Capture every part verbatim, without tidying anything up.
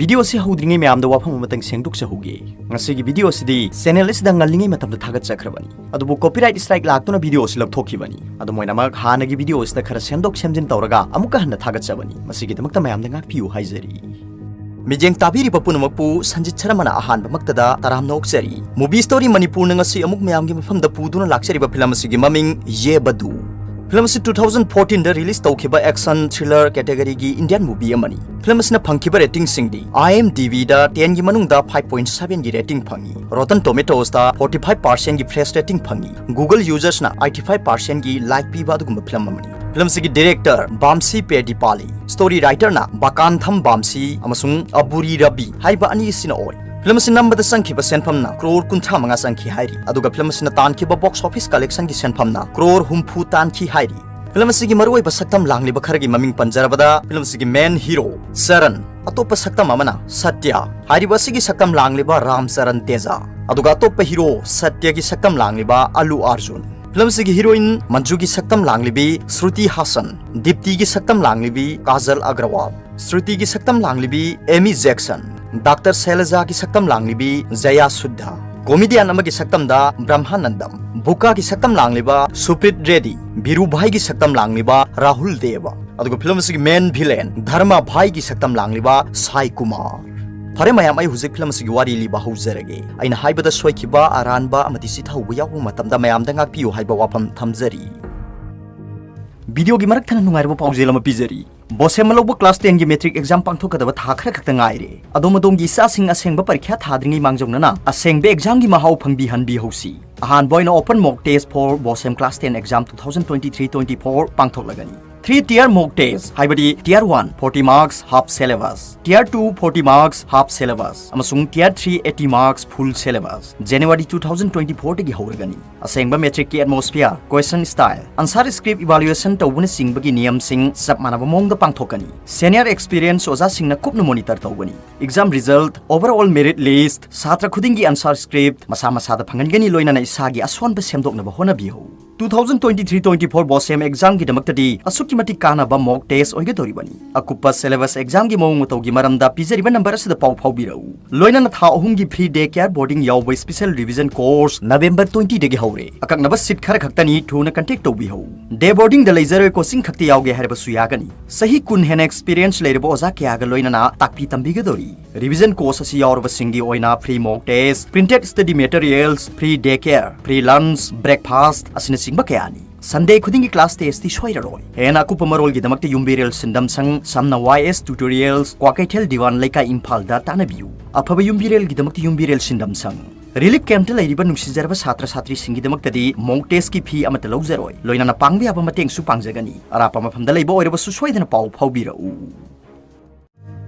Video ꯑꯁꯤ ꯍꯧꯗ꯭ꯔꯤꯉꯩ ꯃꯌꯥꯝꯗ ꯋꯥꯐꯝ ꯑꯃꯇꯪ ꯁꯦꯡꯗꯣꯛꯆꯍꯧꯒꯦ꯫ ꯉꯁꯤꯒꯤ video ꯑꯁꯤꯗꯤ channel ꯑꯁꯤꯗ ꯉꯜꯂꯤꯉꯩ ꯃꯇꯝꯗ ꯊꯥꯒꯠꯆꯈ꯭ꯔꯕꯅꯤ꯫ ꯑꯗꯨꯕꯨ copyright strike ꯂꯥꯛꯇꯨꯅ video ꯑꯁꯤ ꯂꯧꯊꯣꯛꯈꯤꯕꯅꯤ꯫ ꯑꯗꯨꯝ ꯑꯣꯏꯅꯃꯛ, ꯍꯥꯟꯅꯒꯤ video ꯑꯁꯤꯗ ꯈꯔ ꯁꯦꯝꯗꯣꯛ ꯁꯦꯝꯖꯤꯟ ꯇꯧꯔꯒ ꯑꯃꯨꯛꯀ ꯍꯟꯅ ꯊꯥꯒꯠꯆꯕꯅꯤ꯫ ꯃꯁꯤꯒꯤꯗꯃꯛꯇ ꯃꯌꯥꯝꯗ ꯉꯥꯛꯄꯤꯌꯨ ꯍꯥꯏꯖꯔꯤ꯫ ꯃꯤꯠꯌꯦꯡ ꯇꯥꯕꯤꯔꯤꯕ ꯄꯨꯝꯅꯃꯛꯄꯨ ꯁꯟꯖꯤꯠ ꯁꯔꯃꯅ ꯑꯍꯥꯟꯕꯃꯛꯇꯗ ꯇꯔꯥꯝꯅ ꯑꯣꯛꯆꯔꯤ꯫ Movie Story ꯃꯅꯤꯄꯨꯔꯅ ꯉꯁꯤ ꯑꯃꯨꯛ ꯃꯌꯥꯝꯒꯤ ꯃꯐꯝꯗ ꯄꯨꯗꯨꯅ ꯂꯥꯛꯆꯔꯤꯕ film ꯑꯁꯤꯒꯤ ꯃꯃꯤꯡ ꯌꯦ ꯕꯗꯨ꯫ Film ꯑꯁꯤ two thousand fourteen ꯗ release ꯇꯧꯈꯤꯕ action thriller category ꯒꯤ Indian movie ꯑꯃꯅꯤ꯫ Film ꯑꯁꯤꯅ ꯐꯪꯈꯤꯕ rating ꯁꯤꯡꯗꯤ IMDb ꯗ ten ꯒꯤ ꯃꯅꯨꯡꯗ five point seven ꯒꯤ rating ꯐꯪꯉꯤ꯫ Rotten Tomatoes ꯇ forty five percent ꯒꯤ fresh rating ꯐꯪꯉꯤ꯫ Google users ꯅ eighty five percent ꯒꯤ like ꯄꯤꯕ ꯑꯗꯨꯒꯨꯝꯕ film ꯑꯃꯅꯤ꯫ Film ꯑꯁꯤꯒꯤ director ꯕꯥꯝꯁꯤ ꯄꯦꯗꯤꯄꯥꯂꯤ, story writer ꯅ ꯕꯥꯀꯥꯟꯊꯝ ꯕꯥꯝꯁꯤ ꯑꯃꯁꯨꯡ ꯑꯕꯨꯔꯤ ꯔꯕꯤ ꯍꯥꯏꯕ ꯑꯅꯤ ꯑꯁꯤꯅ ꯑꯣꯏ꯫ Film ꯑꯁꯤ ꯅꯝꯕꯗ ꯆꯪꯈꯤꯕ ꯁꯦꯟꯐꯝꯅ crore ꯀꯨꯟꯊ꯭ꯔꯥ ꯃꯉꯥ ꯆꯪꯈꯤ ꯍꯥꯏꯔꯤ, ꯑꯗꯨꯒ film ꯑꯁꯤꯅ ꯇꯥꯟꯈꯤꯕ box office collection ꯒꯤ ꯁꯦꯟꯐꯝꯅ crore ꯍꯨꯝꯐꯨ ꯇꯥꯟꯈꯤ ꯍꯥꯏꯔꯤ꯫ Film ꯑꯁꯤꯒꯤ ꯃꯔꯨꯑꯣꯏꯕ ꯁꯛꯇꯝ ꯂꯥꯡꯂꯤꯕ ꯈꯔꯒꯤ ꯃꯃꯤꯡ ꯄꯟꯖꯔꯕꯗ, film ꯑꯁꯤꯒꯤ main hero ꯆꯔꯟ, ꯑꯇꯣꯞꯄ ꯁꯛꯇꯝ ꯑꯃꯅ ꯁꯇ꯭ꯌ, ꯍꯥꯏꯔꯤꯕ ꯑꯁꯤꯒꯤ ꯁꯛꯇꯝ ꯂꯥꯡꯂꯤꯕ ꯔꯥꯝ ꯆꯔꯟ ꯇꯦꯖꯥ, ꯑꯗꯨꯒ ꯑꯇꯣꯞꯄ hero ꯁꯇ꯭ꯌꯒꯤ ꯁꯛꯇꯝ ꯂꯥꯡꯂꯤꯕ ꯑꯂꯨ ꯑꯥꯔꯖꯨꯟ꯫ Film ꯑꯁꯤꯒꯤ heroine ꯃꯟꯖꯨꯒꯤ ꯁꯛꯇꯝ ꯂꯥꯡꯂꯤꯕꯤ ꯁ꯭ꯔꯨꯇꯤ ꯍꯥꯁꯟ, ꯗꯤꯞꯇꯤꯒꯤ ꯁꯛꯇꯝ ꯂꯥꯡꯂꯤꯕꯤ ꯀꯥꯖꯜ ꯑꯒ꯭ꯔꯋꯥꯜ, ꯁ꯭ꯔꯨꯇꯤꯒꯤ ꯁꯛꯇꯝ ꯂꯥꯡꯂꯤꯕꯤ ꯑꯦꯃꯤ ꯖꯦꯛꯁꯟ, ꯗꯥꯛꯇꯔ ꯁꯩꯂꯖꯥꯒꯤ ꯁꯛꯇꯝ ꯂꯥꯡꯂꯤꯕꯤ ꯖꯌꯥ ꯁꯨꯗ꯭ꯙ, comedian ꯑꯃꯒꯤ ꯁꯛꯇꯝꯗ ꯕ꯭ꯔꯍ꯭ꯃꯥꯅꯟꯗꯝ, ꯕꯨꯀꯥꯒꯤ ꯁꯛꯇꯝ ꯂꯥꯡꯂꯤꯕ ꯁꯨꯄ꯭ꯔꯤꯠ ꯔꯦꯗꯤ, ꯕꯤꯔꯨ ꯚꯥꯏꯒꯤ ꯁꯛꯇꯝ ꯂꯥꯡꯂꯤꯕ ꯔꯥꯍꯨꯜ ꯗꯦꯕ, ꯑꯗꯨꯒ film ꯑꯁꯤꯒꯤ main villain ꯙꯔꯃ ꯚꯥꯏꯒꯤ ꯁꯛꯇꯝ ꯂꯥꯡꯂꯤꯕ ꯁꯥꯏ ꯀꯨꯃꯥꯔ꯫ ꯐꯔꯦ ꯃꯌꯥꯝ, ꯑꯩ ꯍꯧꯖꯤꯛ film ꯑꯁꯤꯒꯤ ꯋꯥꯔꯤ ꯂꯤꯕ ꯍꯧꯖꯔꯒꯦ꯫ ꯑꯩꯅ ꯍꯥꯏꯕꯗ ꯁꯣꯏꯈꯤꯕ, ꯑꯔꯥꯟꯕ ꯑꯃꯗꯤ ꯆꯤꯊꯍꯧꯕ ꯌꯥꯎꯕ ꯃꯇꯝꯗ ꯃꯌꯥꯝꯗ ꯉꯥꯛꯄꯤꯌꯨ ꯍꯥꯏꯕ ꯋꯥꯐꯝ ꯊꯝꯖꯔꯤ꯫ Video ꯒꯤ ꯃꯔꯛ ꯊꯠꯅ ꯅꯨꯡꯉꯥꯏꯔꯕ ꯄꯥꯎꯖꯦꯜ ꯑꯃ ꯄꯤꯖꯔꯤ꯫ BOSEM ꯂꯧꯕ class ten ꯒꯤ matric exam ꯄꯥꯡꯊꯣꯛꯀꯗꯕ ꯊꯥ ꯈꯔ ꯈꯛꯇ ꯉꯥꯏꯔꯦ꯫ ꯑꯗꯣꯝ ꯑꯗꯣꯝꯒꯤ ꯏꯆꯥꯁꯤꯡ ꯑꯁꯦꯡꯕ ꯄꯔꯤꯈ꯭ꯌꯥ ꯊꯥꯗ꯭ꯔꯤꯉꯩ ꯃꯥꯡꯖꯧꯅꯅ ꯑꯁꯦꯡꯕ exam ꯒꯤ ꯃꯍꯥꯎ ꯐꯪꯕꯤꯍꯟꯕꯤꯍꯧꯁꯤ꯫ ꯑꯍꯥꯟꯕ ꯑꯣꯏꯅ open mock test for BOSEM class ten exam two thousand twenty three twenty four ꯄꯥꯡꯊꯣꯛꯂꯒꯅꯤ꯫ Three tier mock test, ꯍꯥꯏꯕꯗꯤ Tier one forty marks half syllabus, Tier two forty marks half syllabus, ꯑꯃꯁꯨꯡ Tier three eighty marks full syllabus January two thousand twenty four ꯗꯒꯤ ꯍꯧꯔꯒꯅꯤ꯫ ꯑꯁꯦꯡꯕ matric ꯀꯤ atmosphere, question style, answer script evaluation ꯇꯧꯕꯅꯆꯤꯡꯕꯒꯤ ꯅꯤꯌꯝꯁꯤꯡ ꯆꯞ ꯃꯥꯟꯅꯕ ꯃꯑꯣꯡꯗ ꯄꯥꯡꯊꯣꯛꯀꯅꯤ꯫ Senior experience ꯑꯣꯖꯥꯁꯤꯡꯅ ꯀꯨꯞꯅ monitor ꯇꯧꯒꯅꯤ꯫ Exam result, overall merit list, ꯁꯥꯇ꯭ꯔ ꯈꯨꯗꯤꯡꯒꯤ answer script ꯃꯁꯥ ꯃꯁꯥꯗ ꯐꯪꯍꯟꯒꯅꯤ, ꯂꯣꯏꯅꯅ ꯏꯁꯥꯒꯤ ꯑꯁꯣꯟꯕ ꯁꯦꯝꯗꯣꯛꯅꯕ ꯍꯣꯠꯅꯕꯤꯌꯨ꯫ Two thousand twenty-three twenty-four BOSEM examꯒꯤꯗꯃꯛꯇꯗꯤ ꯑꯁꯨꯛꯀꯤ ꯃꯇꯤꯛ ꯀꯥꯟꯅꯕ mock test ꯑꯣꯏꯒꯗꯧꯔꯤꯕꯅꯤ꯫ ꯑꯀꯨꯞꯄ syllabus examꯒꯤ ꯃꯑꯣꯡ ꯃꯇꯧꯒꯤ ꯃꯔꯝꯗ ꯄꯤꯖꯔꯤꯕ number ꯑꯁꯤꯗ ꯄꯥꯎ ꯐꯥꯎꯕꯤꯔꯛꯎ꯫ ꯂꯣꯏꯅꯅ ꯊꯥ ꯑꯍꯨꯝꯒꯤ free day care boarding ꯌꯥꯎꯕ special revision course November twenty ꯗꯒꯤ ꯍꯧꯔꯦ꯫ ꯑꯀꯛꯅꯕ seat ꯈꯔ ꯈꯛꯇꯅꯤ, ꯊꯨꯅ contact ꯇꯧꯕꯤꯍꯧ꯫ Day boardingꯗ ꯂꯩꯖꯔꯣꯏ, coaching ꯈꯛꯇ ꯌꯥꯎꯒꯦ ꯍꯥꯏꯔꯕꯁꯨ ꯌꯥꯒꯅꯤ꯫ ꯆꯍꯤ ꯀꯨꯟ ꯍꯦꯟꯅ experience ꯂꯩꯔꯕ ꯑꯣꯖꯥ ꯀꯌꯥꯒ ꯂꯣꯏꯅꯅ ꯇꯥꯛꯄꯤ ꯇꯝꯕꯤꯒꯗꯧꯔꯤ꯫ Revision course ꯑꯁꯤ ꯌꯥꯎꯔꯕꯁꯤꯡꯒꯤ ꯑꯣꯏꯅ free mock test, printed study materials, free day care, free lunch, breakfast ꯑꯁꯤꯅꯆꯤꯡꯕ ꯀꯌꯥꯅꯤ꯫ Sunday ꯈꯨꯗꯤꯡꯒꯤ class testꯇꯤ ꯁꯣꯏꯔꯔꯣꯏ꯫ ꯍꯦꯟꯅ ꯑꯀꯨꯞꯄ ꯃꯔꯣꯜꯒꯤꯗꯃꯛꯇ ꯌꯨꯝꯕꯤꯔꯦꯜ ꯁꯤꯟꯗꯝ ꯁꯪ, ꯁꯝꯅ Y S Tutorials, Kwakeithel Diwan ꯂꯩꯀꯥꯏ, ꯏꯝꯐꯥꯜꯗ ꯇꯥꯟꯅꯕꯤꯌꯨ꯫ ꯑꯐꯕ ꯌꯨꯝꯕꯤꯔꯦꯜꯒꯤꯗꯃꯛꯇ ꯌꯨꯝꯕꯤꯔꯦꯜ ꯁꯤꯟꯗꯝ ꯁꯪ꯫ Relief campꯇ ꯂꯩꯔꯤꯕ ꯅꯨꯡꯁꯤꯖꯔꯕ ꯁꯥꯇ꯭ꯔ ꯁꯥꯇ꯭ꯔꯤꯁꯤꯡꯒꯤꯗꯃꯛꯇꯗꯤ mock testꯀꯤ fee ꯑꯃꯠꯇ ꯂꯧꯖꯔꯣꯏ, ꯂꯣꯏꯅꯅ ꯄꯥꯡꯕ ꯌꯥꯕ ꯃꯇꯦꯡꯁꯨ ꯄꯥꯡꯖꯒꯅꯤ꯫ ꯑꯔꯥꯞꯄ ꯃꯐꯝꯗ ꯂꯩꯕ ꯑꯣꯏꯔꯕꯁꯨ ꯁꯣꯏꯗꯅ ꯄꯥꯎ ꯐꯥꯎꯕꯤꯔꯛꯎ꯫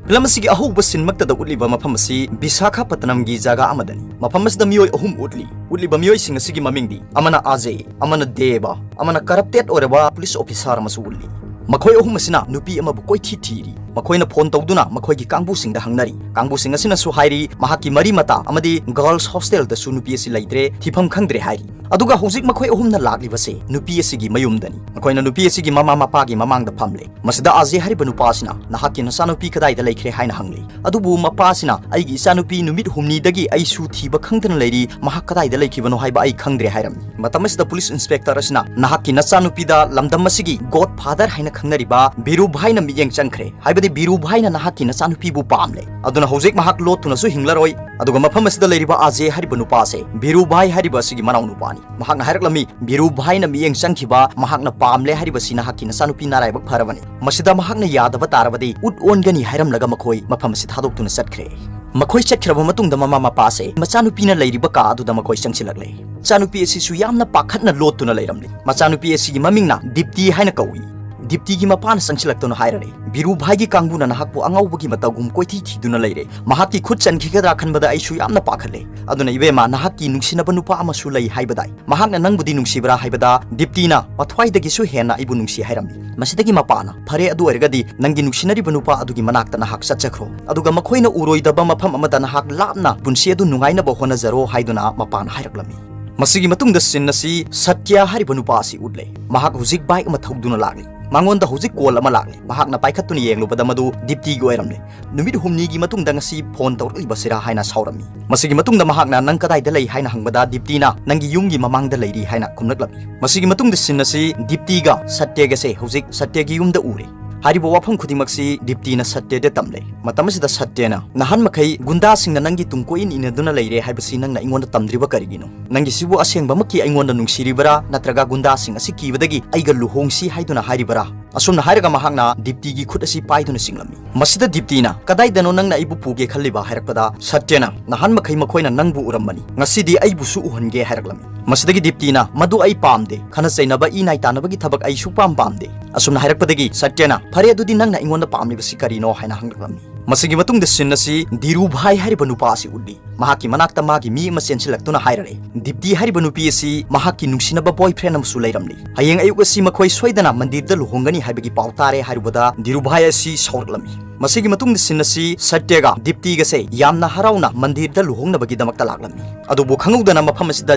ꯐꯤꯂꯝ ꯑꯁꯤꯒꯤ ꯑꯍꯧꯕ ꯁꯤꯟꯃꯛꯇꯗ ꯎꯠꯂꯤꯕ ꯃꯐꯝ ꯑꯁꯤ ꯕꯤꯁꯥꯈꯥꯄꯠꯇꯅꯝꯒꯤ ꯖꯒꯥ ꯑꯃꯗꯅꯤ꯫ ꯃꯐꯝ ꯑꯁꯤꯗ ꯃꯤꯑꯣꯏ ꯑꯍꯨꯝ ꯎꯠꯂꯤ꯫ ꯎꯠꯂꯤꯕ ꯃꯤꯑꯣꯏꯁꯤꯡ ꯑꯁꯤꯒꯤ ꯃꯃꯤꯡꯗꯤ ꯑꯃꯅ ꯑꯖꯦ, ꯑꯃꯅ ꯗꯦꯕ, ꯑꯃꯅ corrupted ꯑꯣꯏꯔꯕ police officer ꯑꯃꯁꯨ ꯎꯠꯂꯤ꯫ ꯃꯈꯣꯏ ꯑꯍꯨꯝ ꯑꯁꯤꯅ ꯅꯨꯄꯤ ꯑꯃꯕꯨ ꯀꯣꯏꯊꯤ ꯊꯤꯔꯤ꯫ ꯃꯈꯣꯏꯅ phone ꯇꯧꯗꯨꯅ ꯃꯈꯣꯏꯒꯤ ꯀꯥꯡꯕꯨꯁꯤꯡꯗ ꯍꯪꯅꯔꯤ꯫ ꯀꯥꯡꯕꯨꯁꯤꯡ ꯑꯁꯤꯅꯁꯨ ꯍꯥꯏꯔꯤ, ꯃꯍꯥꯛꯀꯤ ꯃꯔꯤ ꯃꯇꯥ ꯑꯃꯗꯤ girls hostelꯗꯁꯨ ꯅꯨꯄꯤ ꯑꯁꯤ ꯂꯩꯇ꯭ꯔꯦ, ꯊꯤꯐꯝ ꯈꯪꯗ꯭ꯔꯦ ꯍꯥꯏꯔꯤ꯫ ꯑꯗꯨꯒ ꯍꯧꯖꯤꯛ ꯃꯈꯣꯏ ꯑꯍꯨꯝꯅ ꯂꯥꯛꯂꯤꯕꯁꯦ ꯅꯨꯄꯤ ꯑꯁꯤꯒꯤ ꯃꯌꯨꯝꯗꯅꯤ꯫ ꯃꯈꯣꯏꯅ ꯅꯨꯄꯤ ꯑꯁꯤꯒꯤ ꯃꯃꯥ ꯃꯄꯥꯒꯤ ꯃꯃꯥꯡꯗ ꯐꯝꯂꯦ꯫ ꯃꯁꯤꯗ ꯑꯖꯦ ꯍꯥꯏꯔꯤꯕ ꯅꯨꯄꯥ ꯑꯁꯤꯅ, "ꯅꯍꯥꯛꯀꯤ ꯅꯆꯥꯅꯨꯄꯤ ꯀꯗꯥꯏꯗ ꯂꯩꯈ꯭ꯔꯦ?" ꯍꯥꯏꯅ ꯍꯪꯂꯤ꯫ ꯑꯗꯨꯕꯨ ꯃꯄꯥ ꯑꯁꯤꯅ, "ꯑꯩꯒꯤ ꯏꯆꯥꯅꯨꯄꯤ ꯅꯨꯃꯤꯠ ꯍꯨꯝꯅꯤꯗꯒꯤ ꯑꯩꯁꯨ ꯊꯤꯕ ꯈꯪꯗꯅ ꯂꯩꯔꯤ, ꯃꯍꯥꯛ ꯀꯗꯥꯏꯗ ꯂꯩꯈꯤꯕꯅꯣ ꯍꯥꯏꯕ ꯑꯩ ꯈꯪꯗ꯭ꯔꯦ" ꯍꯥꯏꯔꯝꯃꯤ꯫ ꯃꯇꯝ ꯑꯁꯤꯗ police inspector ꯑꯁꯤꯅ, "ꯅꯍꯥꯛꯀꯤ ꯅꯆꯥꯅꯨꯄꯤꯗ ꯂꯝꯗꯝ ꯑꯁꯤꯒꯤ godfather ꯍꯥꯏꯅ ꯈꯪꯅꯔꯤꯕ ꯕꯤꯔꯨ ꯚꯥꯏꯅ ꯃꯤꯠꯌꯦꯡ ꯆꯪꯈ꯭ꯔꯦ, ꯍꯥꯏꯕꯗꯤ ꯕꯤꯔꯨ ꯚꯥꯏꯅ ꯅꯍꯥꯛꯀꯤ ꯅꯆꯥꯅꯨꯄꯤꯕꯨ ꯄꯥꯝꯂꯦ, ꯑꯗꯨꯅ ꯍꯧꯖꯤꯛ ꯃꯍꯥꯛ ꯂꯣꯠꯇꯨꯅꯁꯨ ꯍꯤꯡꯂꯔꯣꯏ, ꯑꯗꯨꯒ ꯃꯐꯝ ꯑꯁꯤꯗ ꯂꯩꯔꯤꯕ ꯑꯖꯦ ꯍꯥꯏꯔꯤꯕ ꯅꯨꯄꯥ ꯑꯁꯦ ꯕꯤꯔꯨ ꯚꯥꯏ ꯍꯥꯏꯔꯤꯕ ꯑꯁꯤꯒꯤ ꯃꯅꯥꯎ ꯅꯨꯄꯥꯅꯤ꯫ ꯃꯍꯥꯛꯅ ꯍꯥꯏꯔꯛꯂꯝꯃꯤ, ꯕꯤꯔꯨ ꯚꯥꯏꯅ ꯃꯤꯠꯌꯦꯡ ꯆꯪꯈꯤꯕ, ꯃꯍꯥꯛꯅ ꯄꯥꯝꯂꯦ ꯍꯥꯏꯔꯤꯕꯁꯤ ꯅꯍꯥꯛꯀꯤ ꯅꯆꯥꯅꯨꯄꯤ ꯅꯔꯥꯏꯕꯛ ꯐꯔꯕꯅꯤ꯫ ꯃꯁꯤꯗ ꯃꯍꯥꯛꯅ ꯌꯥꯗꯕ ꯇꯥꯔꯕꯗꯤ ꯎꯠ ꯑꯣꯟꯒꯅꯤ" ꯍꯥꯏꯔꯝꯂꯒ ꯃꯈꯣꯏ ꯃꯐꯝ ꯑꯁꯤ ꯊꯥꯗꯣꯛꯇꯨꯅ ꯆꯠꯈ꯭ꯔꯦ꯫ ꯃꯈꯣꯏ ꯆꯠꯈ꯭ꯔꯕ ꯃꯇꯨꯡꯗ ꯃꯃꯥ ꯃꯄꯥꯁꯦ ꯃꯆꯥꯅꯨꯄꯤꯅ ꯂꯩꯔꯤꯕ ꯀꯥ ꯑꯗꯨꯗ ꯃꯈꯣꯏ ꯆꯪꯁꯤꯜꯂꯛꯂꯦ꯫ ꯃꯆꯥꯅꯨꯄꯤ ꯑꯁꯤꯁꯨ ꯌꯥꯝꯅ ꯄꯥꯈꯠꯅ ꯂꯣꯠꯇꯨꯅ ꯂꯩꯔꯝꯂꯦ꯫ ꯃꯆꯥꯅꯨꯄꯤ ꯑꯁꯤꯒꯤ ꯃꯃꯤꯡꯅ ꯗꯤꯞꯇꯤ ꯍꯥꯏꯅ ꯀꯧꯏ꯫ ꯗꯤꯞꯇꯤꯒꯤ ꯃꯄꯥꯅ ꯆꯪꯁꯤꯜꯂꯛꯇꯨꯅ ꯍꯥꯏꯔꯔꯦ, "ꯕꯤꯔꯨ ꯚꯥꯏꯒꯤ ꯀꯥꯡꯕꯨꯅ ꯅꯍꯥꯛꯄꯨ ꯑꯉꯥꯎꯕꯒꯤ ꯃꯇꯧꯒꯨꯝ ꯀꯣꯏꯊꯤ ꯊꯤꯗꯨꯅ ꯂꯩꯔꯦ꯫ ꯃꯍꯥꯛꯀꯤ ꯈꯨꯠ ꯆꯟꯈꯤꯒꯗ꯭ꯔꯥ ꯈꯟꯕꯗ ꯑꯩꯁꯨ ꯌꯥꯝꯅ ꯄꯥꯈꯠꯂꯦ꯫ ꯑꯗꯨꯅ ꯏꯕꯦꯝꯃ, ꯅꯍꯥꯛꯀꯤ ꯅꯨꯡꯁꯤꯅꯕ ꯅꯨꯄꯥ ꯑꯃꯁꯨ ꯂꯩ ꯍꯥꯏꯕꯗꯥꯏ? ꯃꯍꯥꯛꯅ ꯅꯪꯕꯨꯗꯤ ꯅꯨꯡꯁꯤꯕ꯭ꯔꯥ?" ꯍꯥꯏꯕꯗ ꯗꯤꯞꯇꯤꯅ, "ꯃꯊ꯭ꯋꯥꯏꯗꯒꯤꯁꯨ ꯍꯦꯟꯅ ꯑꯩꯕꯨ ꯅꯨꯡꯁꯤ" ꯍꯥꯏꯔꯝꯃꯤ꯫ ꯃꯁꯤꯗꯒꯤ ꯃꯄꯥꯅ, "ꯐꯔꯦ, ꯑꯗꯨ ꯑꯣꯏꯔꯒꯗꯤ ꯅꯪꯒꯤ ꯅꯨꯡꯁꯤꯅꯔꯤꯕ ꯅꯨꯄꯥ ꯑꯗꯨꯒꯤ ꯃꯅꯥꯛꯇ ꯅꯍꯥꯛ ꯆꯠꯆꯈ꯭ꯔꯣ, ꯑꯗꯨꯒ ꯃꯈꯣꯏꯅ ꯎꯔꯣꯏꯗꯕ ꯃꯐꯝ ꯑꯃꯗ ꯅꯍꯥꯛ ꯂꯥꯞꯅ ꯄꯨꯟꯁꯤ ꯑꯗꯨ ꯅꯨꯡꯉꯥꯏꯅꯕ ꯍꯣꯠꯅꯖꯔꯣ" ꯍꯥꯏꯗꯨꯅ ꯃꯄꯥꯅ ꯍꯥꯏꯔꯛꯂꯝꯃꯤ꯫ ꯃꯁꯤꯒꯤ ꯃꯇꯨꯡꯗ scene ꯑꯁꯤ ꯁꯇ꯭ꯌ ꯍꯥꯏꯔꯤꯕ ꯅꯨꯄꯥ ꯑꯁꯤ ꯎꯠꯂꯦ꯫ ꯃꯍꯥꯛ ꯍꯧꯖꯤꯛ bike ꯑꯃ ꯊꯧꯗꯨꯅ ꯂꯥꯛꯂꯤ꯫ ꯃꯉꯣꯟꯗ ꯍꯧꯖꯤꯛ call ꯑꯃ ꯂꯥꯛꯂꯦ꯫ ꯃꯍꯥꯛꯅ ꯄꯥꯏꯈꯠꯇꯨꯅ ꯌꯦꯡꯂꯨꯕꯗ ꯃꯗꯨ ꯗꯤꯞꯇꯤꯒꯤ ꯑꯣꯏꯔꯝꯂꯦ꯫ ꯅꯨꯃꯤꯠ ꯍꯨꯝꯅꯤꯒꯤ ꯃꯇꯨꯡꯗ ꯉꯁꯤ phone ꯇꯧꯔꯛꯂꯤꯕꯁꯤꯔꯥ ꯍꯥꯏꯅ ꯁꯥꯎꯔꯝꯃꯤ꯫ ꯃꯁꯤꯒꯤ ꯃꯇꯨꯡꯗ ꯃꯍꯥꯛꯅ "ꯅꯪ ꯀꯗꯥꯏꯗ ꯂꯩ?" ꯍꯥꯏꯅ ꯍꯪꯕꯗ ꯗꯤꯞꯇꯤꯅ "ꯅꯪꯒꯤ ꯌꯨꯝꯒꯤ ꯃꯃꯥꯡꯗ ꯂꯩꯔꯤ" ꯍꯥꯏꯅ ꯈꯨꯝꯂꯛꯂꯝꯃꯤ꯫ ꯃꯁꯤꯒꯤ ꯃꯇꯨꯡꯗ scene ꯑꯁꯤ ꯗꯤꯞꯇꯤꯒ ꯁꯇ꯭ꯌꯒꯁꯦ ꯍꯧꯖꯤꯛ ꯁꯇ꯭ꯌꯒꯤ ꯌꯨꯝꯗ ꯎꯔꯦ꯫ ꯍꯥꯏꯔꯤꯕ ꯋꯥꯐꯝ ꯈꯨꯗꯤꯡꯃꯛꯁꯤ ꯗꯤꯞꯇꯤꯅ ꯁꯇ꯭ꯌꯗ ꯇꯝꯂꯦ꯫ ꯃꯇꯝ ꯑꯁꯤꯗ ꯁꯇ꯭ꯌꯅ, "ꯅꯍꯥꯟ ꯃꯈꯩ ꯒꯨꯟꯗꯥꯁꯤꯡꯅ ꯅꯪꯒꯤ ꯇꯨꯡ ꯀꯣꯏꯏꯟ ꯏꯟꯅꯗꯨꯅ ꯂꯩꯔꯦ ꯍꯥꯏꯕꯁꯤ ꯅꯪꯅ ꯑꯩꯉꯣꯟꯗ ꯇꯝꯗ꯭ꯔꯤꯕ ꯀꯔꯤꯒꯤꯅꯣ? ꯅꯪꯒꯤꯁꯤꯕꯨ ꯑꯁꯦꯡꯕꯃꯛꯀꯤ ꯑꯩꯉꯣꯟꯗ ꯅꯨꯡꯁꯤꯔꯤꯕꯔꯥ, ꯅꯠꯇ꯭ꯔꯒ ꯒꯨꯟꯗꯥꯁꯤꯡ ꯑꯁꯤ ꯀꯤꯕꯗꯒꯤ ꯑꯩꯒ ꯂꯨꯍꯣꯡꯁꯤ ꯍꯥꯏꯗꯨꯅ ꯍꯥꯏꯔꯤꯕꯔꯥ?" ꯑꯁꯨꯝꯅ ꯍꯥꯏꯔꯒ ꯃꯍꯥꯛꯅ ꯗꯤꯞꯇꯤꯒꯤ ꯈꯨꯠ ꯑꯁꯤ ꯄꯥꯏꯗꯨꯅ ꯆꯤꯡꯂꯝꯃꯤ꯫ ꯃꯁꯤꯗ ꯗꯤꯞꯇꯤꯅ, "ꯀꯗꯥꯏꯗꯅꯣ ꯅꯪꯅ ꯑꯩꯕꯨ ꯄꯨꯒꯦ ꯈꯜꯂꯤꯕ?" ꯍꯥꯏꯔꯛꯄꯗ ꯁꯇ꯭ꯌꯅ, "ꯅꯍꯥꯟ ꯃꯈꯩ ꯃꯈꯣꯏꯅ ꯅꯪꯕꯨ ꯎꯔꯝꯕꯅꯤ, ꯉꯁꯤꯗꯤ ꯑꯩꯕꯨꯁꯨ ꯎꯍꯟꯒꯦ" ꯍꯥꯏꯔꯛꯂꯝꯃꯤ꯫ ꯃꯁꯤꯗꯒꯤ ꯗꯤꯞꯇꯤꯅ, "ꯃꯗꯨ ꯑꯩ ꯄꯥꯝꯗꯦ, ꯈꯠꯅ ꯆꯩꯅꯕ, ꯏ ꯅꯥꯏ ꯇꯥꯅꯕꯒꯤ ꯊꯕꯛ ꯑꯩ ꯁꯨꯛꯄꯥꯝ ꯄꯥꯝꯗꯦ"꯫ ꯑꯁꯨꯝꯅ ꯍꯥꯏꯔꯛꯄꯗꯒꯤ ꯁꯇ꯭ꯌꯅ, "ꯐꯔꯦ, ꯑꯗꯨꯗꯤ ꯅꯪꯅ ꯑꯩꯉꯣꯟꯗ ꯄꯥꯝꯂꯤꯕꯁꯤ ꯀꯔꯤꯅꯣ?" ꯍꯥꯏꯅ ꯍꯪꯂꯛꯂꯝꯃꯤ꯫ ꯃꯁꯤꯒꯤ ꯃꯇꯨꯡꯗ scene ꯑꯁꯤ ꯙꯤꯔꯨꯚꯥꯏ ꯍꯥꯏꯔꯤꯕ ꯅꯨꯄꯥ ꯑꯁꯤ ꯎꯠꯂꯤ꯫ ꯃꯍꯥꯛꯀꯤ ꯃꯅꯥꯛꯇ ꯃꯥꯒꯤ ꯃꯤ ꯑꯃ ꯆꯦꯟꯁꯤꯜꯂꯛꯇꯨꯅ ꯍꯥꯏꯔꯔꯦ, "ꯗꯤꯞꯇꯤ ꯍꯥꯏꯔꯤꯕ ꯅꯨꯄꯤ ꯑꯁꯤ ꯃꯍꯥꯛꯀꯤ ꯅꯨꯡꯁꯤꯅꯕ boyfriend ꯑꯃꯁꯨ ꯂꯩꯔꯝꯂꯤ꯫ ꯍꯌꯦꯡ ꯑꯌꯨꯛ ꯑꯁꯤ ꯃꯈꯣꯏ ꯁꯣꯏꯗꯅ ꯃꯟꯗꯤꯔꯗ ꯂꯨꯍꯣꯡꯒꯅꯤ ꯍꯥꯏꯕꯒꯤ ꯄꯥꯎ ꯇꯥꯔꯦ" ꯍꯥꯏꯔꯨꯕꯗ ꯙꯤꯔꯨꯚꯥꯏ ꯑꯁꯤ ꯁꯥꯎꯔꯛꯂꯝꯃꯤ꯫ ꯃꯁꯤꯒꯤ ꯃꯇꯨꯡꯗ scene ꯑꯁꯤ ꯁꯇ꯭ꯌꯒ ꯗꯤꯞꯇꯤꯒꯁꯦ ꯌꯥꯝꯅ ꯍꯔꯥꯎꯅ ꯃꯟꯗꯤꯔꯗ ꯂꯨꯍꯣꯡꯅꯕꯒꯤꯗꯃꯛꯇ ꯂꯥꯛꯂꯝꯃꯤ꯫ ꯑꯗꯨꯕꯨ ꯈꯪꯍꯧꯗꯅ ꯃꯐꯝ ꯑꯁꯤꯗ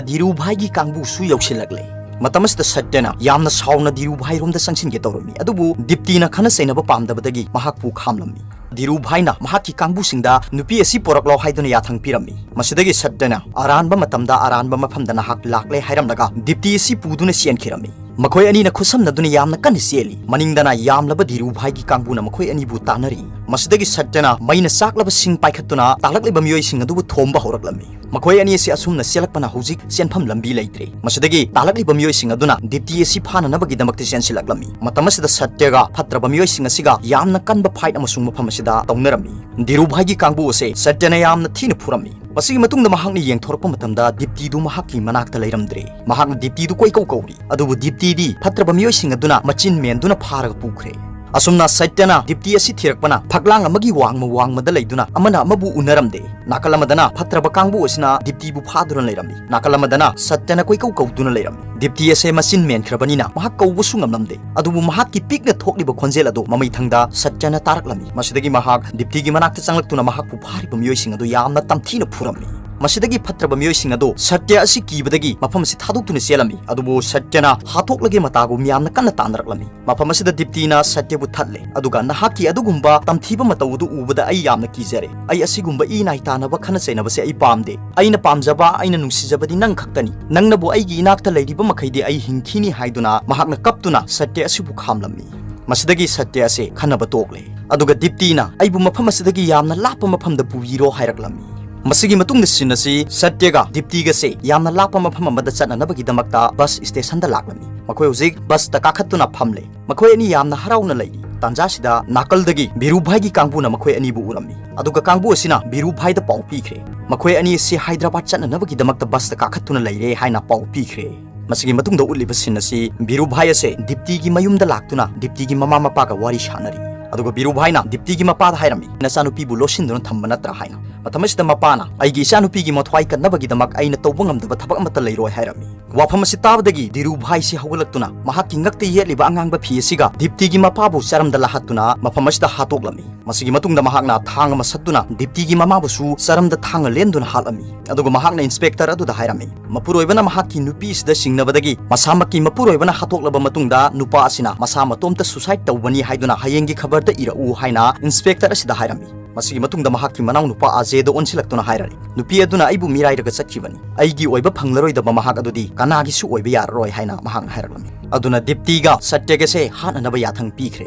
ꯙꯤꯔꯨꯚꯥꯏꯒꯤ ꯀꯥꯡꯕꯨꯁꯨ ꯌꯧꯁꯤꯜꯂꯛꯂꯦ꯫ ꯃꯇꯝ ꯑꯁꯤꯗ ꯁꯇ꯭ꯌꯅ ꯌꯥꯝꯅ ꯁꯥꯎꯅ ꯙꯤꯔꯨꯚꯥꯏꯔꯣꯝꯗ ꯆꯪꯁꯤꯟꯒꯦ ꯇꯧꯔꯝꯃꯤ, ꯑꯗꯨꯕꯨ ꯗꯤꯞꯇꯤꯅ ꯈꯠꯅ ꯆꯩꯅꯕ ꯄꯥꯝꯗꯕꯗꯒꯤ ꯃꯍꯥꯛꯄꯨ ꯈꯥꯝꯂꯝꯃꯤ꯫ ꯙꯤꯔꯨꯚꯥꯏꯅ ꯃꯍꯥꯛꯀꯤ ꯀꯥꯡꯕꯨꯁꯤꯡꯗ ꯅꯨꯄꯤ ꯑꯁꯤ ꯄꯣꯔꯛꯂꯣ ꯍꯥꯏꯗꯨꯅ ꯌꯥꯊꯪ ꯄꯤꯔꯝꯃꯤ꯫ ꯃꯁꯤꯗꯒꯤ ꯁꯇ꯭ꯌꯅ ꯑꯔꯥꯟꯕ ꯃꯇꯝꯗ ꯑꯔꯥꯟꯕ ꯃꯐꯝꯗ ꯅꯍꯥꯛ ꯂꯥꯛꯂꯦ ꯍꯥꯏꯔꯝꯂꯒ ꯗꯤꯞꯇꯤ ꯑꯁꯤ ꯄꯨꯗꯨꯅ ꯆꯦꯟꯈꯤꯔꯝꯃꯤ꯫ ꯃꯈꯣꯏ ꯑꯅꯤꯅ ꯈꯨꯠꯁꯝꯅꯗꯨꯅ ꯌꯥꯝꯅ ꯀꯟꯅ ꯆꯦꯜꯂꯤ꯫ ꯃꯅꯤꯡꯗꯅ ꯌꯥꯝꯂꯕ ꯙꯤꯔꯨꯚꯥꯏꯒꯤ ꯀꯥꯡꯕꯨꯅ ꯃꯈꯣꯏ ꯑꯅꯤꯕꯨ ꯇꯥꯟꯅꯔꯤ꯫ ꯃꯁꯤꯗꯒꯤ ꯁꯇ꯭ꯌꯅ ꯃꯩꯅ ꯆꯥꯛꯂꯕ ꯁꯤꯡ ꯄꯥꯏꯈꯠꯇꯨꯅ ꯇꯥꯜꯂꯛꯂꯤꯕ ꯃꯤꯑꯣꯏꯁꯤꯡ ꯑꯗꯨꯕꯨ ꯊꯣꯝꯕ ꯍꯧꯔꯛꯂꯝꯃꯤ꯫ ꯃꯈꯣꯏ ꯑꯅꯤ ꯑꯁꯤ ꯑꯁꯨꯝꯅ ꯆꯦꯜꯂꯛꯄꯅ ꯍꯧꯖꯤꯛ ꯆꯦꯟꯐꯝ ꯂꯝꯕꯤ ꯂꯩꯇ꯭ꯔꯦ꯫ ꯃꯁꯤꯗꯒꯤ ꯇꯥꯜꯂꯛꯂꯤꯕ ꯃꯤꯑꯣꯏꯁꯤꯡ ꯑꯗꯨꯅ ꯗꯤꯞꯇꯤ ꯑꯁꯤ ꯐꯥꯅꯅꯕꯒꯤꯗꯃꯛꯇ ꯆꯦꯟꯁꯤꯜꯂꯛꯂꯝꯃꯤ꯫ ꯃꯇꯝ ꯑꯁꯤꯗ ꯁꯇ꯭ꯌꯒ ꯐꯠꯇ꯭ꯔꯕ ꯃꯤꯑꯣꯏꯁꯤꯡ ꯑꯁꯤꯒ ꯌꯥꯝꯅ ꯀꯟꯕ fight ꯑꯃꯁꯨ ꯃꯐꯝ ꯑꯁꯤꯗ ꯇꯧꯅꯔꯝꯃꯤ꯫ ꯙꯤꯔꯨꯚꯥꯏꯒꯤ ꯀꯥꯡꯕꯨ ꯑꯁꯦ ꯁꯇ꯭ꯌꯅ ꯌꯥꯝꯅ ꯊꯤꯅ ꯐꯨꯔꯝꯃꯤ꯫ ꯃꯁꯤꯒꯤ ꯃꯇꯨꯡꯗ ꯃꯍꯥꯛꯅ ꯌꯦꯡꯊꯣꯔꯛꯄ ꯃꯇꯝꯗ ꯗꯤꯞꯇꯤꯗꯨ ꯃꯍꯥꯛꯀꯤ ꯃꯅꯥꯛꯇ ꯂꯩꯔꯝꯗ꯭ꯔꯦ꯫ ꯃꯍꯥꯛꯅ ꯗꯤꯞꯇꯤꯗꯨ ꯀꯣꯏꯀꯧ ꯀꯧꯔꯤ, ꯑꯗꯨꯕꯨ ꯗꯤꯞꯇꯤꯗꯤ ꯐꯠꯇ꯭ꯔꯕ ꯃꯤꯑꯣꯏꯁꯤꯡ ꯑꯗꯨꯅ ꯃꯆꯤꯟ ꯃꯦꯟꯗꯨꯅ ꯐꯥꯔꯒ ꯄꯨꯈ꯭ꯔꯦ꯫ ꯑꯁꯨꯝꯅ ꯁꯇ꯭ꯌꯅ ꯗꯤꯞꯇꯤ ꯑꯁꯤ ꯊꯤꯔꯛꯄꯅ ꯐꯛꯂꯥꯡ ꯑꯃꯒꯤ ꯋꯥꯡꯃ ꯋꯥꯡꯃꯗ ꯂꯩꯗꯨꯅ ꯑꯃꯅ ꯑꯃꯕꯨ ꯎꯅꯔꯝꯗꯦ꯫ ꯅꯥꯀꯜ ꯑꯃꯗꯅ ꯐꯠꯇ꯭ꯔꯕ ꯀꯥꯡꯕꯨ ꯑꯁꯤꯅ ꯗꯤꯞꯇꯤꯕꯨ ꯐꯥꯗꯨꯅ ꯂꯩꯔꯝꯃꯤ꯫ ꯅꯥꯀꯜ ꯑꯃꯗꯅ ꯁꯇ꯭ꯌꯅ ꯀꯣꯏꯀꯧ ꯀꯧꯗꯨꯅ ꯂꯩꯔꯝꯃꯤ꯫ ꯗꯤꯞꯇꯤ ꯑꯁꯦ ꯃꯆꯤꯟ ꯃꯦꯟꯈ꯭ꯔꯕꯅꯤꯅ ꯃꯍꯥꯛ ꯀꯧꯕꯁꯨ ꯉꯝꯂꯝꯗꯦ꯫ ꯑꯗꯨꯕꯨ ꯃꯍꯥꯛꯀꯤ ꯄꯤꯛꯅ ꯊꯣꯛꯂꯤꯕ ꯈꯣꯟꯖꯦꯜ ꯑꯗꯨ ꯃꯃꯩꯊꯪꯗ ꯁꯇ꯭ꯌꯅ ꯇꯥꯔꯛꯂꯝꯃꯤ꯫ ꯃꯁꯤꯗꯒꯤ ꯃꯍꯥꯛ ꯗꯤꯞꯇꯤꯒꯤ ꯃꯅꯥꯛꯇ ꯆꯪꯂꯛꯇꯨꯅ ꯃꯍꯥꯛꯄꯨ ꯐꯥꯔꯤꯕ ꯃꯤꯑꯣꯏꯁꯤꯡ ꯑꯗꯨ ꯌꯥꯝꯅ ꯇꯝꯊꯤꯅ ꯐꯨꯔꯝꯃꯤ꯫ ꯃꯁꯤꯗꯒꯤ ꯐꯠꯇ꯭ꯔꯕ ꯃꯤꯑꯣꯏꯁꯤꯡ ꯑꯗꯨ ꯁꯇ꯭ꯌ ꯑꯁꯤ ꯀꯤꯕꯗꯒꯤ ꯃꯐꯝ ꯑꯁꯤ ꯊꯥꯗꯣꯛꯇꯨꯅ ꯆꯦꯜꯂꯝꯃꯤ꯫ ꯑꯗꯨꯕꯨ ꯁꯇ꯭ꯌꯅ ꯍꯥꯠꯇꯣꯛꯂꯒꯦ ꯃꯇꯥꯒꯨꯝ ꯌꯥꯝꯅ ꯀꯟꯅ ꯇꯥꯟꯅꯔꯛꯂꯝꯃꯤ꯫ ꯃꯐꯝ ꯑꯁꯤꯗ ꯗꯤꯞꯇꯤꯅ ꯁꯇ꯭ꯌꯕꯨ ꯊꯠꯂꯦ, ꯑꯗꯨꯒ "ꯅꯍꯥꯛꯀꯤ ꯑꯗꯨꯒꯨꯝꯕ ꯇꯝꯊꯤꯕ ꯃꯇꯧ ꯑꯗꯨ ꯎꯕꯗ ꯑꯩ ꯌꯥꯝꯅ ꯀꯤꯖꯔꯦ꯫ ꯑꯩ ꯑꯁꯤꯒꯨꯝꯕ ꯏ ꯅꯥꯏ ꯇꯥꯅꯕ ꯈꯠꯅ ꯆꯩꯅꯕꯁꯦ ꯑꯩ ꯄꯥꯝꯗꯦ꯫ ꯑꯩꯅ ꯄꯥꯝꯖꯕ, ꯑꯩꯅ ꯅꯨꯡꯁꯤꯖꯕꯗꯤ ꯅꯪ ꯈꯛꯇꯅꯤ꯫ ꯅꯪꯅꯕꯨ ꯑꯩꯒꯤ ꯏꯅꯥꯛꯇ ꯂꯩꯔꯤꯕ ꯃꯈꯩꯗꯤ ꯑꯩ ꯍꯤꯡꯈꯤꯅꯤ" ꯍꯥꯏꯗꯨꯅ ꯃꯍꯥꯛꯅ ꯀꯞꯇꯨꯅ ꯁꯇ꯭ꯌ ꯑꯁꯤꯕꯨ ꯈꯥꯝꯂꯝꯃꯤ꯫ ꯃꯁꯤꯗꯒꯤ ꯁꯇ꯭ꯌ ꯑꯁꯤ ꯈꯟꯅꯕ ꯇꯣꯛꯂꯦ꯫ ꯑꯗꯨꯒ ꯗꯤꯞꯇꯤꯅ "ꯑꯩꯕꯨ ꯃꯐꯝ ꯑꯁꯤꯗꯒꯤ ꯌꯥꯝꯅ ꯂꯥꯞꯄ ꯃꯐꯝꯗ ꯄꯨꯕꯤꯔꯣ" ꯍꯥꯏꯔꯛꯂꯝꯃꯤ꯫ ꯃꯁꯤꯒꯤ ꯃꯇꯨꯡꯗ ꯁꯤꯟ ꯑꯁꯤ ꯁꯇ꯭ꯌꯒ ꯗꯤꯞꯇꯤꯒꯁꯦ ꯌꯥꯝꯅ ꯂꯥꯞꯄ ꯃꯐꯝ ꯑꯃꯗ ꯆꯠꯅꯅꯕꯒꯤꯗꯃꯛꯇ ꯕꯁ ꯁ꯭ꯇꯦꯁꯟꯗ ꯂꯥꯛꯂꯝꯃꯤ꯫ ꯃꯈꯣꯏ ꯍꯧꯖꯤꯛ ꯕꯁꯇ ꯀꯥꯈꯠꯇꯨꯅ ꯐꯝꯂꯦ꯫ ꯃꯈꯣꯏ ꯑꯅꯤ ꯌꯥꯝꯅ ꯍꯔꯥꯎꯅ ꯂꯩꯔꯤ꯫ ꯇꯥꯟꯖꯥꯁꯤꯗ ꯅꯥꯀꯜꯗꯒꯤ ꯕꯤꯔꯨꯚꯥꯏꯒꯤ ꯀꯥꯡꯕꯨꯅ ꯃꯈꯣꯏ ꯑꯅꯤꯕꯨ ꯎꯔꯝꯃꯤ꯫ ꯑꯗꯨꯒ ꯀꯥꯡꯕꯨ ꯑꯁꯤꯅ ꯕꯤꯔꯨꯚꯥꯏꯗ ꯄꯥꯎ ꯄꯤꯈ꯭ꯔꯦ, ꯃꯈꯣꯏ ꯑꯅꯤ ꯑꯁꯤ ꯍꯥꯏꯗ꯭ꯔꯕꯥꯗ ꯆꯠꯅꯅꯕꯒꯤꯗꯃꯛꯇ ꯕꯁꯇ ꯀꯥꯈꯠꯇꯨꯅ ꯂꯩꯔꯦ ꯍꯥꯏꯅ ꯄꯥꯎ ꯄꯤꯈ꯭ꯔꯦ꯫ ꯃꯁꯤꯒꯤ ꯃꯇꯨꯡꯗ ꯎꯠꯂꯤꯕ ꯁꯤꯟ ꯑꯁꯤ ꯕꯤꯔꯨꯚꯥꯏ ꯑꯁꯦ ꯗꯤꯞꯇꯤꯒꯤ ꯃꯌꯨꯝꯗ ꯂꯥꯛꯇꯨꯅ ꯗꯤꯞꯇꯤꯒꯤ ꯃꯃꯥ ꯃꯄꯥꯒ ꯋꯥꯔꯤ ꯁꯥꯟꯅꯔꯤ꯫ ꯑꯗꯨꯒ ꯕꯤꯔꯨꯚꯥꯏꯅ ꯗꯤꯞꯇꯤꯒꯤ ꯃꯄꯥꯗ ꯍꯥꯏꯔꯝꯃꯤ, "ꯅꯆꯥꯅꯨꯄꯤꯕꯨ ꯂꯣꯠꯁꯤꯟꯗꯨꯅ ꯊꯝꯕ ꯅꯠꯇ꯭ꯔꯥ?" ꯍꯥꯏꯅ꯫ ꯃꯇꯝ ꯑꯁꯤꯗ ꯃꯄꯥꯅ, "ꯑꯩꯒꯤ ꯏꯆꯥꯅꯨꯄꯤꯒꯤ ꯃꯊ꯭ꯋꯥꯏ ꯀꯟꯅꯕꯒꯤꯗꯃꯛ ꯑꯩꯅ ꯇꯧꯕ ꯉꯝꯗꯕ ꯊꯕꯛ ꯑꯃꯠꯇ ꯂꯩꯔꯣꯏ" ꯍꯥꯏꯔꯝꯃꯤ꯫ ꯋꯥꯐꯝ ꯑꯁꯤ ꯇꯥꯕꯗꯒꯤ ꯗꯤꯔꯨꯚꯥꯏꯁꯤ ꯍꯧꯒꯠꯂꯛꯇꯨꯅ ꯃꯍꯥꯛꯀꯤ ꯉꯛꯇ ꯌꯦꯠꯂꯤꯕ ꯑꯉꯥꯡꯕ ꯐꯤ ꯑꯁꯤꯒ ꯗꯤꯞꯇꯤꯒꯤ ꯃꯄꯥꯕꯨ ꯆꯔꯝꯗ ꯂꯥꯛꯍꯠꯇꯨꯅ ꯃꯐꯝ ꯑꯁꯤꯗ ꯍꯥꯠꯇꯣꯛꯂꯝꯃꯤ꯫ ꯃꯁꯤꯒꯤ ꯃꯇꯨꯡꯗ ꯃꯍꯥꯛꯅ ꯊꯥꯡ ꯑꯃ ꯁꯠꯇꯨꯅ ꯗꯤꯞꯇꯤꯒꯤ ꯃꯃꯥꯕꯨꯁꯨ ꯆꯔꯝꯗ ꯊꯥꯡꯅ ꯂꯦꯟꯗꯨꯅ ꯍꯥꯠꯂꯝꯃꯤ꯫ ꯑꯗꯨꯒ ꯃꯍꯥꯛꯅ ꯏꯟꯁꯄꯦꯛꯇꯔ ꯑꯗꯨꯗ ꯍꯥꯏꯔꯝꯃꯤ, ꯃꯄꯨꯔꯣꯏꯕꯅ ꯃꯍꯥꯛꯀꯤ ꯅꯨꯄꯤ ꯑꯁꯤꯗ ꯆꯤꯡꯅꯕꯗꯒꯤ ꯃꯁꯥꯃꯛꯀꯤ ꯃꯄꯨꯔꯣꯏꯕꯅ ꯍꯥꯠꯇꯣꯛꯂꯕ ꯃꯇꯨꯡꯗ ꯅꯨꯄꯥ ꯑꯁꯤꯅ ꯃꯁꯥ ꯃꯇꯣꯝꯇ ꯁꯨꯁꯥꯏꯗ ꯇꯧꯕꯅꯤ ꯍꯥꯏꯗꯨꯅ ꯍꯌꯦꯡꯒꯤ ꯈꯕꯔꯗ ꯏꯔꯛꯎ ꯍꯥꯏꯅ ꯏꯟꯁꯄꯦꯛꯇꯔ ꯑꯁꯤꯗ ꯍꯥꯏꯔꯝꯃꯤ꯫ ꯃꯁꯤꯒꯤ ꯃꯇꯨꯡꯗ ꯃꯍꯥꯛꯀꯤ ꯃꯅꯥꯎꯅꯨꯄꯥ ꯑꯖꯦꯗ ꯑꯣꯟꯁꯤꯜꯂꯛꯇꯨꯅ ꯍꯥꯏꯔꯔꯤ, "ꯅꯨꯄꯤ ꯑꯗꯨꯅ ꯑꯩꯕꯨ ꯃꯤꯔꯥꯏꯔꯒ ꯆꯠꯈꯤꯕꯅꯤ꯫ ꯑꯩꯒꯤ ꯑꯣꯏꯕ ꯐꯪꯂꯔꯣꯏꯗꯕ ꯃꯍꯥꯛ ꯑꯗꯨꯗꯤ ꯀꯅꯥꯒꯤꯁꯨ ꯑꯣꯏꯕ ꯌꯥꯔꯔꯣꯏ" ꯍꯥꯏꯅ ꯃꯍꯥꯛꯅ ꯍꯥꯏꯔꯛꯂꯝꯃꯤ꯫ ꯑꯗꯨꯅ ꯗꯤꯞꯇꯤꯒ ꯁꯇ꯭ꯌꯒꯁꯦ ꯍꯥꯠꯅꯅꯕ ꯌꯥꯊꯪ ꯄꯤꯈ꯭ꯔꯦ꯫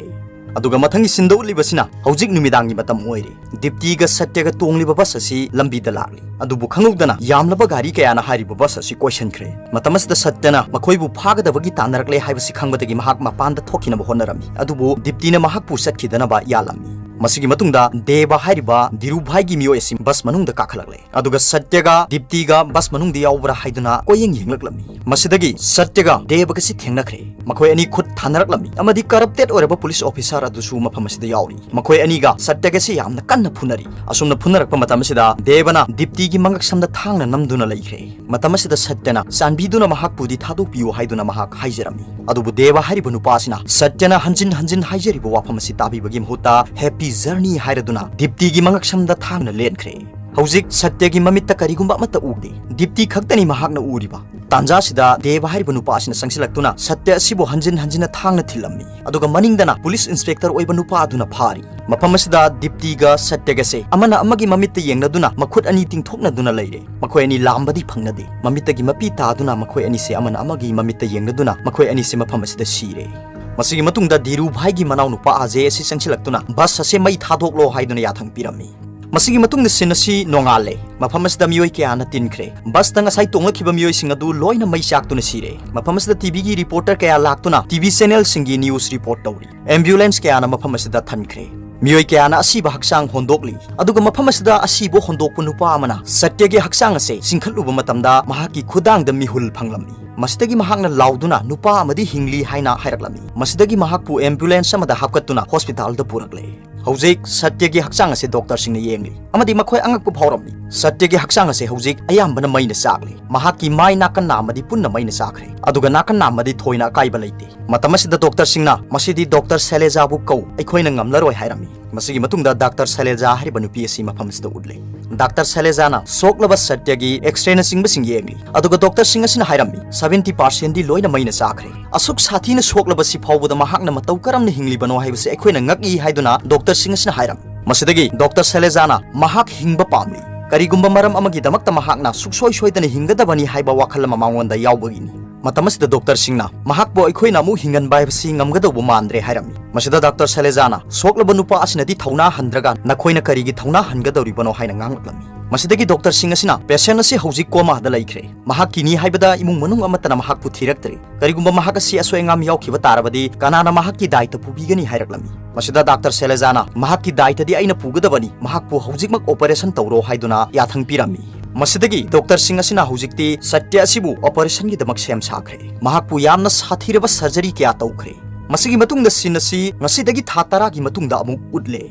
ꯑꯗꯨꯒ ꯃꯊꯪꯒꯤ ꯁꯤꯟꯗ ꯎꯠꯂꯤꯕꯁꯤꯅ ꯍꯧꯖꯤꯛ ꯅꯨꯃꯤꯗꯥꯡꯒꯤ ꯃꯇꯝ ꯑꯣꯏꯔꯤ꯫ ꯗꯤꯞꯇꯤꯒ ꯁꯇ꯭ꯌꯒ ꯇꯣꯡꯂꯤꯕ ꯕꯁ ꯑꯁꯤ ꯂꯝꯕꯤꯗ ꯂꯥꯛꯂꯤ꯫ ꯑꯗꯨꯕꯨ ꯈꯪꯍꯧꯗꯅ ꯌꯥꯝꯂꯕ ꯒꯥꯔꯤ ꯀꯌꯥꯅ ꯍꯥꯏꯔꯤꯕ ꯕꯁ ꯑꯁꯤ ꯀꯣꯏꯁꯤꯟꯈ꯭ꯔꯦ꯫ ꯃꯇꯝ ꯑꯁꯤꯗ ꯁꯇ꯭ꯌꯅ ꯃꯈꯣꯏꯕꯨ ꯐꯥꯒꯗꯕꯒꯤ ꯇꯥꯟꯅꯔꯛꯂꯦ ꯍꯥꯏꯕꯁꯤ ꯈꯪꯕꯗꯒꯤ ꯃꯍꯥꯛ ꯃꯄꯥꯟꯗ ꯊꯣꯛꯈꯤꯅꯕ ꯍꯣꯠꯅꯔꯝꯃꯤ꯫ ꯑꯗꯨꯕꯨ ꯗꯤꯞꯇꯤꯅ ꯃꯍꯥꯛꯄꯨ ꯆꯠꯈꯤꯗꯅꯕ ꯌꯥꯜꯂꯝꯃꯤ꯫ ꯃꯁꯤꯒꯤ ꯃꯇꯨꯡꯗ ꯗꯦꯕ ꯍꯥꯏꯔꯤꯕ ꯗꯤꯔꯨꯚꯥꯏꯒꯤ ꯃꯤꯑꯣꯏ ꯑꯁꯤ ꯕꯁ ꯃꯅꯨꯡꯗ ꯀꯥꯈꯠꯂꯛꯂꯦ꯫ ꯑꯗꯨꯒ ꯁꯇ꯭ꯌꯒ ꯗꯤꯞꯇꯤꯒ ꯕꯁ ꯃꯅꯨꯡꯗ ꯌꯥꯎꯕ꯭ꯔꯥ ꯍꯥꯏꯗꯨꯅ ꯀꯣꯏꯌꯦꯡ ꯌꯦꯡꯂꯛꯂꯝꯃꯤ꯫ ꯃꯁꯤꯗꯒꯤ ꯁꯇ꯭ꯌꯒ ꯗꯦꯕꯒꯁꯤ ꯊꯦꯡꯅꯈ꯭ꯔꯦ꯫ ꯃꯈꯣꯏ ꯑꯅꯤ ꯈꯨꯠ ꯊꯥꯅꯔꯛꯂꯝꯃꯤ ꯑꯃꯗꯤ ꯀꯔꯞꯇꯦꯠ ꯑꯣꯏꯔꯕ ꯄꯨꯂꯤꯁ ꯑꯣꯐꯤꯁꯥꯔ ꯑꯗꯨꯁꯨ ꯃꯐꯝ ꯑꯁꯤꯗ ꯌꯥꯎꯔꯤ꯫ ꯃꯈꯣꯏ ꯑꯅꯤꯒ ꯁꯇ꯭ꯌꯒꯁꯤ ꯌꯥꯝꯅ ꯀꯟꯅ ꯐꯨꯅꯔꯤ꯫ ꯑꯁꯨꯝꯅ ꯐꯨꯅꯔꯛꯄ ꯃꯇꯝ ꯑꯁꯤꯗ ꯗꯦꯕꯅ ꯗꯤꯞꯇꯤꯒꯤ ꯃꯉꯛꯁꯝꯗ ꯊꯥꯡꯅ ꯅꯝꯗꯨꯅ ꯂꯩꯈ꯭ꯔꯦ꯫ ꯃꯇꯝ ꯑꯁꯤꯗ ꯁꯇ꯭ꯌꯅ, "ꯆꯥꯟꯕꯤꯗꯨꯅ ꯃꯍꯥꯛꯄꯨꯗꯤ ꯊꯥꯗꯣꯛꯄꯤꯌꯨ" ꯍꯥꯏꯗꯨꯅ ꯃꯍꯥꯛ ꯍꯥꯏꯖꯔꯝꯃꯤ꯫ ꯑꯗꯨꯕꯨ ꯗꯦꯕ ꯍꯥꯏꯔꯤꯕ ꯅꯨꯄꯥ ꯑꯁꯤꯅ ꯁꯇ꯭ꯌꯅ ꯍꯟꯖꯤꯟ ꯍꯟꯖꯤꯟ ꯍꯥꯏꯖꯔꯤꯕ ꯋꯥꯐꯝ ꯑꯁꯤ ꯇꯥꯕꯤꯕꯒꯤ ꯃꯍꯨꯠꯇ "Happy Journey" ꯍꯥꯏꯔꯗꯨꯅ ꯗꯤꯞꯇꯤꯒꯤ ꯃꯉꯛꯁꯝꯗ ꯊꯥꯡꯅ ꯂꯦꯟꯈ꯭ꯔꯦ꯫ ꯍꯧꯖꯤꯛ ꯁꯇ꯭ꯌꯒꯤ ꯃꯃꯤꯠꯇ ꯀꯔꯤꯒꯨꯝꯕ ꯑꯃꯠꯇ ꯎꯗꯦ꯫ ꯗꯤꯞꯇꯤ ꯈꯛꯇꯅꯤ ꯃꯍꯥꯛꯅ ꯎꯔꯤꯕ꯫ ꯇꯥꯟꯖꯥꯁꯤꯗ ꯗꯦꯕ ꯍꯥꯏꯔꯤꯕ ꯅꯨꯄꯥ ꯑꯁꯤꯅ ꯆꯪꯁꯤꯜꯂꯛꯇꯨꯅ ꯁꯇ꯭ꯌ ꯑꯁꯤꯕꯨ ꯍꯟꯖꯤꯟ ꯍꯟꯖꯤꯟꯅ ꯊꯥꯡꯅ ꯊꯤꯜꯂꯝꯃꯤ꯫ ꯑꯗꯨꯒ ꯃꯅꯤꯡꯗꯅ ꯄꯨꯂꯤꯁ ꯏꯟꯁꯄꯦꯛꯇꯔ ꯑꯣꯏꯕ ꯅꯨꯄꯥ ꯑꯗꯨꯅ ꯐꯥꯔꯤ꯫ ꯃꯐꯝ ꯑꯁꯤꯗ ꯗꯤꯞꯇꯤꯒ ꯁꯇ꯭ꯌꯒꯁꯦ ꯑꯃꯅ ꯑꯃꯒꯤ ꯃꯃꯤꯠꯇ ꯌꯦꯡꯅꯗꯨꯅ ꯃꯈꯨꯠ ꯑꯅꯤ ꯇꯤꯡꯊꯣꯛꯅꯗꯨꯅ ꯂꯩꯔꯦ꯫ ꯃꯈꯣꯏ ꯑꯅꯤ ꯂꯥꯝꯕꯗꯤ ꯐꯪꯅꯗꯦ꯫ ꯃꯃꯤꯠꯇꯒꯤ ꯃꯄꯤ ꯇꯥꯗꯨꯅ ꯃꯈꯣꯏ ꯑꯅꯤꯁꯦ ꯑꯃꯅ ꯑꯃꯒꯤ ꯃꯃꯤꯠꯇ ꯌꯦꯡꯅꯗꯨꯅ ꯃꯈꯣꯏ ꯑꯅꯤꯁꯦ ꯃꯐꯝ ꯑꯁꯤꯗ ꯁꯤꯔꯦ꯫ ꯃꯁꯤꯒꯤ ꯃꯇꯨꯡꯗ ꯙꯤꯔꯨ ꯚꯥꯏꯒꯤ ꯃꯅꯥꯎꯅꯨꯄꯥ ꯑꯖꯦ ꯑꯁꯤ ꯆꯪꯁꯤꯜꯂꯛꯇꯨꯅ ꯕꯁ ꯑꯁꯦ ꯃꯩ ꯊꯥꯗꯣꯛꯂꯣ ꯍꯥꯏꯗꯨꯅ ꯌꯥꯊꯪ ꯄꯤꯔꯝꯃꯤ꯫ ꯃꯁꯤꯒꯤ ꯃꯇꯨꯡꯗ ꯁꯤꯟ ꯑꯁꯤ ꯅꯣꯡꯉꯥꯜꯂꯦ꯫ ꯃꯐꯝ ꯑꯁꯤꯗ ꯃꯤꯑꯣꯏ ꯀꯌꯥꯅ ꯇꯤꯟꯈ꯭ꯔꯦ꯫ ꯕꯁꯇ ꯉꯁꯥꯏ ꯇꯣꯡꯂꯛꯈꯤꯕ ꯃꯤꯑꯣꯏꯁꯤꯡ ꯑꯗꯨ ꯂꯣꯏꯅ ꯃꯩ ꯆꯥꯛꯇꯨꯅ ꯁꯤꯔꯦ꯫ ꯃꯐꯝ ꯑꯁꯤꯗ ꯇꯤꯚꯤꯒꯤ ꯔꯤꯄꯣꯔꯇꯔ ꯀꯌꯥ ꯂꯥꯛꯇꯨꯅ ꯇꯤꯚꯤ ꯆꯦꯅꯦꯜꯁꯤꯡꯒꯤ ꯅ꯭ꯌꯨꯁ ꯔꯤꯄꯣꯔꯠ ꯇꯧꯔꯤ꯫ ꯑꯦꯝꯕꯨꯂꯦꯟꯁ ꯀꯌꯥꯅ ꯃꯐꯝ ꯑꯁꯤꯗ ꯊꯟꯈ꯭ꯔꯦ꯫ ꯃꯤꯑꯣꯏ ꯀꯌꯥꯅ ꯑꯁꯤꯕ ꯍꯛꯆꯥꯡ ꯍꯣꯟꯗꯣꯛꯂꯤ꯫ ꯑꯗꯨꯒ ꯃꯐꯝ ꯑꯁꯤꯗ ꯑꯁꯤꯕ ꯍꯣꯟꯗꯣꯛꯄ ꯅꯨꯄꯥ ꯑꯃꯅ ꯁꯇ꯭ꯌꯒꯤ ꯍꯛꯆꯥꯡ ꯑꯁꯦ ꯆꯤꯡꯈꯠꯂꯨꯕ ꯃꯇꯝꯗ ꯃꯍꯥꯛꯀꯤ ꯈꯨꯗꯥꯡꯗ ꯃꯤꯍꯨꯜ ꯐꯪꯂꯝꯃꯤ꯫ ꯃꯁꯤꯗꯒꯤ ꯃꯍꯥꯛꯅ ꯂꯥꯎꯗꯨꯅ ꯅꯨꯄꯥ ꯑꯃꯗꯤ ꯍꯤꯡꯂꯤ ꯍꯥꯏꯅ ꯍꯥꯏꯔꯛꯂꯝꯃꯤ꯫ ꯃꯁꯤꯗꯒꯤ ꯃꯍꯥꯛꯄꯨ ꯑꯦꯝꯕꯨꯂꯦꯟꯁ ꯑꯃꯗ ꯍꯥꯞꯀꯠꯇꯨꯅ ꯍꯣꯁꯄꯤꯇꯥꯜꯗ ꯄꯨꯔꯛꯂꯦ꯫ ꯍꯧꯖꯤꯛ ꯁꯇ꯭ꯌꯒꯤ ꯍꯛꯆꯥꯡ ꯑꯁꯤ ꯗꯣꯛꯇꯔꯁꯤꯡꯅ ꯌꯦꯡꯂꯤ ꯑꯃꯗꯤ ꯃꯈꯣꯏ ꯑꯉꯛꯄ ꯐꯥꯎꯔꯝꯃꯤ꯫ ꯁꯇ꯭ꯌꯒꯤ ꯍꯛꯆꯥꯡ ꯑꯁꯤ ꯍꯧꯖꯤꯛ ꯑꯌꯥꯝꯕꯅ ꯃꯩꯅ ꯆꯥꯛꯂꯤ꯫ ꯃꯍꯥꯛꯀꯤ ꯃꯥꯏ ꯅꯥꯀꯟ ꯅꯥꯝꯃꯗꯤ ꯄꯨꯟꯅ ꯃꯩꯅ ꯆꯥꯈ꯭ꯔꯦ꯫ ꯑꯗꯨꯒ ꯅꯥꯀꯟ ꯅꯥꯝꯃꯗꯤ ꯊꯣꯏꯅ ꯑꯀꯥꯏꯕ ꯂꯩꯇꯦ꯫ ꯃꯇꯝ ꯑꯁꯤꯗ ꯗꯣꯛꯇꯔꯁꯤꯡꯅ ꯃꯁꯤꯗꯤ ꯗꯣꯛꯇꯔ ꯁꯦꯂꯦꯖꯥꯕꯨ ꯀꯧ, ꯑꯩꯈꯣꯏꯅ ꯉꯝꯂꯔꯣꯏ ꯍꯥꯏꯔꯝꯃꯤ꯫ ꯃꯁꯤꯒꯤ ꯃꯇꯨꯡꯗ ꯗꯥꯛꯇꯔ ꯁꯦꯂꯦꯖꯥ ꯍꯥꯏꯔꯤꯕ ꯅꯨꯄꯤ ꯑꯁꯤ ꯃꯐꯝ ꯑꯁꯤꯗ ꯎꯠꯂꯦ꯫ ꯗꯥꯛꯇꯔ ꯁꯦꯂꯦꯖꯥꯅ ꯁꯣꯛꯂꯕ ꯁꯇ꯭ꯌꯒꯤ ꯑꯦꯛꯁꯔꯦꯅꯆꯤꯡꯕꯁꯤꯡ ꯌꯦꯡꯂꯤ꯫ ꯑꯗꯨꯒ ꯗꯣꯛꯇꯔꯁꯤꯡ ꯑꯁꯤꯅ ꯍꯥꯏꯔꯝꯃꯤ, "ꯁꯚꯦꯟꯇꯤ ꯄꯥꯔꯁꯦꯟꯗꯤ ꯂꯣꯏꯅ ꯃꯩꯅ ꯆꯥꯈ꯭ꯔꯦ꯫ ꯑꯁꯨꯛ ꯁꯥꯊꯤꯅ ꯁꯣꯛꯂꯕꯁꯤ ꯐꯥꯎꯕꯗ ꯃꯍꯥꯛꯅ ꯃꯇꯧ ꯀꯔꯝꯅ ꯍꯤꯡꯂꯤꯕꯅꯣ ꯍꯥꯏꯕꯁꯤ ꯑꯩꯈꯣꯏꯅ ꯉꯛꯏ" ꯍꯥꯏꯗꯨꯅ ꯗꯣꯛꯇꯔꯁꯤꯡ ꯑꯁꯤꯅ ꯍꯥꯏꯔꯝꯃꯤ꯫ ꯃꯁꯤꯗꯒꯤ ꯗꯣꯛꯇꯔ ꯁꯦꯂꯦꯖꯥꯅ ꯃꯍꯥꯛ ꯍꯤꯡꯕ ꯄꯥꯝꯂꯤ꯫ ꯀꯔꯤꯒꯨꯝꯕ ꯃꯔꯝ ꯑꯃꯒꯤꯗꯃꯛꯇ ꯃꯍꯥꯛꯅ ꯁꯨꯛꯁꯣꯏ ꯁꯣꯏꯗꯅ ꯍꯤꯡꯒꯗꯕꯅꯤ ꯍꯥꯏꯕ ꯋꯥꯈꯜ ꯑꯃ ꯃꯉꯣꯟꯗ ꯌꯥꯎꯕꯒꯤꯅꯤ꯫ ꯃꯇꯝ ꯑꯁꯤꯗ ꯗꯣꯛꯇꯔꯁꯤꯡꯅ ꯃꯍꯥꯛꯄꯨ ꯑꯩꯈꯣꯏꯅ ꯑꯃꯨꯛ ꯍꯤꯡꯍꯟꯕ ꯍꯥꯏꯕꯁꯤ ꯉꯝꯒꯗꯧꯕ ꯃꯥꯟꯗ꯭ꯔꯦ ꯍꯥꯏꯔꯝꯃꯤ꯫ ꯃꯁꯤꯗ ꯗꯥꯛꯇꯔ ꯁꯦꯂꯦꯖꯥꯅ ꯁꯣꯛꯂꯕ ꯅꯨꯄꯥ ꯑꯁꯤꯅꯗꯤ ꯊꯧꯅꯥ ꯍꯟꯗ꯭ꯔꯒ ꯅꯈꯣꯏꯅ ꯀꯔꯤꯒꯤ ꯊꯧꯅꯥ ꯍꯟꯒꯗꯧꯔꯤꯕꯅꯣ ꯍꯥꯏꯅ ꯉꯥꯡꯂꯛꯂꯝꯃꯤ꯫ ꯃꯁꯤꯗꯒꯤ ꯗꯣꯛꯇꯔꯁꯤꯡ ꯑꯁꯤꯅ ꯄꯦꯁꯦꯟ ꯑꯁꯤ ꯍꯧꯖꯤꯛ ꯀꯣꯃꯥꯗ ꯂꯩꯈ꯭ꯔꯦ꯫ ꯃꯍꯥꯛꯀꯤꯅꯤ ꯍꯥꯏꯕꯗ ꯏꯃꯨꯡ ꯃꯅꯨꯡ ꯑꯃꯠꯇꯅ ꯃꯍꯥꯛꯄꯨ ꯊꯤꯔꯛꯇ꯭ꯔꯦ꯫ ꯀꯔꯤꯒꯨꯝꯕ ꯃꯍꯥꯛ ꯑꯁꯤ ꯑꯁꯣꯏ ꯑꯉꯥꯝ ꯌꯥꯎꯈꯤꯕ ꯇꯥꯔꯕꯗꯤ ꯀꯅꯥꯅ ꯃꯍꯥꯛꯀꯤ ꯗꯥꯏꯇ ꯄꯨꯕꯤꯒꯅꯤ ꯍꯥꯏꯔꯛꯂꯝꯃꯤ꯫ ꯃꯁꯤꯗ ꯗꯥꯛꯇꯔ ꯁꯦꯂꯦꯖꯥꯅ ꯃꯍꯥꯛꯀꯤ ꯗꯥꯏꯇꯗꯤ ꯑꯩꯅ ꯄꯨꯒꯗꯕꯅꯤ, ꯃꯍꯥꯛꯄꯨ ꯍꯧꯖꯤꯛꯃꯛ ꯑꯣꯄꯔꯦꯁꯟ ꯇꯧꯔꯣ ꯍꯥꯏꯗꯨꯅ ꯌꯥꯊꯪ ꯄꯤꯔꯝꯃꯤ꯫ ꯃꯁꯤꯗꯒꯤ ꯗꯣꯛꯇꯔꯁꯤꯡ ꯑꯁꯤꯅ ꯍꯧꯖꯤꯛꯇꯤ ꯁꯇ꯭ꯌ ꯑꯁꯤꯕꯨ ꯑꯣꯄꯔꯦꯁꯟꯒꯤꯗꯃꯛ ꯁꯦꯝ ꯁꯥꯈ꯭ꯔꯦ꯫ ꯃꯍꯥꯛꯄꯨ ꯌꯥꯝꯅ ꯁꯥꯊꯤꯔꯕ ꯁꯔꯖꯔꯤ ꯀꯌꯥ ꯇꯧꯈ꯭ꯔꯦ꯫ ꯃꯁꯤꯒꯤ ꯃꯇꯨꯡꯗ ꯁꯤꯟ ꯑꯁꯤ ꯉꯁꯤꯗꯒꯤ ꯊꯥ ꯇꯔꯥꯒꯤ ꯃꯇꯨꯡꯗ ꯑꯃꯨꯛ ꯎꯠꯂꯦ꯫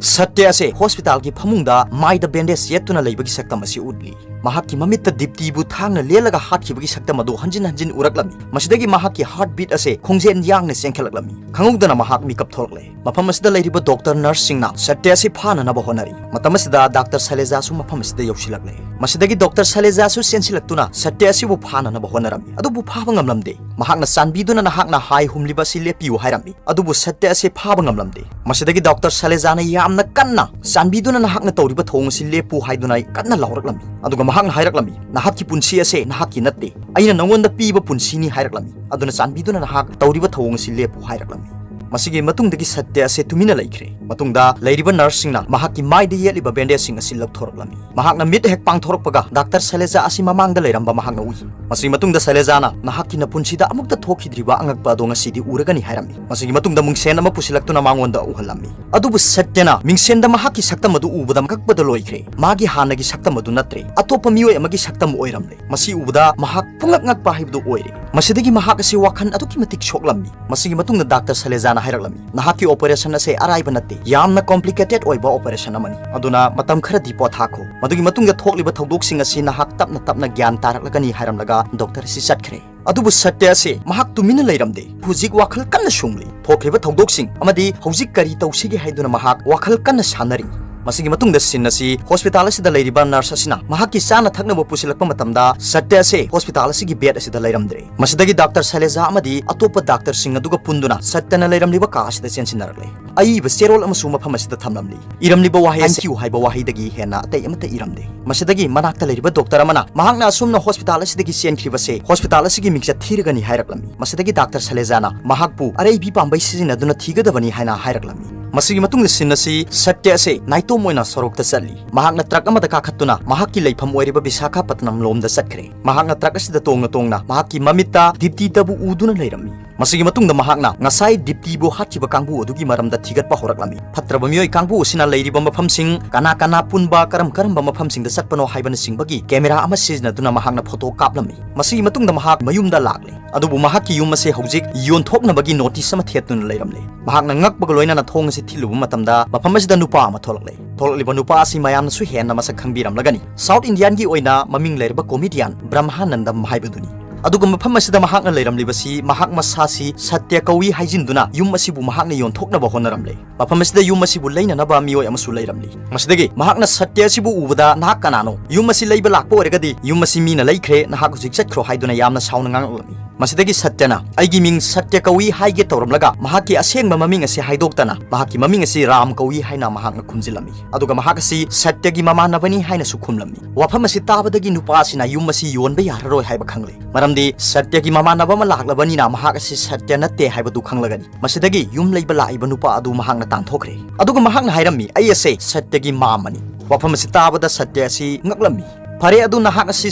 ꯁꯇ꯭ꯌ ꯑꯁꯦ ꯍꯣꯁꯄꯤꯇꯥꯜꯒꯤ ꯐꯃꯨꯡꯗ ꯃꯥꯏꯗ ꯕꯦꯟꯗꯦꯖ ꯌꯦꯠꯇꯨꯅ ꯂꯩꯕꯒꯤ ꯁꯛꯇꯝ ꯑꯁꯤ ꯎꯠꯂꯤ꯫ ꯃꯍꯥꯛꯀꯤ ꯃꯃꯤꯠꯇ ꯗꯤꯞꯇꯤꯕꯨ ꯊꯥꯡꯅ ꯂꯦꯜꯂꯒ ꯍꯥꯠꯈꯤꯕꯒꯤ ꯁꯛꯇꯝ ꯑꯗꯨ ꯍꯟꯖꯤꯟ ꯍꯟꯖꯤꯟ ꯎꯔꯛꯂꯝꯃꯤ꯫ ꯃꯁꯤꯗꯒꯤ ꯃꯍꯥꯛꯀꯤ ꯍꯥꯔꯠ ꯕꯤꯠ ꯑꯁꯦ ꯈꯣꯡꯖꯦꯜ ꯌꯥꯡꯅ ꯆꯦꯟꯈꯠꯂꯛꯂꯝꯃꯤ꯫ ꯈꯪꯍꯧꯗꯅ ꯃꯍꯥꯛ ꯃꯤꯀꯞ ꯊꯣꯛꯂꯛꯂꯦ꯫ ꯃꯐꯝ ꯑꯁꯤꯗ ꯂꯩꯔꯤꯕ ꯗꯣꯛꯇꯔ ꯅꯔꯁꯁꯤꯡꯅ ꯁꯇ꯭ꯌ ꯑꯁꯤ ꯐꯥꯅꯅꯕ ꯍꯣꯠꯅꯔꯤ꯫ ꯃꯇꯝ ꯑꯁꯤꯗ ꯗꯥꯛꯇꯔ ꯁꯂꯦꯖꯥꯁꯨ ꯃꯐꯝ ꯑꯁꯤꯗ ꯌꯧꯁꯤꯜꯂꯛꯂꯦ꯫ ꯃꯁꯤꯗꯒꯤ ꯗꯣꯛꯇꯔ ꯁꯂꯦꯖꯥꯁꯨ ꯆꯦꯟꯁꯤꯜꯂꯛꯇꯨꯅ ꯁꯇ꯭ꯌ ꯑꯁꯤꯕꯨ ꯐꯥꯅꯅꯕ ꯍꯣꯠꯅꯔꯝꯃꯤ, ꯑꯗꯨꯕꯨ ꯐꯥꯕ ꯉꯝꯂꯝꯗꯦ꯫ ꯃꯍꯥꯛꯅ ꯆꯥꯟꯕꯤꯗꯨꯅ ꯅꯍꯥꯛꯅ ꯍꯥꯏ ꯍꯨꯝꯂꯤꯕ ꯑꯁꯤ ꯂꯦꯞꯄꯤꯌꯨ ꯍꯥꯏꯔꯝꯃꯤ꯫ ꯑꯗꯨꯕꯨ ꯁꯇ꯭ꯌ ꯑꯁꯤ ꯐꯥꯕ ꯉꯝꯂꯝꯗꯦ꯫ ꯃꯁꯤꯗꯒꯤ ꯗꯣꯛꯇꯔ ꯁꯂꯦꯖꯥꯅ ꯌꯥꯝꯅ ꯀꯟꯅ, "ꯆꯥꯟꯕꯤꯗꯨꯅ ꯅꯍꯥꯛꯅ ꯇꯧꯔꯤꯕ ꯊꯧꯑꯣꯡ ꯑꯁꯤ ꯂꯦꯞꯄꯨ" ꯍꯥꯏꯗꯨꯅ ꯀꯟꯅ ꯂꯥꯎꯔꯛꯂꯝꯃꯤ꯫ ꯑꯗꯨꯒ ꯃꯍꯥꯛꯅ ꯍꯥꯏꯔꯛꯂꯝꯃꯤ, "ꯅꯍꯥꯛꯀꯤ ꯄꯨꯟꯁꯤ ꯑꯁꯦ ꯅꯍꯥꯛꯀꯤ ꯅꯠꯇꯦ, ꯑꯩꯅ ꯅꯉꯣꯟꯗ ꯄꯤꯕ ꯄꯨꯟꯁꯤꯅꯤ" ꯍꯥꯏꯔꯛꯂꯝꯃꯤ꯫ "ꯑꯗꯨꯅ ꯆꯥꯟꯕꯤꯗꯨꯅ ꯅꯍꯥꯛ ꯇꯧꯔꯤꯕ ꯊꯧꯑꯣꯡ ꯑꯁꯤ ꯂꯦꯞꯄꯨ" ꯍꯥꯏꯔꯛꯂꯝꯃꯤ꯫ ꯃꯁꯤꯒꯤ ꯃꯇꯨꯡꯗꯒꯤ ꯁꯇ꯭ꯌ ꯑꯁꯦ ꯇꯨꯃꯤꯟꯅ ꯂꯩꯈ꯭ꯔꯦ꯫ ꯃꯇꯨꯡꯗ ꯂꯩꯔꯤꯕ ꯅꯔꯁꯁꯤꯡꯅ ꯃꯍꯥꯛꯀꯤ ꯃꯥꯏꯗ ꯌꯦꯠꯂꯤꯕ ꯕꯦꯟꯗꯦꯖꯁꯤꯡ ꯑꯁꯤ ꯂꯧꯊꯣꯔꯛꯂꯝꯃꯤ꯫ ꯃꯍꯥꯛꯅ ꯃꯤꯠ ꯍꯦꯛ ꯄꯥꯡꯊꯣꯔꯛꯄꯒ ꯗꯥꯛꯇꯔ ꯁꯂꯦꯖꯥ ꯑꯁꯤ ꯃꯃꯥꯡꯗ ꯂꯩꯔꯝꯕ ꯃꯍꯥꯛꯅ ꯎꯏ꯫ ꯃꯁꯤꯒꯤ ꯃꯇꯨꯡꯗ ꯁꯂꯦꯖꯥꯅ, "ꯅꯍꯥꯛꯀꯤ ꯅꯄꯨꯟꯁꯤꯗ ꯑꯃꯨꯛꯇ ꯊꯣꯛꯈꯤꯗ꯭ꯔꯤꯕ ꯑꯉꯛꯄ ꯑꯗꯣ ꯉꯁꯤꯗꯤ ꯎꯔꯒꯅꯤ" ꯍꯥꯏꯔꯝꯃꯤ꯫ ꯃꯁꯤꯒꯤ ꯃꯇꯨꯡꯗ ꯃꯤꯡꯁꯦꯟ ꯑꯃ ꯄꯨꯁꯤꯜꯂꯛꯇꯨꯅ ꯃꯉꯣꯟꯗ ꯎꯍꯜꯂꯝꯃꯤ꯫ ꯑꯗꯨꯕꯨ ꯁꯇ꯭ꯌꯅ ꯃꯤꯡꯁꯦꯟꯗ ꯃꯍꯥꯛꯀꯤ ꯁꯛꯇꯝ ꯑꯗꯨ ꯎꯕꯗ ꯉꯛꯄꯗ ꯂꯣꯏꯈ꯭ꯔꯦ꯫ ꯃꯥꯒꯤ ꯍꯥꯟꯅꯒꯤ ꯁꯛꯇꯝ ꯑꯗꯨ ꯅꯠꯇ꯭ꯔꯦ, ꯑꯇꯣꯞꯄ ꯃꯤꯑꯣꯏ ꯑꯃꯒꯤ ꯁꯛꯇꯝ ꯑꯣꯏꯔꯝꯂꯦ꯫ ꯃꯁꯤ ꯎꯕꯗ ꯃꯍꯥꯛ ꯄꯨꯡꯉꯛ ꯉꯛꯄ ꯍꯥꯏꯕꯗꯨ ꯑꯣꯏꯔꯦ꯫ ꯃꯁꯤꯗꯒꯤ ꯃꯍꯥꯛ ꯑꯁꯤ ꯋꯥꯈꯜ ꯑꯗꯨꯛꯀꯤ ꯃꯇꯤꯛ ꯁꯣꯛꯂꯝꯃꯤ꯫ ꯃꯁꯤꯒꯤ ꯃꯇꯨꯡꯗ ꯗꯥꯛꯇꯔ ꯁꯂꯦꯖꯥꯅ ꯍꯥꯏꯔꯛꯂꯝꯃꯤ, "ꯅꯍꯥꯛꯀꯤ ꯑꯣꯄꯔꯦꯁꯟ ꯑꯁꯦ ꯑꯔꯥꯏꯕ ꯅꯠꯇꯦ, ꯌꯥꯝꯅ ꯀꯣꯝꯄ꯭ꯂꯤꯀꯦꯇꯦꯗ ꯑꯣꯏꯕ ꯑꯣꯄꯔꯦꯁꯟ ꯑꯃꯅꯤ꯫ ꯑꯗꯨꯅ ꯃꯇꯝ ꯈꯔꯗꯤ ꯄꯣꯊꯥꯈꯣ꯫ ꯃꯗꯨꯒꯤ ꯃꯇꯨꯡꯗ ꯊꯣꯛꯂꯤꯕ ꯊꯧꯗꯣꯛꯁꯤꯡ ꯑꯁꯤ ꯅꯍꯥꯛ ꯇꯞꯅ ꯇꯞꯅ ꯒ꯭ꯌꯥꯟ ꯇꯥꯔꯛꯂꯒꯅꯤ" ꯍꯥꯏꯔꯝꯂꯒ ꯗꯣꯛꯇꯔ ꯑꯁꯤ ꯆꯠꯈ꯭ꯔꯦ꯫ ꯑꯗꯨꯕꯨ ꯁꯇ꯭ꯌ ꯑꯁꯤ ꯃꯍꯥꯛ ꯇꯨꯃꯤꯟꯅ ꯂꯩꯔꯝꯗꯦ꯫ ꯍꯧꯖꯤꯛ ꯋꯥꯈꯜ ꯀꯟꯅ ꯁꯨꯡꯂꯤ꯫ ꯊꯣꯛꯈ꯭ꯔꯤꯕ ꯊꯧꯗꯣꯛꯁꯤꯡ ꯑꯃꯗꯤ ꯍꯧꯖꯤꯛ ꯀꯔꯤ ꯇꯧꯁꯤꯒꯦ ꯍꯥꯏꯗꯨꯅ ꯃꯍꯥꯛ ꯋꯥꯈꯜ ꯀꯟꯅ ꯁꯥꯟꯅꯔꯤ꯫ ꯃꯁꯤꯒꯤ ꯃꯇꯨꯡꯗ ꯁꯤꯟ ꯑꯁꯤ ꯍꯣꯁꯄꯤꯇꯥꯜ ꯑꯁꯤꯗ ꯂꯩꯔꯤꯕ ꯅꯔꯁ ꯑꯁꯤꯅ ꯃꯍꯥꯛꯀꯤ ꯆꯥꯅ ꯊꯛꯅꯕ ꯄꯨꯁꯤꯜꯂꯛꯄ ꯃꯇꯝꯗ ꯁꯇ꯭ꯌ ꯑꯁꯦ ꯍꯣꯁꯄꯤꯇꯥꯜ ꯑꯁꯤꯒꯤ ꯕꯦꯗ ꯑꯁꯤꯗ ꯂꯩꯔꯝꯗ꯭ꯔꯦ꯫ ꯃꯁꯤꯗꯒꯤ ꯗꯥꯛꯇꯔ ꯁꯂꯦꯖꯥ ꯑꯃꯗꯤ ꯑꯇꯣꯞꯄ ꯗꯥꯛꯇꯔꯁꯤꯡ ꯑꯗꯨꯒ ꯄꯨꯟꯗꯨꯅ ꯁꯇ꯭ꯌꯅ ꯂꯩꯔꯝꯂꯤꯕ ꯀꯥ ꯑꯁꯤꯗ ꯆꯦꯟꯁꯤꯟꯅꯔꯛꯂꯦ꯫ ꯑꯏꯕ ꯆꯦꯔꯣꯜ ꯑꯃꯁꯨ ꯃꯐꯝ ꯑꯁꯤꯗ ꯊꯝꯂꯝꯂꯤ꯫ ꯏꯔꯝꯂꯤꯕ ꯋꯥꯍꯩ ꯑꯁꯤ "Thank you" ꯍꯥꯏꯕ ꯋꯥꯍꯩꯗꯒꯤ ꯍꯦꯟꯅ ꯑꯇꯩ ꯑꯃꯠꯇ ꯏꯔꯝꯗꯦ꯫ ꯃꯁꯤꯗꯒꯤ ꯃꯅꯥꯛꯇ ꯂꯩꯔꯤꯕ ꯗꯣꯛꯇꯔ ꯑꯃꯅ ꯃꯍꯥꯛꯅ ꯑꯁꯨꯝꯅ ꯍꯣꯁꯄꯤꯇꯥꯜ ꯑꯁꯤꯗꯒꯤ ꯆꯦꯟꯈ꯭ꯔꯤꯕꯁꯦ ꯍꯣꯁꯄꯤꯇꯥꯜ ꯑꯁꯤꯒꯤ ꯃꯤꯡꯆꯠ ꯊꯤꯔꯒꯅꯤ ꯍꯥꯏꯔꯛꯂꯝꯃꯤ꯫ ꯃꯁꯤꯗꯒꯤ ꯗꯥꯛꯇꯔ ꯁꯂꯦꯖꯥꯅ ꯃꯍꯥꯛꯄꯨ ꯑꯔꯩꯕꯤ ꯄꯥꯝꯕꯩ ꯁꯤꯖꯤꯟꯅꯗꯨꯅ ꯊꯤꯒꯗꯕꯅꯤ ꯍꯥꯏꯅ ꯍꯥꯏꯔꯛꯂꯝꯃꯤ꯫ ꯃꯁꯤꯒꯤ ꯃꯇꯨꯡꯗ ꯁꯤꯟ ꯑꯁꯤ ꯁꯇ꯭ꯌ ꯑꯁꯦ ꯅꯥꯏꯇꯣꯝ ꯑꯣꯏꯅ ꯁꯣꯔꯣꯛꯇ ꯆꯠꯂꯤ꯫ ꯃꯍꯥꯛꯅ ꯇ꯭ꯔꯛ ꯑꯃꯗ ꯀꯥꯈꯠꯇꯨꯅ ꯃꯍꯥꯛꯀꯤ ꯂꯩꯐꯝ ꯑꯣꯏꯔꯤꯕ ꯕꯤꯁꯥꯈꯥꯄꯠꯅꯝ ꯂꯣꯝꯗ ꯆꯠꯈ꯭ꯔꯦ꯫ ꯃꯍꯥꯛꯅ ꯇ꯭ꯔꯛ ꯑꯁꯤꯗ ꯇꯣꯡꯅ ꯇꯣꯡꯅ ꯃꯍꯥꯛꯀꯤ ꯃꯃꯤꯠꯇ ꯗꯤꯞꯇꯤꯗꯕꯨ ꯎꯗꯨꯅ ꯂꯩꯔꯝꯃꯤ꯫ ꯃꯁꯤꯒꯤ ꯃꯇꯨꯡꯗ ꯃꯍꯥꯛꯅ ꯉꯁꯥꯏ ꯗꯤꯞꯇꯤꯕꯨ ꯍꯥꯠꯈꯤꯕ ꯀꯥꯡꯕꯨ ꯑꯗꯨꯒꯤ ꯃꯔꯝꯗ ꯊꯤꯒꯠꯄ ꯍꯧꯔꯛꯂꯝꯃꯤ꯫ ꯐꯠꯇ꯭ꯔꯕ ꯃꯤꯑꯣꯏ ꯀꯥꯡꯕꯨ ꯑꯁꯤꯅ ꯂꯩꯔꯤꯕ ꯃꯐꯝꯁꯤꯡ, ꯀꯅꯥ ꯀꯅꯥ ꯄꯨꯟꯕ, ꯀꯔꯝ ꯀꯔꯝꯕ ꯃꯐꯝꯁꯤꯡꯗ ꯆꯠꯄꯅꯣ ꯍꯥꯏꯕꯅꯆꯤꯡꯕꯒꯤ ꯀꯦꯃꯦꯔꯥ ꯑꯃ ꯁꯤꯖꯤꯟꯅꯗꯨꯅ ꯃꯍꯥꯛꯅ ꯐꯣꯇꯣ ꯀꯥꯞꯂꯝꯃꯤ꯫ ꯃꯁꯤꯒꯤ ꯃꯇꯨꯡꯗ ꯃꯍꯥꯛ ꯃꯌꯨꯝꯗ ꯂꯥꯛꯂꯦ꯫ ꯑꯗꯨꯕꯨ ꯃꯍꯥꯛꯀꯤ ꯌꯨꯝ ꯑꯁꯤ ꯍꯧꯖꯤꯛ ꯌꯣꯟꯊꯣꯛꯅꯕꯒꯤ ꯅꯣꯇꯤꯁ ꯑꯃ ꯊꯦꯠꯇꯨꯅ ꯂꯩꯔꯝꯂꯦ꯫ ꯃꯍꯥꯛꯅ ꯉꯛꯄꯒ ꯂꯣꯏꯅꯅ ꯊꯣꯡ ꯑꯁꯤ ꯊꯤꯜꯂꯨꯕ ꯃꯇꯝꯗ ꯃꯐꯝ ꯑꯁꯤꯗ ꯅꯨꯄꯥ ꯑꯃ ꯊꯣꯛꯂꯛꯂꯦ꯫ ꯊꯣꯛꯂꯛꯂꯤꯕ ꯅꯨꯄꯥ ꯑꯁꯤ ꯃꯌꯥꯝꯅꯁꯨ ꯍꯦꯟꯅ ꯃꯁꯛ ꯈꯪꯕꯤꯔꯝꯂꯒꯅꯤ꯫ ꯁꯥꯎꯠ ꯏꯟꯗꯤꯌꯥꯟꯒꯤ ꯑꯣꯏꯅ ꯃꯃꯤꯡ ꯂꯩꯔꯕ ꯀꯣꯃꯤꯗꯤꯌꯥꯟ ꯕ꯭ꯔꯍꯃꯥꯅꯟꯗꯝ ꯍꯥꯏꯕꯗꯨꯅꯤ꯫ ꯑꯗꯨꯒ ꯃꯐꯝ ꯑꯁꯤꯗ ꯃꯍꯥꯛꯅ ꯂꯩꯔꯝꯂꯤꯕꯁꯤ ꯃꯍꯥꯛ ꯃꯁꯥꯁꯤ ꯁꯇ꯭ꯌ ꯀꯧꯏ ꯍꯥꯏꯖꯤꯟꯗꯨꯅ ꯌꯨꯝ ꯑꯁꯤꯕꯨ ꯃꯍꯥꯛꯅ ꯌꯣꯟꯊꯣꯛꯅꯕ ꯍꯣꯠꯅꯔꯝꯂꯦ꯫ ꯃꯐꯝ ꯑꯁꯤꯗ ꯌꯨꯝ ꯑꯁꯤꯕꯨ ꯂꯩꯅꯅꯕ ꯃꯤꯑꯣꯏ ꯑꯃꯁꯨ ꯂꯩꯔꯝꯂꯤ꯫ ꯃꯁꯤꯗꯒꯤ ꯃꯍꯥꯛꯅ ꯁꯇ꯭ꯌ ꯑꯁꯤꯕꯨ ꯎꯕꯗ, "ꯅꯍꯥꯛ ꯀꯅꯥꯅꯣ? ꯌꯨꯝ ꯑꯁꯤ ꯂꯩꯕ ꯂꯥꯛꯄ ꯑꯣꯏꯔꯒꯗꯤ ꯌꯨꯝ ꯑꯁꯤ ꯃꯤꯅ ꯂꯩꯈ꯭ꯔꯦ, ꯅꯍꯥꯛ ꯍꯧꯖꯤꯛ ꯆꯠꯈ꯭ꯔꯣ" ꯍꯥꯏꯗꯨꯅ ꯌꯥꯝꯅ ꯁꯥꯎꯅ ꯉꯥꯡꯂꯛꯂꯝꯃꯤ꯫ ꯃꯁꯤꯗꯒꯤ ꯁꯇ꯭ꯌꯅ "ꯑꯩꯒꯤ ꯃꯤꯡ ꯁꯇ꯭ꯌ ꯀꯧꯏ" ꯍꯥꯏꯒꯦ ꯇꯧꯔꯝꯂꯒ ꯃꯍꯥꯛꯀꯤ ꯑꯁꯦꯡꯕ ꯃꯃꯤꯡ ꯑꯁꯤ ꯍꯥꯏꯗꯣꯛꯇꯅ ꯃꯍꯥꯛꯀꯤ ꯃꯃꯤꯡ ꯑꯁꯤ ꯔꯥꯝ ꯀꯧꯏ ꯍꯥꯏꯅ ꯃꯍꯥꯛꯅ ꯈꯨꯝꯖꯤꯜꯂꯝꯃꯤ꯫ ꯑꯗꯨꯒ ꯃꯍꯥꯛ ꯑꯁꯤ ꯁꯇ꯭ꯌꯒꯤ ꯃꯃꯥꯟꯅꯕꯅꯤ ꯍꯥꯏꯅꯁꯨ ꯈꯨꯝꯂꯝꯃꯤ꯫ ꯋꯥꯐꯝ ꯑꯁꯤ ꯇꯥꯕꯗꯒꯤ ꯅꯨꯄꯥ ꯑꯁꯤꯅ ꯌꯨꯝ ꯑꯁꯤ ꯌꯣꯟꯕ ꯌꯥꯔꯔꯣꯏ ꯍꯥꯏꯕ ꯈꯪꯂꯦ꯫ ꯃꯔꯝꯗꯤ ꯁꯇ꯭ꯌꯒꯤ ꯃꯃꯥꯟꯅꯕ ꯑꯃ ꯂꯥꯛꯂꯕꯅꯤꯅ ꯃꯍꯥꯛ ꯑꯁꯤ ꯁꯇ꯭ꯌ ꯅꯠꯇꯦ ꯍꯥꯏꯕꯗꯨ ꯈꯪꯂꯒꯅꯤ꯫ ꯃꯁꯤꯗꯒꯤ ꯌꯨꯝ ꯂꯩꯕ ꯂꯥꯛꯏꯕ ꯅꯨꯄꯥ ꯑꯗꯨ ꯃꯍꯥꯛꯅ ꯇꯥꯟꯊꯣꯛꯈ꯭ꯔꯦ꯫ ꯑꯗꯨꯒ ꯃꯍꯥꯛꯅ ꯍꯥꯏꯔꯝꯃꯤ, "ꯑꯩ ꯑꯁꯦ ꯁꯇ꯭ꯌꯒꯤ ꯃꯥꯝꯃꯅꯤ"꯫ ꯋꯥꯐꯝ ꯑꯁꯤ ꯇꯥꯕꯗ ꯁꯇ꯭ꯌ ꯑꯁꯤ ꯉꯛꯂꯝꯃꯤ꯫ "ꯐꯔꯦ, ꯑꯗꯨ ꯅꯍꯥꯛ ꯑꯁꯤ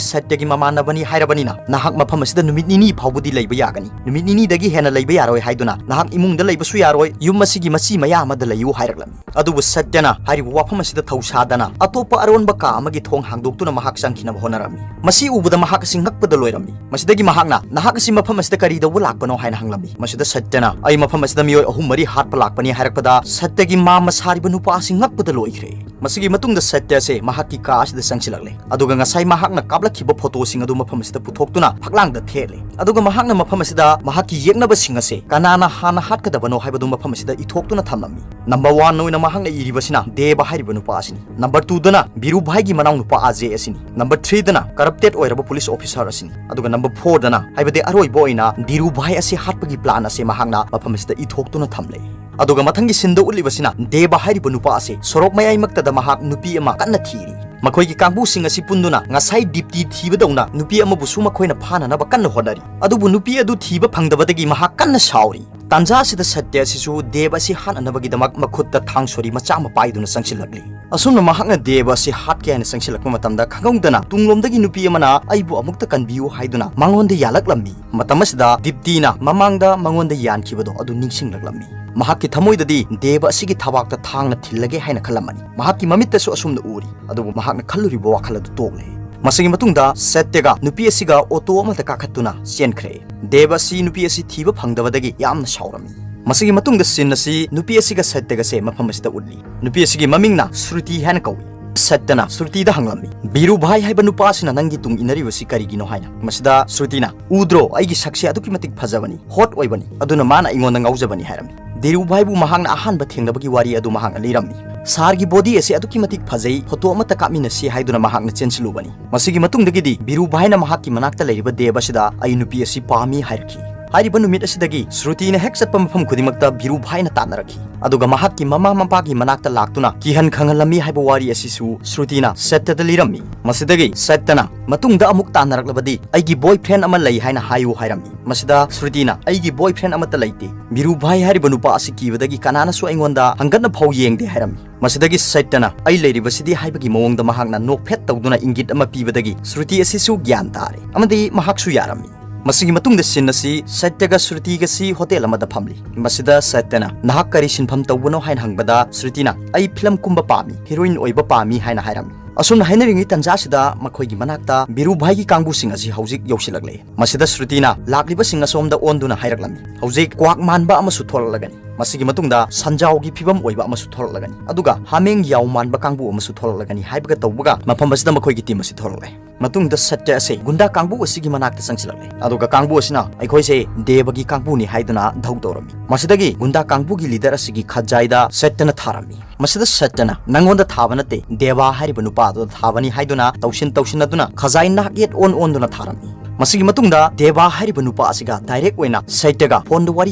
ꯁꯇ꯭ꯌꯒꯤ ꯃꯃꯥꯟꯅꯕꯅꯤ ꯍꯥꯏꯔꯕꯅꯤꯅ ꯅꯍꯥꯛ ꯃꯐꯝ ꯑꯁꯤꯗ ꯅꯨꯃꯤꯠ ꯅꯤꯅꯤ ꯐꯥꯎꯕꯗꯤ ꯂꯩꯕ ꯌꯥꯒꯅꯤ꯫ ꯅꯨꯃꯤꯠ ꯅꯤꯅꯤꯗꯒꯤ ꯍꯦꯟꯅ ꯂꯩꯕ ꯌꯥꯔꯣꯏ ꯍꯥꯏꯗꯨꯅ ꯅꯍꯥꯛ ꯏꯃꯨꯡꯗ ꯂꯩꯕꯁꯨ ꯌꯥꯔꯣꯏ, ꯌꯨꯝ ꯑꯁꯤꯒꯤ ꯃꯆꯤ ꯃꯌꯥ ꯑꯃꯗ ꯂꯩꯌꯨ" ꯍꯥꯏꯔꯛꯂꯝꯃꯤ꯫ ꯑꯗꯨꯕꯨ ꯁꯇ꯭ꯌꯅ ꯍꯥꯏꯔꯤꯕ ꯋꯥꯐꯝ ꯑꯁꯤꯗ ꯊꯧꯁꯥꯗꯅ ꯑꯇꯣꯞꯄ ꯑꯔꯣꯟꯕ ꯀꯥ ꯑꯃꯒꯤ ꯊꯣꯡ ꯍꯥꯡꯗꯣꯛꯇꯨꯅ ꯃꯍꯥꯛ ꯆꯪꯈꯤꯅꯕ ꯍꯣꯠꯅꯔꯝꯃꯤ꯫ ꯃꯁꯤ ꯎꯕꯗ ꯃꯍꯥꯛ ꯑꯁꯤ ꯉꯛꯄꯗ ꯂꯣꯏꯔꯝꯃꯤ꯫ ꯃꯁꯤꯗꯒꯤ ꯃꯍꯥꯛꯅ, "ꯅꯍꯥꯛ ꯑꯁꯤ ꯃꯐꯝ ꯑꯁꯤꯗ ꯀꯔꯤ ꯇꯧꯕ ꯂꯥꯛꯄꯅꯣ?" ꯍꯥꯏꯅ ꯍꯪꯂꯝꯃꯤ꯫ ꯃꯁꯤꯗ ꯁꯇ꯭ꯌꯅ, "ꯑꯩ ꯃꯐꯝ ꯑꯁꯤꯗ ꯃꯤꯑꯣꯏ ꯑꯍꯨꯝ ꯃꯔꯤ ꯍꯥꯠꯄ ꯂꯥꯛꯄꯅꯤ" ꯍꯥꯏꯔꯛꯄꯗ ꯁꯇ꯭ꯌꯒꯤ ꯃꯥꯝꯃ ꯁꯥꯔꯤꯕ ꯅꯨꯄꯥ ꯑꯁꯤ ꯉꯛꯄꯗ ꯂꯣꯏꯈ꯭ꯔꯦ꯫ ꯃꯁꯤꯒꯤ ꯃꯇꯨꯡꯗ ꯁꯇ꯭ꯌ ꯑꯁꯤ ꯃꯍꯥꯛꯀꯤ ꯀꯥ ꯑꯁꯤꯗ ꯆꯪꯁꯤꯜꯂꯛꯂꯦ꯫ ꯑꯗꯨꯒ ꯉꯁꯥꯏ ꯃꯍꯥꯛꯅ ꯀꯥꯞꯂꯛꯈꯤꯕ ꯐꯣꯇꯣꯁꯤꯡ ꯑꯗꯨ ꯃꯐꯝ ꯑꯁꯤꯗ ꯄꯨꯊꯣꯛꯇꯨꯅ ꯐꯛꯂꯥꯡꯗ ꯊꯦꯠꯂꯦ꯫ ꯑꯗꯨꯒ ꯃꯍꯥꯛꯅ ꯃꯐꯝ ꯑꯁꯤꯗ ꯃꯍꯥꯛꯀꯤ ꯌꯦꯛꯅꯕꯁꯤꯡ ꯑꯁꯦ ꯀꯅꯥꯅ ꯍꯥꯟꯅ ꯍꯥꯠꯀꯗꯕꯅꯣ ꯍꯥꯏꯕꯗꯨ ꯃꯐꯝ ꯑꯁꯤꯗ ꯏꯊꯣꯛꯇꯨꯅ ꯊꯝꯂꯝꯃꯤ꯫ ꯅꯝꯕꯔ ꯋꯥꯟ ꯑꯣꯏꯅ ꯃꯍꯥꯛꯅ ꯏꯔꯤꯕꯁꯤꯅ ꯗꯦꯕ ꯍꯥꯏꯔꯤꯕ ꯅꯨꯄꯥ ꯑꯁꯤꯅꯤ꯫ ꯅꯝꯕꯔ ꯇꯨꯗꯅ ꯕꯤꯔꯨꯚꯥꯏꯒꯤ ꯃꯅꯥꯎ ꯅꯨꯄꯥ ꯑꯖꯦ ꯑꯁꯤꯅꯤ꯫ ꯅꯝꯕꯔ ꯊ꯭ꯔꯤꯗꯅ ꯀꯔꯞꯇꯦꯠ ꯑꯣꯏꯔꯕ ꯄꯨꯂꯤꯁ ꯑꯣꯐꯤꯁꯥꯔ ꯑꯁꯤꯅꯤ꯫ ꯑꯗꯨꯒ ꯅꯝꯕꯔ ꯐꯣꯔꯗꯅ, ꯍꯥꯏꯕꯗꯤ ꯑꯔꯣꯏꯕ ꯑꯣꯏꯅ, ꯙꯤꯔꯨꯚꯥꯏ ꯑꯁꯤ ꯍꯥꯠꯄꯒꯤ ꯄ꯭ꯂꯥꯟ ꯑꯁꯦ ꯃꯍꯥꯛꯅ ꯃꯐꯝ ꯑꯁꯤꯗ ꯏꯊꯣꯛꯇꯨꯅ ꯊꯝꯂꯦ꯫ ꯑꯗꯨꯒ ꯃꯊꯪꯒꯤ ꯁꯤꯟꯗ ꯎꯠꯂꯤꯕꯁꯤꯅ ꯗꯦꯕ ꯍꯥꯏꯔꯤꯕ ꯅꯨꯄꯥ ꯑꯁꯤ ꯁꯣꯔꯣꯛ ꯃꯌꯥꯏꯃꯛꯇꯗ ꯃꯍꯥꯛ ꯅꯨꯄꯤ ꯑꯃ ꯀꯟꯅ ꯊꯤꯔꯤ꯫ ꯃꯈꯣꯏꯒꯤ ꯀꯥꯡꯕꯨꯁꯤꯡ ꯑꯁꯤ ꯄꯨꯟꯗꯨꯅ ꯉꯁꯥꯏ ꯗꯤꯞꯇꯤ ꯊꯤꯕꯗꯧꯅ ꯅꯨꯄꯤ ꯑꯃꯕꯨꯁꯨ ꯃꯈꯣꯏꯅ ꯐꯥꯅꯅꯕ ꯀꯟꯅ ꯍꯣꯠꯅꯔꯤ꯫ ꯑꯗꯨꯕꯨ ꯅꯨꯄꯤ ꯑꯗꯨ ꯊꯤꯕ ꯐꯪꯗꯕꯗꯒꯤ ꯃꯍꯥꯛ ꯀꯟꯅ ꯁꯥꯎꯔꯤ꯫ ꯇꯥꯟꯖꯥ ꯑꯁꯤꯗ ꯁꯇ꯭ꯌ ꯑꯁꯤꯁꯨ ꯗꯦꯕ ꯑꯁꯤ ꯍꯥꯠꯅꯅꯕꯒꯤꯗꯃꯛ ꯃꯈꯨꯠꯇ ꯊꯥꯡ ꯁꯣꯔꯤ ꯃꯆꯥ ꯑꯃ ꯄꯥꯏꯗꯨꯅ ꯆꯪꯁꯤꯜꯂꯛꯂꯤ꯫ ꯑꯁꯨꯝꯅ ꯃꯍꯥꯛꯅ ꯗꯦꯕ ꯑꯁꯤ ꯍꯥꯠꯀꯦ ꯍꯥꯏꯅ ꯆꯪꯁꯤꯜꯂꯛꯄ ꯃꯇꯝꯗ, ꯈꯪꯍꯧꯗꯅ ꯇꯨꯡꯂꯣꯝꯗꯒꯤ ꯅꯨꯄꯤ ꯑꯃꯅ "ꯑꯩꯕꯨ ꯑꯃꯨꯛꯇ ꯀꯟꯕꯤꯌꯨ" ꯍꯥꯏꯗꯨꯅ ꯃꯉꯣꯟꯗ ꯌꯥꯜꯂꯛꯂꯝꯃꯤ꯫ ꯃꯇꯝ ꯑꯁꯤꯗ ꯗꯤꯞꯇꯤꯅ ꯃꯃꯥꯡꯗ ꯃꯉꯣꯟꯗ ꯌꯥꯟꯈꯤꯕꯗꯣ ꯑꯗꯨ ꯅꯤꯡꯁꯤꯡꯂꯛꯂꯝꯃꯤ꯫ ꯃꯍꯥꯛꯀꯤ ꯊꯃꯣꯏꯗꯗꯤ ꯗꯦꯕ ꯑꯁꯤꯒꯤ ꯊꯕꯥꯛꯇ ꯊꯥꯡꯅ ꯊꯤꯜꯂꯒꯦ ꯍꯥꯏꯅ ꯈꯜꯂꯝꯃꯅꯤ꯫ ꯃꯍꯥꯛꯀꯤ ꯃꯃꯤꯠꯇꯁꯨ ꯑꯁꯨꯝꯅ ꯎꯔꯤ, ꯑꯗꯨꯕꯨ ꯃꯍꯥꯛꯅ ꯈꯜꯂꯨꯔꯤꯕ ꯋꯥꯈꯜ ꯑꯗꯨ ꯇꯣꯛꯂꯦ꯫ ꯃꯁꯤꯒꯤ ꯃꯇꯨꯡꯗ ꯁꯠꯌꯒ ꯅꯨꯄꯤ ꯑꯁꯤꯒ ꯑꯣꯇꯣ ꯑꯃꯗ ꯀꯥꯈꯠꯇꯨꯅ ꯆꯦꯟꯈ꯭ꯔꯦ꯫ ꯗꯦꯕ ꯑꯁꯤ ꯅꯨꯄꯤ ꯑꯁꯤ ꯊꯤꯕ ꯐꯪꯗꯕꯗꯒꯤ ꯌꯥꯝꯅ ꯁꯥꯎꯔꯝꯃꯤ꯫ ꯃꯁꯤꯒꯤ ꯃꯇꯨꯡꯗ ꯁꯤꯟ ꯑꯁꯤ ꯅꯨꯄꯤ ꯑꯁꯤꯒ ꯁꯠꯌꯒꯁꯦ ꯃꯐꯝ ꯑꯁꯤꯗ ꯎꯠꯂꯤ꯫ ꯅꯨꯄꯤ ꯑꯁꯤꯒꯤ ꯃꯃꯤꯡꯅ ꯁ꯭ꯔꯨꯇꯤ ꯍꯥꯏꯅ ꯀꯧꯏ꯫ ꯁꯠꯌꯅ ꯁ꯭ꯔꯨꯇꯤꯗ ꯍꯪꯂꯝꯃꯤ, "ꯚꯤꯔꯨꯚꯥꯏ ꯍꯥꯏꯕ ꯅꯨꯄꯥ ꯑꯁꯤꯅ ꯅꯪꯒꯤ ꯇꯨꯡ ꯏꯟꯅꯔꯤꯕꯁꯤ ꯀꯔꯤꯒꯤꯅꯣ?" ꯍꯥꯏꯅ꯫ ꯃꯁꯤꯗ ꯁ꯭ꯔꯨꯇꯤꯅ, "ꯎꯗ꯭ꯔꯣ, ꯑꯩꯒꯤ ꯁꯛꯁꯦ ꯑꯗꯨꯛꯀꯤ ꯃꯇꯤꯛ ꯐꯖꯕꯅꯤ, ꯍꯣꯠ ꯑꯣꯏꯕꯅꯤ, ꯑꯗꯨꯅ ꯃꯥꯅ ꯑꯩꯉꯣꯟꯗ ꯉꯥꯎꯖꯕꯅꯤ" ꯍꯥꯏꯔꯝꯃꯤ꯫ ꯙꯤꯔꯨꯚꯥꯏꯕꯨ ꯃꯍꯥꯛꯅ ꯑꯍꯥꯟꯕ ꯊꯦꯡꯅꯕꯒꯤ ꯋꯥꯔꯤ ꯑꯗꯨ ꯃꯍꯥꯛꯅ ꯂꯤꯔꯝꯃꯤ꯫ "ꯁꯥꯔꯒꯤ ꯕꯣꯗꯤ ꯑꯁꯤ ꯑꯗꯨꯛꯀꯤ ꯃꯇꯤꯛ ꯐꯖꯩ, ꯐꯣꯇꯣ ꯑꯃꯠꯇ ꯀꯥꯞꯃꯤꯟꯅꯁꯤ" ꯍꯥꯏꯗꯨꯅ ꯃꯍꯥꯛꯅ ꯆꯦꯟꯁꯤꯜꯂꯨꯕꯅꯤ꯫ ꯃꯁꯤꯒꯤ ꯃꯇꯨꯡꯗꯒꯤꯗꯤ ꯚꯤꯔꯨꯚꯥꯏꯅ ꯃꯍꯥꯛꯀꯤ ꯃꯅꯥꯛꯇ ꯂꯩꯔꯤꯕ ꯗꯦꯕ ꯑꯁꯤꯗ "ꯑꯩ ꯅꯨꯄꯤ ꯑꯁꯤ ꯄꯥꯝꯃꯤ" ꯍꯥꯏꯔꯛꯈꯤ꯫ ꯍꯥꯏꯔꯤꯕ ꯅꯨꯃꯤꯠ ꯑꯁꯤꯗꯒꯤ ꯁ꯭ꯔꯨꯇꯤꯅ ꯍꯦꯛ ꯆꯠꯄ ꯃꯐꯝ ꯈꯨꯗꯤꯡꯃꯛꯇ ꯚꯤꯔꯨꯚꯥꯏꯅ ꯇꯥꯟꯅꯔꯛꯈꯤ꯫ ꯑꯗꯨꯒ ꯃꯍꯥꯛꯀꯤ ꯃꯃꯥ ꯃꯄꯥꯒꯤ ꯃꯅꯥꯛꯇ ꯂꯥꯛꯇꯨꯅ ꯀꯤꯍꯟ ꯈꯪꯍꯜꯂꯝꯃꯤ ꯍꯥꯏꯕ ꯋꯥꯔꯤ ꯑꯁꯤꯁꯨ ꯁ꯭ꯔꯨꯇꯤꯅ ꯁꯠꯌꯗ ꯂꯤꯔꯝꯃꯤ꯫ ꯃꯁꯤꯗꯒꯤ ꯁꯠꯌꯅ, "ꯃꯇꯨꯡꯗ ꯑꯃꯨꯛ ꯇꯥꯟꯅꯔꯛꯂꯕꯗꯤ ꯑꯩꯒꯤ ꯕꯣꯏ ꯐ꯭ꯔꯦꯟ ꯑꯃ ꯂꯩ ꯍꯥꯏꯅ ꯍꯥꯏꯌꯨ" ꯍꯥꯏꯔꯝꯃꯤ꯫ ꯃꯁꯤꯗ ꯁ꯭ꯔꯨꯇꯤꯅ, "ꯑꯩꯒꯤ ꯕꯣꯏ ꯐ꯭ꯔꯦꯟ ꯑꯃꯠꯇ ꯂꯩꯇꯦ꯫ ꯚꯤꯔꯨꯚꯥꯏ ꯍꯥꯏꯔꯤꯕ ꯅꯨꯄꯥ ꯑꯁꯤ ꯀꯤꯕꯗꯒꯤ ꯀꯅꯥꯅꯁꯨ ꯑꯩꯉꯣꯟꯗ ꯍꯪꯒꯠꯅ ꯐꯥꯎ ꯌꯦꯡꯗꯦ" ꯍꯥꯏꯔꯝꯃꯤ꯫ ꯃꯁꯤꯗꯒꯤ ꯁꯠꯌꯅ "ꯑꯩ ꯂꯩꯔꯤꯕꯁꯤꯗꯤ" ꯍꯥꯏꯕꯒꯤ ꯃꯑꯣꯡꯗ ꯃꯍꯥꯛꯅ ꯅꯣꯛꯐꯦꯠ ꯇꯧꯗꯨꯅ ꯏꯪꯒꯤꯠ ꯑꯃ ꯄꯤꯕꯗꯒꯤ ꯁ꯭ꯔꯨꯇꯤ ꯑꯁꯤꯁꯨ ꯒ꯭ꯌꯥꯟ ꯇꯥꯔꯦ ꯑꯃꯗꯤ ꯃꯍꯥꯛꯁꯨ ꯌꯥꯔꯝꯃꯤ꯫ ꯃꯁꯤꯒꯤ ꯃꯇꯨꯡꯗ ꯁꯤꯟ ꯑꯁꯤ ꯁꯠꯌꯒ ꯁ꯭ꯔꯨꯇꯤꯒꯁꯤ ꯍꯣꯇꯦꯜ ꯑꯃꯗ ꯐꯝꯂꯤ꯫ ꯃꯁꯤꯗ ꯁꯠꯌꯅ, "ꯅꯍꯥꯛ ꯀꯔꯤ ꯁꯤꯟꯐꯝ ꯇꯧꯕꯅꯣ?" ꯍꯥꯏꯅ ꯍꯪꯕꯗ ꯁ꯭ꯔꯨꯇꯤꯅ, "ꯑꯩ ꯐꯤꯂꯝ ꯀꯨꯝꯕ ꯄꯥꯝꯃꯤ, ꯍꯤꯔꯣꯏꯟ ꯑꯣꯏꯕ ꯄꯥꯝꯃꯤ" ꯍꯥꯏꯅ ꯍꯥꯏꯔꯝꯃꯤ꯫ ꯑꯁꯨꯝꯅ ꯍꯥꯏꯅꯔꯤꯉꯩ ꯇꯟꯖꯥꯁꯤꯗ ꯃꯈꯣꯏꯒꯤ ꯃꯅꯥꯛꯇ ꯚꯤꯔꯨꯚꯥꯏꯒꯤ ꯀꯥꯡꯕꯨꯁꯤꯡ ꯑꯁꯤ ꯍꯧꯖꯤꯛ ꯌꯧꯁꯤꯜꯂꯛꯂꯦ꯫ ꯃꯁꯤꯗ ꯁ꯭ꯔꯨꯇꯤꯅ ꯂꯥꯛꯂꯤꯕꯁꯤꯡ ꯑꯁꯣꯝꯗ ꯑꯣꯟꯗꯨꯅ ꯍꯥꯏꯔꯛꯂꯝꯃꯤ, "ꯍꯧꯖꯤꯛ ꯀ꯭ꯋꯥꯛ ꯃꯥꯟꯕ ꯑꯃꯁꯨ ꯊꯣꯛꯂꯛꯂꯒꯅꯤ꯫ ꯃꯁꯤꯒꯤ ꯃꯇꯨꯡꯗ ꯁꯟꯖꯥꯎꯒꯤ ꯐꯤꯕꯝ ꯑꯣꯏꯕ ꯑꯃꯁꯨ ꯊꯣꯛꯂꯛꯂꯒꯅꯤ꯫ ꯑꯗꯨꯒ ꯍꯥꯃꯦꯡ ꯌꯥꯎ ꯃꯥꯟꯕ ꯀꯥꯡꯕꯨ ꯑꯃꯁꯨ ꯊꯣꯛꯂꯛꯂꯒꯅꯤ" ꯍꯥꯏꯕꯒ ꯇꯧꯕꯒ ꯃꯐꯝ ꯑꯁꯤꯗ ꯃꯈꯣꯏꯒꯤ ꯇꯤꯝ ꯑꯁꯤ ꯊꯣꯛꯂꯛꯂꯦ꯫ ꯃꯇꯨꯡꯗ ꯁꯠꯌ ꯑꯁꯤ ꯒꯨꯟꯗꯥ ꯀꯥꯡꯕꯨ ꯑꯁꯤꯒꯤ ꯃꯅꯥꯛꯇ ꯆꯪꯁꯤꯜꯂꯛꯂꯦ꯫ ꯑꯗꯨꯒ ꯀꯥꯡꯕꯨ ꯑꯁꯤꯅ "ꯑꯩꯈꯣꯏꯁꯦ ꯗꯦꯕꯒꯤ ꯀꯥꯡꯕꯨꯅꯤ" ꯍꯥꯏꯗꯨꯅ ꯙꯧ ꯇꯧꯔꯝꯃꯤ꯫ ꯃꯁꯤꯗꯒꯤ ꯒꯨꯟꯗꯥ ꯀꯥꯡꯕꯨꯒꯤ ꯂꯤꯗꯔ ꯑꯁꯤꯒꯤ ꯈꯖꯥꯏꯗ ꯁꯠꯌꯅ ꯊꯥꯔꯝꯃꯤ꯫ ꯃꯁꯤꯗ ꯁꯠꯌꯅ, "ꯅꯪꯉꯣꯟꯗ ꯊꯥꯕ ꯅꯠꯇꯦ, ꯗꯦꯕꯥ ꯍꯥꯏꯔꯤꯕ ꯅꯨꯄꯥ ꯑꯗꯨꯗ ꯊꯥꯕꯅꯤ" ꯍꯥꯏꯗꯨꯅ ꯇꯧꯁꯤꯟ ꯇꯧꯁꯤꯟꯅꯗꯨꯅ ꯈꯖꯥꯏ ꯅꯥꯛ ꯌꯦꯠ ꯑꯣꯟ ꯑꯣꯟꯗꯨꯅ ꯊꯥꯔꯝꯃꯤ꯫ ꯃꯁꯤꯒꯤ ꯃꯇꯨꯡꯗ ꯗꯦꯕꯥ ꯍꯥꯏꯔꯤꯕ ꯅꯨꯄꯥ ꯑꯁꯤꯒ ꯗꯥꯏꯔꯦꯛ ꯑꯣꯏꯅ ꯁꯠꯌꯒ ꯐꯣꯟꯗ ꯋꯥꯔꯤ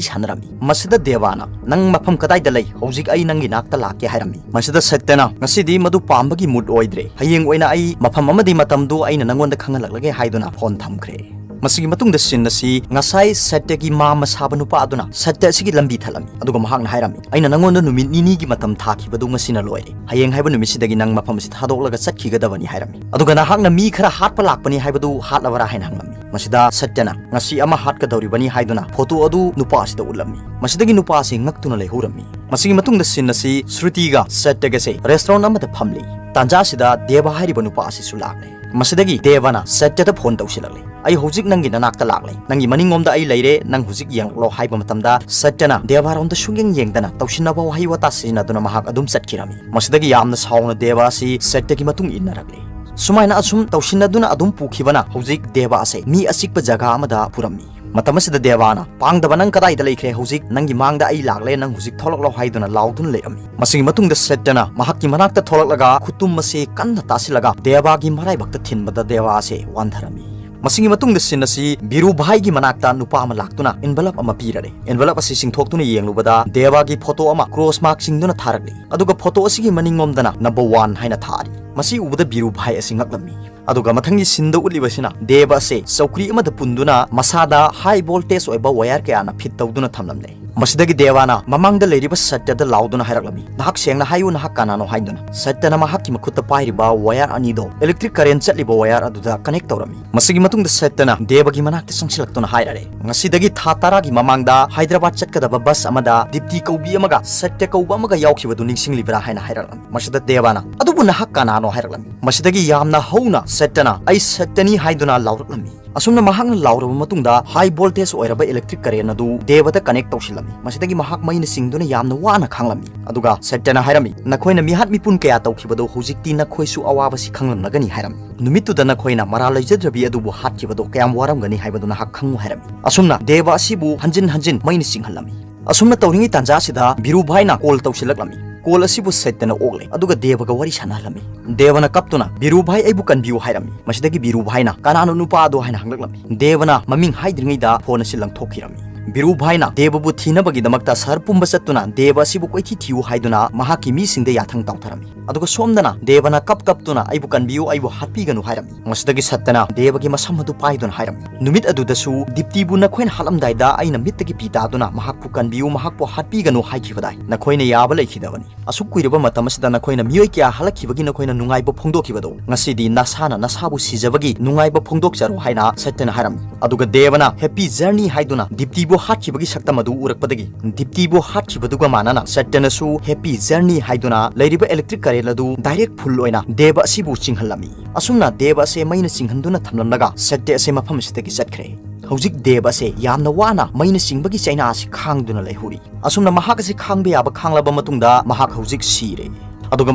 ꯁꯥꯟꯅꯔꯝꯃꯤ꯫ ꯃꯁꯤꯗ ꯗꯦꯕꯥꯅ, "ꯅꯪ ꯃꯐꯝ ꯀꯗꯥꯏꯗ ꯂꯩ? ꯍꯧꯖꯤꯛ ꯑꯩ ꯅꯪꯒꯤ ꯅꯥꯛꯇ ꯂꯥꯛꯀꯦ" ꯍꯥꯏꯔꯝꯃꯤ꯫ ꯃꯁꯤꯗ ꯁꯠꯌꯅ, "ꯉꯁꯤꯗꯤ ꯃꯗꯨ ꯄꯥꯝꯕꯒꯤ ꯃꯨꯗ ꯑꯣꯏꯗ꯭ꯔꯦ꯫ ꯍꯌꯦꯡ ꯑꯣꯏꯅ ꯑꯩ ꯃꯐꯝ ꯑꯃꯗꯤ ꯃꯇꯝꯗꯨ ꯑꯩꯅ ꯅꯪꯉꯣꯟꯗ ꯈꯪꯍꯜꯂꯛꯂꯒꯦ" ꯍꯥꯏꯗꯨꯅ ꯐꯣꯟ ꯊꯝꯈ꯭ꯔꯦ꯫ ꯃꯁꯤꯒꯤ ꯃꯇꯨꯡꯗ scene ꯑꯁꯤ ꯉꯁꯥꯏ ꯁꯇ꯭ꯌꯒꯤ ꯃꯥꯝꯃ ꯁꯥꯕ ꯅꯨꯄꯥ ꯑꯗꯨꯅ ꯁꯇ꯭ꯌ ꯑꯁꯤꯒꯤ ꯂꯝꯕꯤ ꯊꯠꯂꯝꯃꯤ, ꯑꯗꯨꯒ ꯃꯍꯥꯛꯅ ꯍꯥꯏꯔꯝꯃꯤ, "ꯑꯩꯅ ꯅꯉꯣꯟꯗ ꯅꯨꯃꯤꯠ ꯅꯤꯅꯤꯒꯤ ꯃꯇꯝ ꯊꯥꯈꯤꯕꯗꯨ ꯉꯁꯤꯅ ꯂꯣꯏꯔꯦ꯫ ꯍꯌꯦꯡ ꯍꯥꯏꯕ ꯅꯨꯃꯤꯠꯁꯤꯗꯒꯤ ꯅꯪ ꯃꯐꯝ ꯑꯁꯤ ꯊꯥꯗꯣꯛꯂꯒ ꯆꯠꯈꯤꯒꯗꯕꯅꯤ" ꯍꯥꯏꯔꯝꯃꯤ꯫ ꯑꯗꯨꯒ "ꯅꯍꯥꯛꯅ ꯃꯤ ꯈꯔ ꯍꯥꯠꯄ ꯂꯥꯛꯄꯅꯤ ꯍꯥꯏꯕꯗꯨ ꯍꯥꯠꯂꯕꯔꯥ?" ꯍꯥꯏꯅ ꯍꯪꯂꯝꯃꯤ꯫ ꯃꯁꯤꯗ ꯁꯇ꯭ꯌꯅ "ꯉꯁꯤ ꯑꯃ ꯍꯥꯠꯀꯗꯧꯔꯤꯕꯅꯤ" ꯍꯥꯏꯗꯨꯅ ꯐꯣꯇꯣ ꯑꯗꯨ ꯅꯨꯄꯥ ꯑꯁꯤꯗ ꯎꯠꯂꯝꯃꯤ꯫ ꯃꯁꯤꯗꯒꯤ ꯅꯨꯄꯥ ꯑꯁꯤ ꯉꯛꯇꯨꯅ ꯂꯩꯍꯧꯔꯝꯃꯤ꯫ ꯃꯁꯤꯒꯤ ꯃꯇꯨꯡꯗ scene ꯑꯁꯤ ꯁ꯭ꯔꯨꯇꯤꯒ ꯁꯇ꯭ꯌꯒꯁꯦ restaurant ꯑꯃꯗ ꯐꯝꯂꯤ꯫ ꯇꯥꯟꯖꯥ ꯑꯁꯤꯗ ꯗꯦꯕ ꯍꯥꯏꯔꯤꯕ ꯅꯨꯄꯥ ꯑꯁꯤꯁꯨ ꯂꯥꯛꯂꯦ꯫ ꯃꯁꯤꯗꯒꯤ ꯗꯦꯕꯅ ꯁꯇ꯭ꯌꯗ ꯐꯣꯟ ꯇꯧꯁꯤꯜꯂꯛꯂꯦ꯫ "ꯑꯩ ꯍꯧꯖꯤꯛ ꯅꯪꯒꯤ ꯅꯅꯥꯛꯇ ꯂꯥꯛꯂꯦ, ꯅꯪꯒꯤ ꯃꯅꯤꯡꯂꯣꯝꯗ ꯑꯩ ꯂꯩꯔꯦ, ꯅꯪ ꯍꯧꯖꯤꯛ ꯌꯦꯡꯂꯛꯂꯣ" ꯍꯥꯏꯕ ꯃꯇꯝꯗ ꯁꯇ꯭ꯌꯅ ꯗꯦꯕꯥꯔꯣꯝꯗ ꯁꯨꯡꯌꯦꯡ ꯌꯦꯡꯗꯅ ꯇꯧꯁꯤꯟꯅꯕ ꯋꯥꯍꯩ ꯋꯥꯇꯥ ꯁꯤꯖꯤꯟꯅꯗꯨꯅ ꯃꯍꯥꯛ ꯑꯗꯨꯝ ꯆꯠꯈꯤꯔꯝꯃꯤ꯫ ꯃꯁꯤꯗꯒꯤ ꯌꯥꯝꯅ ꯁꯥꯎꯅ ꯗꯦꯕ ꯑꯁꯤ ꯁꯇ꯭ꯌꯒꯤ ꯃꯇꯨꯡ ꯏꯟꯅꯔꯛꯂꯦ꯫ ꯁꯨꯃꯥꯏꯅ ꯑꯁꯨꯝ ꯇꯧꯁꯤꯟꯅꯗꯨꯅ ꯑꯗꯨꯝ ꯄꯨꯈꯤꯕꯅ ꯍꯧꯖꯤꯛ ꯗꯦꯕ ꯑꯁꯦ ꯃꯤ ꯑꯆꯤꯛꯄ ꯖꯒꯥ ꯑꯃꯗ ꯄꯨꯔꯝꯃꯤ꯫ ꯃꯇꯝ ꯑꯁꯤꯗ ꯗꯦꯕꯥꯅ, "ꯄꯥꯡꯗꯕ ꯅꯪ ꯀꯗꯥꯏꯗ ꯂꯩꯈ꯭ꯔꯦ? ꯍꯧꯖꯤꯛ ꯅꯪꯒꯤ ꯃꯥꯡꯗ ꯑꯩ ꯂꯥꯛꯂꯦ, ꯅꯪ ꯍꯧꯖꯤꯛ ꯊꯣꯛꯂꯛꯂꯣ" ꯍꯥꯏꯗꯨꯅ ꯂꯥꯎꯗꯨꯅ ꯂꯩꯔꯝꯃꯤ꯫ ꯃꯁꯤꯒꯤ ꯃꯇꯨꯡꯗ ꯁꯇ꯭ꯌꯅ ꯃꯍꯥꯛꯀꯤ ꯃꯅꯥꯛꯇ ꯊꯣꯛꯂꯛꯂꯒ ꯈꯨꯇꯨꯝ ꯑꯁꯤ ꯀꯟꯅ ꯇꯥꯁꯤꯜꯂꯒ ꯗꯦꯕꯥꯒꯤ ꯃꯔꯥꯏꯕꯛꯇ ꯊꯤꯟꯕꯗ ꯗꯦꯕꯥ ꯑꯁꯦ ꯋꯥꯟꯊꯔꯝꯃꯤ꯫ ꯃꯁꯤꯒꯤ ꯃꯇꯨꯡꯗ scene ꯑꯁꯤ ꯕꯤꯔꯨꯚꯥꯏꯒꯤ ꯃꯅꯥꯛꯇ ꯅꯨꯄꯥ ꯑꯃ ꯂꯥꯛꯇꯨꯅ envelope ꯑꯃ ꯄꯤꯔꯔꯦ꯫ Envelope ꯑꯁꯤ ꯆꯤꯡꯊꯣꯛꯇꯨꯅ ꯌꯦꯡꯂꯨꯕꯗ ꯗꯦꯕꯥꯒꯤ ꯐꯣꯇꯣ ꯑꯃ cross mark ꯆꯤꯡꯗꯨꯅ ꯊꯥꯔꯛꯂꯤ꯫ ꯑꯗꯨꯒ ꯐꯣꯇꯣ ꯑꯁꯤꯒꯤ ꯃꯅꯤꯡꯂꯣꯝꯗꯅ number one ꯍꯥꯏꯅ ꯊꯥꯔꯤ꯫ ꯃꯁꯤ ꯎꯕꯗ ꯕꯤꯔꯨꯚꯥꯏ ꯑꯁꯤ ꯉꯛꯂꯝꯃꯤ꯫ ꯑꯗꯨꯒ ꯃꯊꯪꯒꯤ scene ꯗ ꯎꯠꯂꯤꯕꯁꯤꯅ ꯗꯦꯕ ꯑꯁꯦ ꯆꯧꯀ꯭ꯔꯤ ꯑꯃꯗ ꯄꯨꯟꯗꯨꯅ ꯃꯁꯥꯗ high voltage ꯑꯣꯏꯕ wire ꯀꯌꯥꯅ fit ꯇꯧꯗꯨꯅ ꯊꯝꯂꯝꯂꯦ꯫ ꯃꯁꯤꯗꯒꯤ ꯗꯦꯕꯥꯅ ꯃꯃꯥꯡꯗ ꯂꯩꯔꯤꯕ ꯁꯇ꯭ꯌꯗ ꯂꯥꯎꯗꯨꯅ ꯍꯥꯏꯔꯛꯂꯝꯃꯤ, "ꯅꯍꯥꯛ ꯁꯦꯡꯅ ꯍꯥꯏꯌꯨ, ꯅꯍꯥꯛ ꯀꯅꯥꯅꯣ?" ꯍꯥꯏꯗꯨꯅ꯫ ꯁꯇ꯭ꯌꯅ ꯃꯍꯥꯛꯀꯤ ꯃꯈꯨꯠꯇ ꯄꯥꯏꯔꯤꯕ wire ꯑꯅꯤꯗꯣ electric current ꯆꯠꯂꯤꯕ wire ꯑꯗꯨꯗ connect ꯇꯧꯔꯝꯃꯤ꯫ ꯃꯁꯤꯒꯤ ꯃꯇꯨꯡꯗ ꯁꯇ꯭ꯌꯅ ꯗꯦꯕꯒꯤ ꯃꯅꯥꯛꯇ ꯆꯪꯁꯤꯜꯂꯛꯇꯨꯅ ꯍꯥꯏꯔꯔꯦ, "ꯉꯁꯤꯗꯒꯤ ꯊꯥ ꯇꯔꯥꯒꯤ ꯃꯃꯥꯡꯗ ꯍꯥꯏꯗ꯭ꯔꯕꯥꯗ ꯆꯠꯀꯗꯕ bus ꯑꯃꯗ ꯗꯤꯞꯇꯤ ꯀꯧꯕꯤ ꯑꯃꯒ ꯁꯇ꯭ꯌ ꯀꯧꯕ ꯑꯃꯒ ꯌꯥꯎꯈꯤꯕꯗꯨ ꯅꯤꯡꯁꯤꯡꯂꯤꯕ꯭ꯔꯥ?" ꯍꯥꯏꯅ ꯍꯥꯏꯔꯛꯂꯝꯃꯤ꯫ ꯃꯁꯤꯗ ꯗꯦꯕꯥꯅ, "ꯑꯗꯨꯕꯨ ꯅꯍꯥꯛ ꯀꯅꯥꯅꯣ?" ꯍꯥꯏꯔꯛꯂꯝꯃꯤ꯫ ꯃꯁꯤꯗꯒꯤ ꯌꯥꯝꯅ ꯍꯧꯅ ꯁꯇ꯭ꯌꯅ, "ꯑꯩ ꯁꯇ꯭ꯌꯅꯤ" ꯍꯥꯏꯗꯨꯅ ꯂꯥꯎꯔꯛꯂꯝꯃꯤ꯫ ꯑꯁꯨꯝꯅ ꯃꯍꯥꯛꯅ ꯂꯥꯎꯔꯕ ꯃꯇꯨꯡꯗ high voltage ꯑꯣꯏꯔꯕ electric current ꯑꯗꯨ ꯗꯦꯕꯗ connect ꯇꯧꯁꯤꯜꯂꯝꯃꯤ꯫ ꯃꯁꯤꯗꯒꯤ ꯃꯍꯥꯛ ꯃꯩꯅ ꯆꯤꯡꯗꯨꯅ ꯌꯥꯝꯅ ꯋꯥꯅ ꯈꯥꯡꯂꯝꯃꯤ꯫ ꯑꯗꯨꯒ ꯁꯇ꯭ꯌꯅ ꯍꯥꯏꯔꯝꯃꯤ, "ꯅꯈꯣꯏꯅ ꯃꯤꯍꯥꯠ ꯃꯤꯄꯨꯟ ꯀꯌꯥ ꯇꯧꯈꯤꯕꯗꯣ ꯍꯧꯖꯤꯛꯇꯤ ꯅꯈꯣꯏꯁꯨ ꯑꯋꯥꯕꯁꯤ ꯈꯪꯂꯝꯂꯒꯅꯤ" ꯍꯥꯏꯔꯝꯃꯤ꯫ "ꯅꯨꯃꯤꯠꯇꯨꯗ ꯅꯈꯣꯏꯅ ꯃꯔꯥꯜ ꯂꯩꯖꯗ꯭ꯔꯕꯤ ꯑꯗꯨꯕꯨ ꯍꯥꯠꯈꯤꯕꯗꯣ ꯀꯌꯥꯝ ꯋꯥꯔꯝꯒꯅꯤ ꯍꯥꯏꯕꯗꯨ ꯅꯍꯥꯛ ꯈꯪꯉꯨ" ꯍꯥꯏꯔꯝꯃꯤ꯫ ꯑꯁꯨꯝꯅ ꯗꯦꯕ ꯑꯁꯤꯕꯨ ꯍꯟꯖꯤꯟ ꯍꯟꯖꯤꯟ ꯃꯩꯅ ꯆꯤꯡꯍꯜꯂꯝꯃꯤ꯫ ꯑꯁꯨꯝꯅ ꯇꯧꯔꯤꯉꯩ ꯇꯥꯟꯖꯥ ꯑꯁꯤꯗ ꯕꯤꯔꯨꯚꯥꯏꯅ call ꯇꯧꯁꯤꯜꯂꯛꯂꯝꯃꯤ꯫ Call ꯑꯁꯤꯕꯨ ꯁꯇ꯭ꯌꯅ ꯑꯣꯛꯂꯦ, ꯑꯗꯨꯒ ꯗꯦꯕꯒ ꯋꯥꯔꯤ ꯁꯥꯟꯅꯍꯜꯂꯝꯃꯤ꯫ ꯗꯦꯕꯅ ꯀꯞꯇꯨꯅ, "ꯕꯤꯔꯨꯚꯥꯏ, ꯑꯩꯕꯨ ꯀꯟꯕꯤꯌꯨ" ꯍꯥꯏꯔꯝꯃꯤ꯫ ꯃꯁꯤꯗꯒꯤ ꯕꯤꯔꯨꯚꯥꯏꯅ, "ꯀꯅꯥꯅꯣ ꯅꯨꯄꯥ ꯑꯗꯣ?" ꯍꯥꯏꯅ ꯍꯪꯂꯛꯂꯝꯃꯤ꯫ ꯗꯦꯕꯅ ꯃꯃꯤꯡ ꯍꯥꯏꯗ꯭ꯔꯤꯉꯩꯗ phone ꯑꯁꯤ ꯂꯪꯊꯣꯛꯈꯤꯔꯝꯃꯤ꯫ ꯕꯤꯔꯨꯚꯥꯏꯅ ꯗꯦꯕꯕꯨ ꯊꯤꯅꯕꯒꯤꯗꯃꯛꯇ ꯁꯍꯔ ꯄꯨꯝꯕ ꯆꯠꯇꯨꯅ ꯗꯦꯕ ꯑꯁꯤꯕꯨ ꯀꯣꯏꯊꯤ ꯊꯤꯌꯨ ꯍꯥꯏꯗꯨꯅ ꯃꯍꯥꯛꯀꯤ ꯃꯤꯁꯤꯡꯗ ꯌꯥꯊꯪ ꯇꯧꯊꯔꯝꯃꯤ꯫ ꯑꯗꯨꯒ ꯁꯣꯝꯗꯅ ꯗꯦꯕꯅ ꯀꯞ ꯀꯞꯇꯨꯅ "ꯑꯩꯕꯨ ꯀꯟꯕꯤꯌꯨ, ꯑꯩꯕꯨ ꯍꯥꯠꯄꯤꯒꯅꯨ" ꯍꯥꯏꯔꯝꯃꯤ꯫ ꯃꯁꯤꯗꯒꯤ ꯁꯠꯇꯅ ꯗꯦꯕꯒꯤ ꯃꯁꯝ ꯑꯗꯨ ꯄꯥꯏꯗꯨꯅ ꯍꯥꯏꯔꯝꯃꯤ, "ꯅꯨꯃꯤꯠ ꯑꯗꯨꯗꯁꯨ ꯗꯤꯞꯇꯤꯕꯨ ꯅꯈꯣꯏꯅ ꯍꯥꯠꯂꯝꯗꯥꯏꯗ ꯑꯩꯅ ꯃꯤꯠꯇꯒꯤ ꯄꯤ ꯇꯥꯗꯨꯅ ꯃꯍꯥꯛꯄꯨ ꯀꯟꯕꯤꯌꯨ, ꯃꯍꯥꯛꯄꯨ ꯍꯥꯠꯄꯤꯒꯅꯨ ꯍꯥꯏꯈꯤꯕꯗꯥꯏ? ꯅꯈꯣꯏꯅ ꯌꯥꯕ ꯂꯩꯈꯤꯗꯕꯅꯤ꯫ ꯑꯁꯨꯛ ꯀꯨꯏꯔꯕ ꯃꯇꯝ ꯑꯁꯤꯗ ꯅꯈꯣꯏꯅ ꯃꯤꯑꯣꯏ ꯀꯌꯥ ꯍꯜꯂꯛꯈꯤꯕꯒꯤ ꯅꯈꯣꯏꯅ ꯅꯨꯡꯉꯥꯏꯕ ꯐꯣꯡꯗꯣꯛꯈꯤꯕꯗꯣ, ꯉꯁꯤꯗꯤ ꯅꯁꯥꯅ ꯅꯁꯥꯕꯨ ꯁꯤꯖꯕꯒꯤ ꯅꯨꯡꯉꯥꯏꯕ ꯐꯣꯡꯗꯣꯛꯆꯔꯣ" ꯍꯥꯏꯅ ꯁꯠꯇꯅ ꯍꯥꯏꯔꯝꯃꯤ꯫ ꯑꯗꯨꯒ ꯗꯦꯕꯅ "Happy Journey" ꯍꯥꯏꯗꯨꯅ ꯗꯤꯞꯇꯤꯕꯨ ꯍꯥꯠꯈꯤꯕꯒꯤ ꯁꯛꯇꯝ ꯑꯗꯨ ꯎꯔꯛꯄꯗꯒꯤ, ꯗꯤꯞꯇꯤꯕꯨ ꯍꯥꯠꯈꯤꯕꯗꯨꯒ ꯃꯥꯟꯅꯅ ꯁꯠꯇꯅꯁꯨ "Happy Journey" ꯍꯥꯏꯗꯨꯅ ꯂꯩꯔꯤꯕ electric current ꯑꯗꯨ direct full ꯑꯣꯏꯅ ꯗꯦꯕ ꯑꯁꯤꯕꯨ ꯆꯤꯡꯍꯜꯂꯝꯃꯤ꯫ ꯑꯁꯨꯝꯅ ꯗꯦꯕ ꯑꯁꯦ ꯃꯩꯅ ꯆꯤꯡꯍꯟꯗꯨꯅ ꯊꯝꯂꯝꯂꯒ ꯁꯠꯇ ꯑꯁꯦ ꯃꯐꯝ ꯑꯁꯤꯗꯒꯤ ꯆꯠꯈ꯭ꯔꯦ꯫ ꯍꯧꯖꯤꯛ ꯗꯦꯕ ꯑꯁꯦ ꯌꯥꯝꯅ ꯋꯥꯅ ꯃꯩꯅ ꯆꯤꯡꯕꯒꯤ ꯆꯩꯅꯥ ꯑꯁꯤ ꯈꯥꯡꯗꯨꯅ ꯂꯩꯍꯧꯔꯤ꯫ ꯑꯁꯨꯝꯅ ꯃꯍꯥꯛ ꯑꯁꯤ ꯈꯥꯡꯕ ꯌꯥꯕ ꯈꯥꯡꯂꯕ ꯃꯇꯨꯡꯗ ꯃꯍꯥꯛ ꯍꯧꯖꯤꯛ ꯁꯤꯔꯦ꯫ ꯑꯗꯨꯒ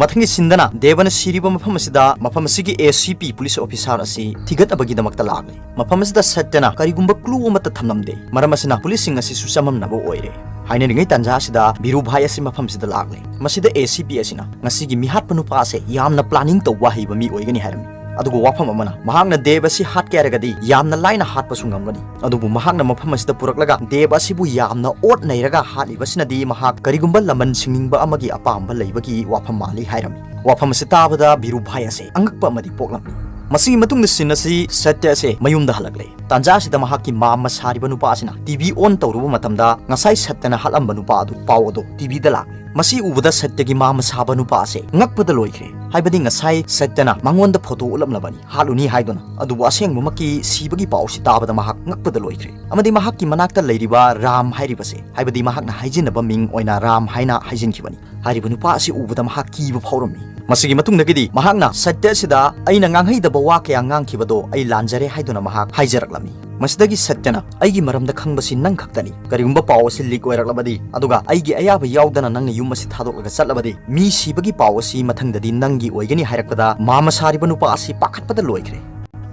ꯃꯊꯪꯒꯤ ꯁꯤꯟꯗꯅ ꯗꯦꯕꯅ ꯁꯤꯔꯤꯕ ꯃꯐꯝ ꯑꯁꯤꯗ ꯃꯐꯝ ꯑꯁꯤꯒꯤ A C P police officer ꯑꯁꯤ ꯊꯤꯒꯠꯅꯕꯒꯤꯗꯃꯛꯇ ꯂꯥꯛꯂꯦ꯫ ꯃꯐꯝ ꯑꯁꯤꯗ ꯁꯠꯇꯅ ꯀꯔꯤꯒꯨꯝꯕ clue ꯑꯃꯠꯇ ꯊꯝꯂꯝꯗꯦ꯫ ꯃꯔꯝ ꯑꯁꯤꯅ policeꯁꯤꯡ ꯑꯁꯤꯁꯨ ꯆꯃꯝꯅꯕ ꯑꯣꯏꯔꯦ꯫ ꯍꯥꯏꯅꯔꯤꯉꯩ ꯇꯥꯟꯖꯥ ꯑꯁꯤꯗ ꯕꯤꯔꯨꯚꯥꯏ ꯑꯁꯤ ꯃꯐꯝ ꯑꯁꯤꯗ ꯂꯥꯛꯂꯦ꯫ ꯃꯁꯤꯗ A C P ꯑꯁꯤꯅ ꯉꯁꯤꯒꯤ ꯃꯤꯍꯥꯠꯄ ꯅꯨꯄꯥ ꯑꯁꯦ ꯌꯥꯝꯅ planning ꯇꯧꯕ ꯍꯩꯕ ꯃꯤ ꯑꯣꯏꯒꯅꯤ ꯍꯥꯏꯔꯝꯃꯤ꯫ ꯑꯗꯨꯒ ꯋꯥꯐꯝ ꯑꯃꯅ, ꯃꯍꯥꯛꯅ ꯗꯦꯕ ꯑꯁꯤ ꯍꯥꯠꯀꯦ ꯍꯥꯏꯔꯒꯗꯤ ꯌꯥꯝꯅ ꯂꯥꯏꯅ ꯍꯥꯠꯄꯁꯨ ꯉꯝꯒꯅꯤ꯫ ꯑꯗꯨꯕꯨ ꯃꯍꯥꯛꯅ ꯃꯐꯝ ꯑꯁꯤꯗ ꯄꯨꯔꯛꯂꯒ ꯗꯦꯕ ꯑꯁꯤꯕꯨ ꯌꯥꯝꯅ ꯑꯣꯠ ꯅꯩꯔꯒ ꯍꯥꯠꯂꯤꯕꯁꯤꯅꯗꯤ ꯃꯍꯥꯛ ꯀꯔꯤꯒꯨꯝꯕ ꯂꯃꯟ ꯁꯤꯡꯅꯤꯡꯕ ꯑꯃꯒꯤ ꯑꯄꯥꯝꯕ ꯂꯩꯕꯒꯤ ꯋꯥꯐꯝ ꯃꯥꯜꯂꯤ ꯍꯥꯏꯔꯝꯃꯤ꯫ ꯋꯥꯐꯝ ꯑꯁꯤ ꯇꯥꯕꯗ ꯕꯤꯔꯨꯚꯥꯏ ꯑꯁꯦ ꯑꯉꯛꯄ ꯑꯃꯗꯤ ꯄꯣꯛꯂꯝꯃꯤ꯫ ꯃꯁꯤꯒꯤ ꯃꯇꯨꯡꯗ ꯁꯤꯟ ꯑꯁꯤ ꯁꯠꯇ ꯑꯁꯦ ꯃꯌꯨꯝꯗ ꯍꯜꯂꯛꯂꯦ꯫ ꯇꯥꯟꯖꯥ ꯑꯁꯤꯗ ꯃꯍꯥꯛꯀꯤ ꯃꯥꯝꯃ ꯁꯥꯔꯤꯕ ꯅꯨꯄꯥ ꯑꯁꯤꯅ TV on ꯇꯧꯔꯨꯕ ꯃꯇꯝꯗ ꯉꯁꯥꯏ ꯁꯠꯇꯅ ꯍꯥꯠꯂꯝꯕ ꯅꯨꯄꯥ ꯑꯗꯨ ꯄꯥꯎ ꯑꯗꯨ TVꯗ ꯂꯥꯛꯂꯦ꯫ ꯃꯁꯤ ꯎꯕꯗ ꯁꯠꯇꯒꯤ ꯃꯥꯝꯃ ꯁꯥꯕ ꯅꯨꯄꯥ ꯑꯁꯦ ꯉꯛꯄꯗ ꯂꯣꯏꯈ꯭ꯔꯦ꯫ ꯍꯥꯏꯕꯗꯤ ꯉꯁꯥꯏ ꯁꯠꯇꯅ ꯃꯉꯣꯟꯗ photo ꯎꯠꯂꯝꯂꯕꯅꯤ, ꯍꯥꯠꯂꯨꯅꯤ ꯍꯥꯏꯗꯨꯅ꯫ ꯑꯗꯨꯕꯨ ꯑꯁꯦꯡꯕꯃꯛꯀꯤ ꯁꯤꯕꯒꯤ ꯄꯥꯎ ꯑꯁꯤ ꯇꯥꯕꯗ ꯃꯍꯥꯛ ꯉꯛꯄꯗ ꯂꯣꯏꯈ꯭ꯔꯦ꯫ ꯑꯃꯗꯤ ꯃꯍꯥꯛꯀꯤ ꯃꯅꯥꯛꯇ ꯂꯩꯔꯤꯕ ꯔꯥꯝ ꯍꯥꯏꯔꯤꯕꯁꯦ, ꯍꯥꯏꯕꯗꯤ ꯃꯍꯥꯛꯅ ꯍꯥꯏꯖꯤꯟꯅꯕ ꯃꯤꯡ ꯑꯣꯏꯅ ꯔꯥꯝ ꯍꯥꯏꯅ ꯍꯥꯏꯖꯤꯟꯈꯤꯕꯅꯤ꯫ ꯍꯥꯏꯔꯤꯕ ꯅꯨꯄꯥ ꯑꯁꯤ ꯎꯕꯗ ꯃꯍꯥꯛ ꯀꯤꯕ ꯐꯥꯎꯔꯝꯃꯤ꯫ ꯃꯁꯤꯒꯤ ꯃꯇꯨꯡꯗꯒꯤꯗꯤ ꯃꯍꯥꯛꯅ ꯁꯠꯇ ꯑꯁꯤꯗ "ꯑꯩꯅ ꯉꯥꯡꯍꯩꯗꯕ ꯋꯥ ꯀꯌꯥ ꯉꯥꯡꯈꯤꯕꯗꯣ ꯑꯩ ꯂꯥꯟꯖꯔꯦ" ꯍꯥꯏꯗꯨꯅ ꯃꯍꯥꯛ ꯍꯥꯏꯖꯔꯛꯂꯝꯃꯤ꯫ ꯃꯁꯤꯗꯒꯤ ꯁꯠꯇꯅ "ꯑꯩꯒꯤ ꯃꯔꯝꯗ ꯈꯪꯕꯁꯤ ꯅꯪ ꯈꯛꯇꯅꯤ꯫ ꯀꯔꯤꯒꯨꯝꯕ ꯄꯥꯎ ꯑꯁꯤ leak ꯑꯣꯏꯔꯛꯂꯕꯗꯤ, ꯑꯗꯨꯒ ꯑꯩꯒꯤ ꯑꯌꯥꯕ ꯌꯥꯎꯗꯅ ꯅꯪꯅ ꯌꯨꯝ ꯑꯁꯤ ꯊꯥꯗꯣꯛꯂꯒ ꯆꯠꯂꯕꯗꯤ, ꯃꯤ ꯁꯤꯕꯒꯤ ꯄꯥꯎ ꯑꯁꯤ ꯃꯊꯪꯗꯗꯤ ꯅꯪꯒꯤ ꯑꯣꯏꯒꯅꯤ" ꯍꯥꯏꯔꯛꯄꯗ ꯃꯥꯝꯃ ꯁꯥꯔꯤꯕ ꯅꯨꯄꯥ ꯑꯁꯤ ꯄꯥꯈꯠꯄꯗ ꯂꯣꯏꯈ꯭ꯔꯦ꯫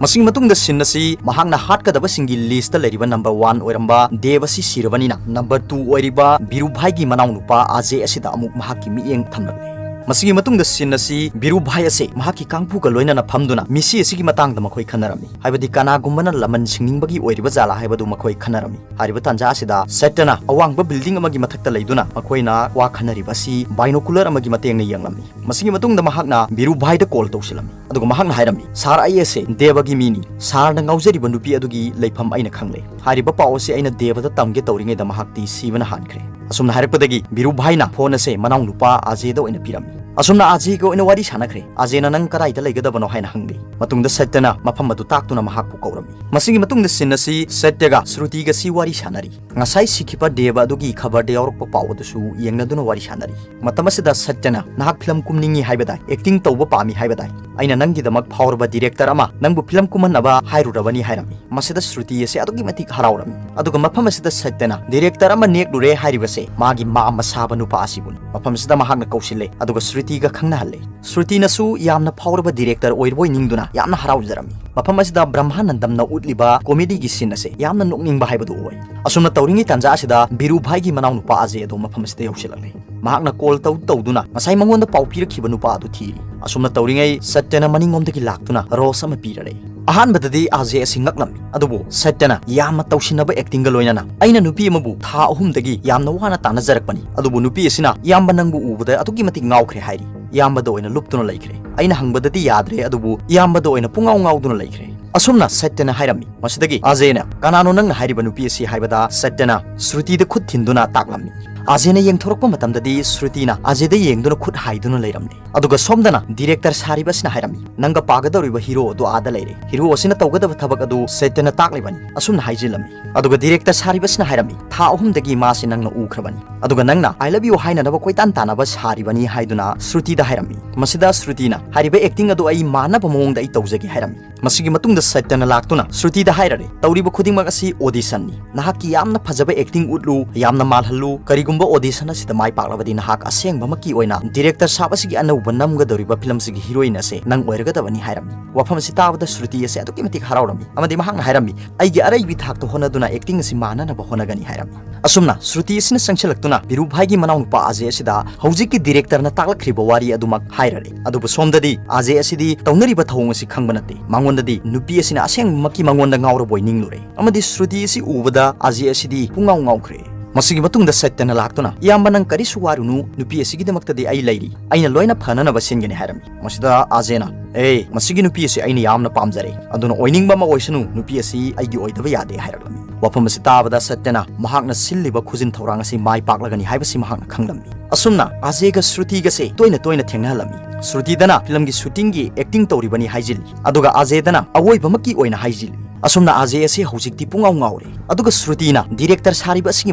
ꯃꯁꯤꯒꯤ ꯃꯇꯨꯡꯗ ꯁꯤꯟ ꯑꯁꯤ ꯃꯍꯥꯛꯅ ꯍꯥꯠꯀꯗꯕꯁꯤꯡꯒꯤ listꯇ ꯂꯩꯔꯤꯕ number one ꯑꯣꯏꯔꯝꯕ ꯗꯦꯕ ꯑꯁꯤ ꯁꯤꯔꯕꯅꯤꯅ, number two ꯑꯣꯏꯔꯤꯕ ꯕꯤꯔꯨꯚꯥꯏꯒꯤ ꯃꯅꯥꯎꯅꯨꯄꯥ ꯑꯖꯦ ꯑꯁꯤꯗ ꯑꯃꯨꯛ ꯃꯍꯥꯛꯀꯤ ꯃꯤꯠꯌꯦꯡ ꯊꯝꯂꯝꯃꯤ꯫ ꯃꯁꯤꯒꯤ ꯃꯇꯨꯡꯗ ꯁꯤꯟ ꯑꯁꯤ ꯕꯤꯔꯨ ꯚꯥꯏ ꯑꯁꯦ ꯃꯍꯥꯛꯀꯤ ꯀꯥꯡꯄꯨꯒ ꯂꯣꯏꯅꯅ ꯐꯝꯗꯨꯅ ꯃꯤꯁꯤ ꯑꯁꯤꯒꯤ ꯃꯇꯥꯡꯗ ꯃꯈꯣꯏ ꯈꯟꯅꯔꯝꯃꯤ꯫ ꯍꯥꯏꯕꯗꯤ ꯀꯅꯥꯒꯨꯝꯕꯅ ꯂꯃꯟ ꯁꯤꯡꯅꯤꯡꯕꯒꯤ ꯑꯣꯏꯔꯤꯕ ꯖꯥꯠꯂꯥ ꯍꯥꯏꯕꯗꯨ ꯃꯈꯣꯏ ꯈꯟꯅꯔꯝꯃꯤ꯫ ꯍꯥꯏꯔꯤꯕ ꯇꯥꯟꯖꯥ ꯑꯁꯤꯗ ꯁꯠꯌꯅ ꯑꯋꯥꯡꯕ ꯕꯤꯜꯗꯤꯡ ꯑꯃꯒꯤ ꯃꯊꯛꯇ ꯂꯩꯗꯨꯅ ꯃꯈꯣꯏꯅ ꯋꯥ ꯈꯟꯅꯔꯤꯕ ꯑꯁꯤ ꯕꯥꯏꯅꯣꯀꯨꯂꯔ ꯑꯃꯒꯤ ꯃꯇꯦꯡꯅ ꯌꯦꯡꯂꯝꯃꯤ꯫ ꯃꯁꯤꯒꯤ ꯃꯇꯨꯡꯗ ꯃꯍꯥꯛꯅ ꯕꯤꯔꯨ ꯚꯥꯏꯗ ꯀꯣꯜ ꯇꯧꯁꯤꯜꯂꯝꯃꯤ꯫ ꯑꯗꯨꯒ ꯃꯍꯥꯛꯅ ꯍꯥꯏꯔꯝꯃꯤ, "ꯁꯥꯔ, ꯑꯩ ꯑꯁꯦ ꯗꯦꯕꯒꯤ ꯃꯤꯅꯤ꯫ ꯁꯥꯔꯅ ꯉꯥꯎꯖꯔꯤꯕ ꯅꯨꯄꯤ ꯑꯗꯨꯒꯤ ꯂꯩꯐꯝ ꯑꯩꯅ ꯈꯪꯂꯦ꯫ ꯍꯥꯏꯔꯤꯕ ꯄꯥꯎ ꯑꯁꯤ ꯑꯩꯅ ꯗꯦꯕꯗ ꯇꯝꯒꯦ ꯇꯧꯔꯤꯉꯩꯗ ꯃꯍꯥꯛꯇꯤ ꯁꯤꯕꯅ ꯍꯥꯟꯈ꯭ꯔꯦ"꯫ ꯑꯁꯨꯝꯅ ꯍꯥꯏꯔꯛꯄꯗꯒꯤ ꯕꯤꯔꯨ ꯚꯥꯏꯅ ꯐꯣꯟ ꯑꯁꯦ ꯃꯅꯥꯎ ꯅꯨꯄꯥ ꯑꯖꯦꯗ ꯑꯣꯏꯅ ꯄꯤꯔꯝꯃꯤ꯫ ꯑꯁꯨꯝꯅ ꯑꯖꯦꯒ ꯑꯣꯏꯅ ꯋꯥꯔꯤ ꯁꯥꯟꯅꯈ꯭ꯔꯦ꯫ ꯑꯖꯦꯅ "ꯅꯪ ꯀꯗꯥꯏꯗ ꯂꯩꯒꯗꯕꯅꯣ?" ꯍꯥꯏꯅ ꯍꯪꯂꯤ꯫ ꯃꯇꯨꯡꯗ ꯁꯠꯌꯅ ꯃꯐꯝ ꯑꯗꯨ ꯇꯥꯛꯇꯨꯅ ꯃꯍꯥꯛꯄꯨ ꯀꯧꯔꯝꯃꯤ꯫ ꯃꯁꯤꯒꯤ ꯃꯇꯨꯡꯗ ꯁꯤꯟ ꯑꯁꯤ ꯁꯠꯌꯒ ꯁ꯭ꯔꯨꯇꯤꯒꯁꯤ ꯋꯥꯔꯤ ꯁꯥꯟꯅꯔꯤ꯫ ꯉꯁꯥꯏ ꯁꯤꯈꯤꯕ ꯗꯦꯕ ꯑꯗꯨꯒꯤ ꯈꯕꯔꯗ ꯌꯥꯎꯔꯛꯄ ꯄꯥꯎ ꯑꯗꯨꯁꯨ ꯌꯦꯡꯅꯗꯨꯅ ꯋꯥꯔꯤ ꯁꯥꯟꯅꯔꯤ꯫ ꯃꯇꯝ ꯑꯁꯤꯗ ꯁꯠꯌꯅ, "ꯅꯍꯥꯛ ꯐꯤꯂꯝ ꯀꯨꯝꯅꯤꯡꯉꯤ ꯍꯥꯏꯕꯗꯥꯏ? ꯑꯦꯛꯇꯤꯡ ꯇꯧꯕ ꯄꯥꯝꯃꯤ ꯍꯥꯏꯕꯗꯥꯏ? ꯑꯩꯅ ꯅꯪꯒꯤꯗꯃꯛ ꯐꯥꯎꯔꯕ ꯗꯤꯔꯦꯛꯇꯔ ꯑꯃ ꯅꯪꯕꯨ ꯐꯤꯂꯝ ꯀꯨꯝꯍꯟꯅꯕ ꯍꯥꯏꯔꯨꯔꯕꯅꯤ" ꯍꯥꯏꯔꯝꯃꯤ꯫ ꯃꯁꯤꯗ ꯁ꯭ꯔꯨꯇꯤ ꯑꯁꯤ ꯑꯗꯨꯛꯀꯤ ꯃꯇꯤꯛ ꯍꯔꯥꯎꯔꯝꯃꯤ꯫ ꯑꯗꯨꯒ ꯃꯐꯝ ꯑꯁꯤꯗ ꯁꯠꯌꯅ ꯗꯤꯔꯦꯛꯇꯔ ꯑꯃ ꯅꯦꯛꯂꯨꯔꯦ ꯍꯥꯏꯔꯤꯕꯁꯦ ꯃꯥꯒꯤ ꯃꯥꯝꯃ ꯁꯥꯕ ꯅꯨꯄꯥ ꯑꯁꯤꯕꯨꯅꯤ꯫ ꯃꯐꯝ ꯑꯁꯤꯗ ꯃꯍꯥꯛꯅ ꯀꯧꯁꯤꯜꯂꯦ, ꯑꯗꯨꯒ ꯁ꯭ꯔꯨꯇꯤꯒ ꯈꯪꯅꯍꯜꯂꯦ꯫ ꯁ꯭ꯔꯨꯇꯤꯅꯁꯨ ꯌꯥꯝꯅ ꯐꯥꯎꯔꯕ ꯗꯤꯔꯦꯛꯇꯔ ꯑꯣꯏꯔꯕꯣꯏ ꯅꯤꯡꯗꯨꯅ ꯌꯥꯝꯅ ꯍꯔꯥꯎꯖꯔꯝꯃꯤ꯫ ꯃꯐꯝ ꯑꯁꯤꯗ ꯕ꯭ꯔꯍ꯭ꯃꯥꯅꯟꯗꯝꯅ ꯎꯠꯂꯤꯕ ꯀꯣꯃꯦꯗꯤꯒꯤ ꯁꯤꯟ ꯑꯁꯦ ꯌꯥꯝꯅ ꯅꯣꯛꯅꯤꯡꯕ ꯍꯥꯏꯕꯗꯨ ꯑꯣꯏ꯫ ꯑꯁꯨꯝꯅ ꯇꯧꯔꯤꯉꯩ ꯇꯥꯟꯖꯥ ꯑꯁꯤꯗ ꯕꯤꯔꯨ ꯚꯥꯏꯒꯤ ꯃꯅꯥꯎ ꯅꯨꯄꯥ ꯑꯖꯦ ꯑꯗꯣ ꯃꯐꯝ ꯑꯁꯤꯗ ꯌꯧꯁꯤꯜꯂꯛꯂꯦ꯫ ꯃꯍꯥꯛꯅ ꯀꯣꯜ ꯇꯧ ꯇꯧꯗꯨꯅ ꯉꯁꯥꯏ ꯃꯉꯣꯟꯗ ꯄꯥꯎ ꯄꯤꯔꯛꯈꯤꯕ ꯅꯨꯄꯥ ꯑꯗꯨ ꯊꯤꯔꯤ꯫ ꯑꯁꯨꯝꯅ ꯇꯧꯔꯤꯉꯩ ꯁꯠꯌꯅ ꯃꯅꯤꯡꯂꯣꯝꯗꯒꯤ ꯂꯥꯛꯇꯨꯅ ꯔꯣꯁ ꯑꯃ ꯄꯤꯔꯔꯦ꯫ ꯑꯍꯥꯟꯕꯗꯗꯤ ꯑꯖꯦ ꯑꯁꯤ ꯉꯛꯂꯝꯃꯤ, ꯑꯗꯨꯕꯨ ꯁꯠꯌꯅ ꯌꯥꯝꯅ ꯇꯧꯁꯤꯟꯅꯕ ꯑꯦꯛꯇꯤꯡꯒ ꯂꯣꯏꯅꯅ, "ꯑꯩꯅ ꯅꯨꯄꯤ ꯑꯃꯕꯨ ꯊꯥ ꯑꯍꯨꯝꯗꯒꯤ ꯌꯥꯝꯅ ꯋꯥꯅ ꯇꯥꯟꯅꯖꯔꯛꯄꯅꯤ, ꯑꯗꯨꯕꯨ ꯅꯨꯄꯤ ꯑꯁꯤꯅ ꯏꯌꯥꯝꯕ ꯅꯪꯕꯨ ꯎꯕꯗ ꯑꯗꯨꯛꯀꯤ ꯃꯇꯤꯛ ꯉꯥꯎꯈ꯭ꯔꯦ" ꯍꯥꯏꯔꯤ꯫ ꯏꯌꯥꯝꯕꯗ ꯑꯣꯏꯅ ꯂꯨꯞꯇꯨꯅ ꯂꯩꯈ꯭ꯔꯦ꯫ "ꯑꯩꯅ ꯍꯪꯕꯗꯗꯤ ꯌꯥꯗ꯭ꯔꯦ, ꯑꯗꯨꯕꯨ ꯏꯌꯥꯝꯕꯗ ꯑꯣꯏꯅ ꯄꯨꯡꯉꯥꯎ ꯉꯥꯎꯗꯨꯅ ꯂꯩꯈ꯭ꯔꯦ"꯫ ꯑꯁꯨꯝꯅ ꯁꯠꯌꯅ ꯍꯥꯏꯔꯝꯃꯤ꯫ ꯃꯁꯤꯗꯒꯤ ꯑꯖꯦꯅ, "ꯀꯅꯥꯅꯣ ꯅꯪꯅ ꯍꯥꯏꯔꯤꯕ ꯅꯨꯄꯤ ꯑꯁꯤ?" ꯍꯥꯏꯕꯗ ꯁꯠꯌꯅ ꯁ꯭ꯔꯨꯇꯤꯗ ꯈꯨꯠ ꯊꯤꯟꯗꯨꯅ ꯇꯥꯛꯂꯝꯃꯤ꯫ ꯑꯖꯦꯅ ꯌꯦꯡꯊꯣꯔꯛꯄ ꯃꯇꯝꯗꯗꯤ ꯁ꯭ꯔꯨꯇꯤꯅ ꯑꯖꯦꯗ ꯌꯦꯡꯗꯨꯅ ꯈꯨꯠ ꯍꯥꯏꯗꯨꯅ ꯂꯩꯔꯝꯂꯦ꯫ ꯑꯗꯨꯒ ꯁꯣꯝꯗꯅ ꯗꯤꯔꯦꯛꯇꯔ ꯁꯥꯔꯤꯕ ꯑꯁꯤꯅ ꯍꯥꯏꯔꯝꯃꯤ, "ꯅꯪꯒ ꯄꯥꯒꯗꯧꯔꯤꯕ ꯍꯤꯔꯣ ꯑꯗꯨ ꯑꯥꯗ ꯂꯩꯔꯦ꯫ ꯍꯤꯔꯣ ꯑꯁꯤꯅ ꯇꯧꯒꯗꯕ ꯊꯕꯛ ꯑꯗꯨ ꯁꯠꯌꯅ ꯇꯥꯛꯂꯤꯕꯅꯤ"꯫ ꯑꯁꯨꯝꯅ ꯍꯥꯏꯖꯤꯜꯂꯝꯃꯤ꯫ ꯑꯗꯨꯒ ꯗꯤꯔꯦꯛꯇꯔ ꯁꯥꯔꯤꯕ ꯑꯁꯤꯅ ꯍꯥꯏꯔꯝꯃꯤ, "ꯊꯥ ꯑꯍꯨꯝꯗꯒꯤ ꯃꯥꯁꯦ ꯅꯪꯅ ꯎꯈ꯭ꯔꯕꯅꯤ꯫ ꯑꯗꯨꯒ ꯅꯪꯅ 'I love you' ꯍꯥꯏꯅꯅꯕ ꯀꯣꯏꯇꯥꯟ ꯇꯥꯟꯅꯕ ꯁꯥꯔꯤꯕꯅꯤ" ꯍꯥꯏꯗꯨꯅ ꯁ꯭ꯔꯨꯇꯤꯗ ꯍꯥꯏꯔꯝꯃꯤ꯫ ꯃꯁꯤꯗ ꯁ꯭ꯔꯨꯇꯤꯅ, "ꯍꯥꯏꯔꯤꯕ ꯑꯦꯛꯇꯤꯡ ꯑꯗꯨ ꯑꯩ ꯃꯥꯟꯅꯕ ꯃꯑꯣꯡꯗ ꯑꯩ ꯇꯧꯖꯒꯦ" ꯍꯥꯏꯔꯝꯃꯤ꯫ ꯃꯁꯤꯒꯤ ꯃꯇꯨꯡꯗ ꯁꯠꯌꯅ ꯂꯥꯛꯇꯨꯅ ꯁ꯭ꯔꯨꯇꯤꯗ ꯍꯥꯏꯔꯔꯦ, "ꯇꯧꯔꯤꯕ ꯈꯨꯗꯤꯡꯃꯛ ꯑꯁꯤ ꯑꯣꯗꯤꯁꯟꯅꯤ꯫ ꯅꯍꯥꯛꯀꯤ ꯌꯥꯝꯅ ꯐꯖꯕ ꯑꯦꯛꯇꯤꯡ ꯎꯠꯂꯨ, ꯌꯥꯝꯅ ꯃꯥꯜꯍꯜꯂꯨ꯫ ꯀꯔꯤꯒꯨꯝꯕ" ꯑꯣꯗꯤꯁꯟ ꯑꯁꯤꯗ ꯃꯥꯏ ꯄꯥꯛꯂꯕꯗꯤ ꯅꯍꯥꯛ ꯑꯁꯦꯡꯕꯃꯛꯀꯤ ꯑꯣꯏꯅ ꯗꯤꯔꯦꯛꯇꯔ ꯁꯥꯍꯕ ꯑꯁꯤꯒꯤ ꯑꯅꯧꯕ ꯅꯝꯒꯗꯧꯔꯤꯕ ꯐꯤꯂꯝ ꯑꯁꯤꯒꯤ ꯍꯤꯔꯣꯏꯟ ꯑꯁꯦ ꯅꯪ ꯑꯣꯏꯔꯒꯗꯕꯅꯤ ꯍꯥꯏꯔꯝꯃꯤ꯫ ꯋꯥꯐꯝ ꯑꯁꯤ ꯇꯥꯕꯗ ꯁ꯭ꯔꯨꯇꯤ ꯑꯁꯦ ꯑꯗꯨꯛꯀꯤ ꯃꯇꯤꯛ ꯍꯔꯥꯎꯔꯝꯃꯤ ꯑꯃꯗꯤ ꯃꯍꯥꯛꯅ ꯍꯥꯏꯔꯝꯃꯤ, "ꯑꯩꯒꯤ ꯑꯔꯩꯕꯤ ꯊꯥꯛꯇ ꯍꯣꯠꯅꯗꯨꯅ ꯑꯦꯛꯇꯤꯡ ꯑꯁꯤ ꯃꯥꯟꯅꯅꯕ ꯍꯣꯠꯅꯒꯅꯤ" ꯍꯥꯏꯔꯝꯃꯤ꯫ ꯑꯁꯨꯝꯅ ꯁ꯭ꯔꯨꯇꯤ ꯑꯁꯤꯅ ꯆꯪꯁꯤꯜꯂꯛꯇꯨꯅ ꯕꯤꯔꯨꯚꯥꯏꯒꯤ ꯃꯅꯥꯎꯅꯨꯄꯥ ꯑꯖꯦ ꯑꯁꯤꯗ ꯍꯧꯖꯤꯛꯀꯤ ꯗꯤꯔꯦꯛꯇꯔꯅ ꯇꯥꯛꯂꯛꯈ꯭ꯔꯤꯕ ꯋꯥꯔꯤ ꯑꯗꯨꯃꯛ ꯍꯥꯏꯔꯔꯦ꯫ ꯑꯗꯨꯕꯨ ꯁꯣꯝꯗꯗꯤ ꯑꯖꯦ ꯑꯁꯤꯗꯤ ꯇꯧꯅꯔꯤꯕ ꯊꯧꯑꯣꯡ ꯑꯁꯤ ꯈꯪꯕ ꯅꯠꯇꯦ꯫ ꯃꯉꯣꯟꯗꯗꯤ ꯅꯨꯄꯤ ꯑꯁꯤꯅ ꯑꯁꯦꯡꯕꯃꯛꯀꯤ ꯃꯉꯣꯟꯗ ꯉꯥꯎꯔꯕꯣꯏ ꯅꯤꯡꯂꯨꯔꯦ ꯑꯃꯗꯤ ꯁ꯭ꯔꯨꯇꯤ ꯑꯁꯤ ꯎꯕꯗ ꯑꯖꯦ ꯑꯁꯤꯗꯤ ꯄꯨꯡꯉꯥꯎ ꯉꯥꯎꯈ꯭ꯔꯦ꯫ ꯃꯁꯤꯒꯤ ꯃꯇꯨꯡꯗ ꯁꯠꯌꯅ ꯂꯥꯛꯇꯨꯅ, "ꯏꯌꯥꯝꯕ, ꯅꯪ ꯀꯔꯤꯁꯨ ꯋꯥꯔꯨꯅꯨ, ꯅꯨꯄꯤ ꯑꯁꯤꯒꯤꯗꯃꯛꯇꯗꯤ ꯑꯩ ꯂꯩꯔꯤ, ꯑꯩꯅ ꯂꯣꯏꯅ ꯐꯅꯅꯕ ꯁꯤꯟꯒꯅꯤ" ꯍꯥꯏꯔꯝꯃꯤ꯫ ꯃꯁꯤꯗ ꯑꯖꯦꯅ, "ꯑꯦ, ꯃꯁꯤꯒꯤ ꯅꯨꯄꯤ ꯑꯁꯤ ꯑꯩꯅ ꯌꯥꯝꯅ ꯄꯥꯝꯖꯔꯦ, ꯑꯗꯨꯅ ꯑꯣꯏꯅꯤꯡꯕ ꯑꯃ ꯑꯣꯏꯁꯅꯨ, ꯅꯨꯄꯤ ꯑꯁꯤ ꯑꯩꯒꯤ ꯑꯣꯏꯗꯕ ꯌꯥꯗꯦ" ꯍꯥꯏꯔꯛꯂꯝꯃꯤ꯫ ꯋꯥꯐꯝ ꯑꯁꯤ ꯇꯥꯕꯗ ꯁꯠꯌꯅ ꯃꯍꯥꯛꯅ ꯁꯤꯜꯂꯤꯕ ꯈꯨꯖꯤꯟ ꯊꯧꯔꯥꯡ ꯑꯁꯤ ꯃꯥꯏ ꯄꯥꯛꯂꯒꯅꯤ ꯍꯥꯏꯕꯁꯤ ꯃꯍꯥꯛꯅ ꯈꯪꯂꯝꯃꯤ꯫ ꯑꯁꯨꯝꯅ ꯑꯖꯦꯒ ꯁ꯭ꯔꯨꯇꯤꯒꯁꯦ ꯇꯣꯏꯅ ꯇꯣꯏꯅ ꯊꯦꯡꯅꯍꯜꯂꯝꯃꯤ꯫ ꯁ꯭ꯔꯨꯇꯤꯗꯅ ꯐꯤꯂꯝꯒꯤ ꯁꯨꯇꯤꯡꯒꯤ ꯑꯦꯛꯇꯤꯡ ꯇꯧꯔꯤꯕꯅꯤ ꯍꯥꯏꯖꯤꯜꯂꯤ, ꯑꯗꯨꯒ ꯑꯖꯦꯗꯅ ꯑꯋꯣꯏꯕꯃꯛꯀꯤ ꯑꯣꯏꯅ ꯍꯥꯏꯖꯤꯜꯂꯤ꯫ ꯑꯁꯨꯝꯅ ꯑꯖꯦ ꯑꯁꯤ ꯍꯧꯖꯤꯛꯇꯤ ꯄꯨꯡꯉꯥꯎ ꯉꯥꯎꯔꯦ꯫ ꯑꯗꯨꯒ ꯁ꯭ꯔꯨꯇꯤꯅ ꯗꯤꯔꯦꯛꯇꯔ ꯁꯥꯔꯤꯕ ꯑꯁꯤꯒꯤ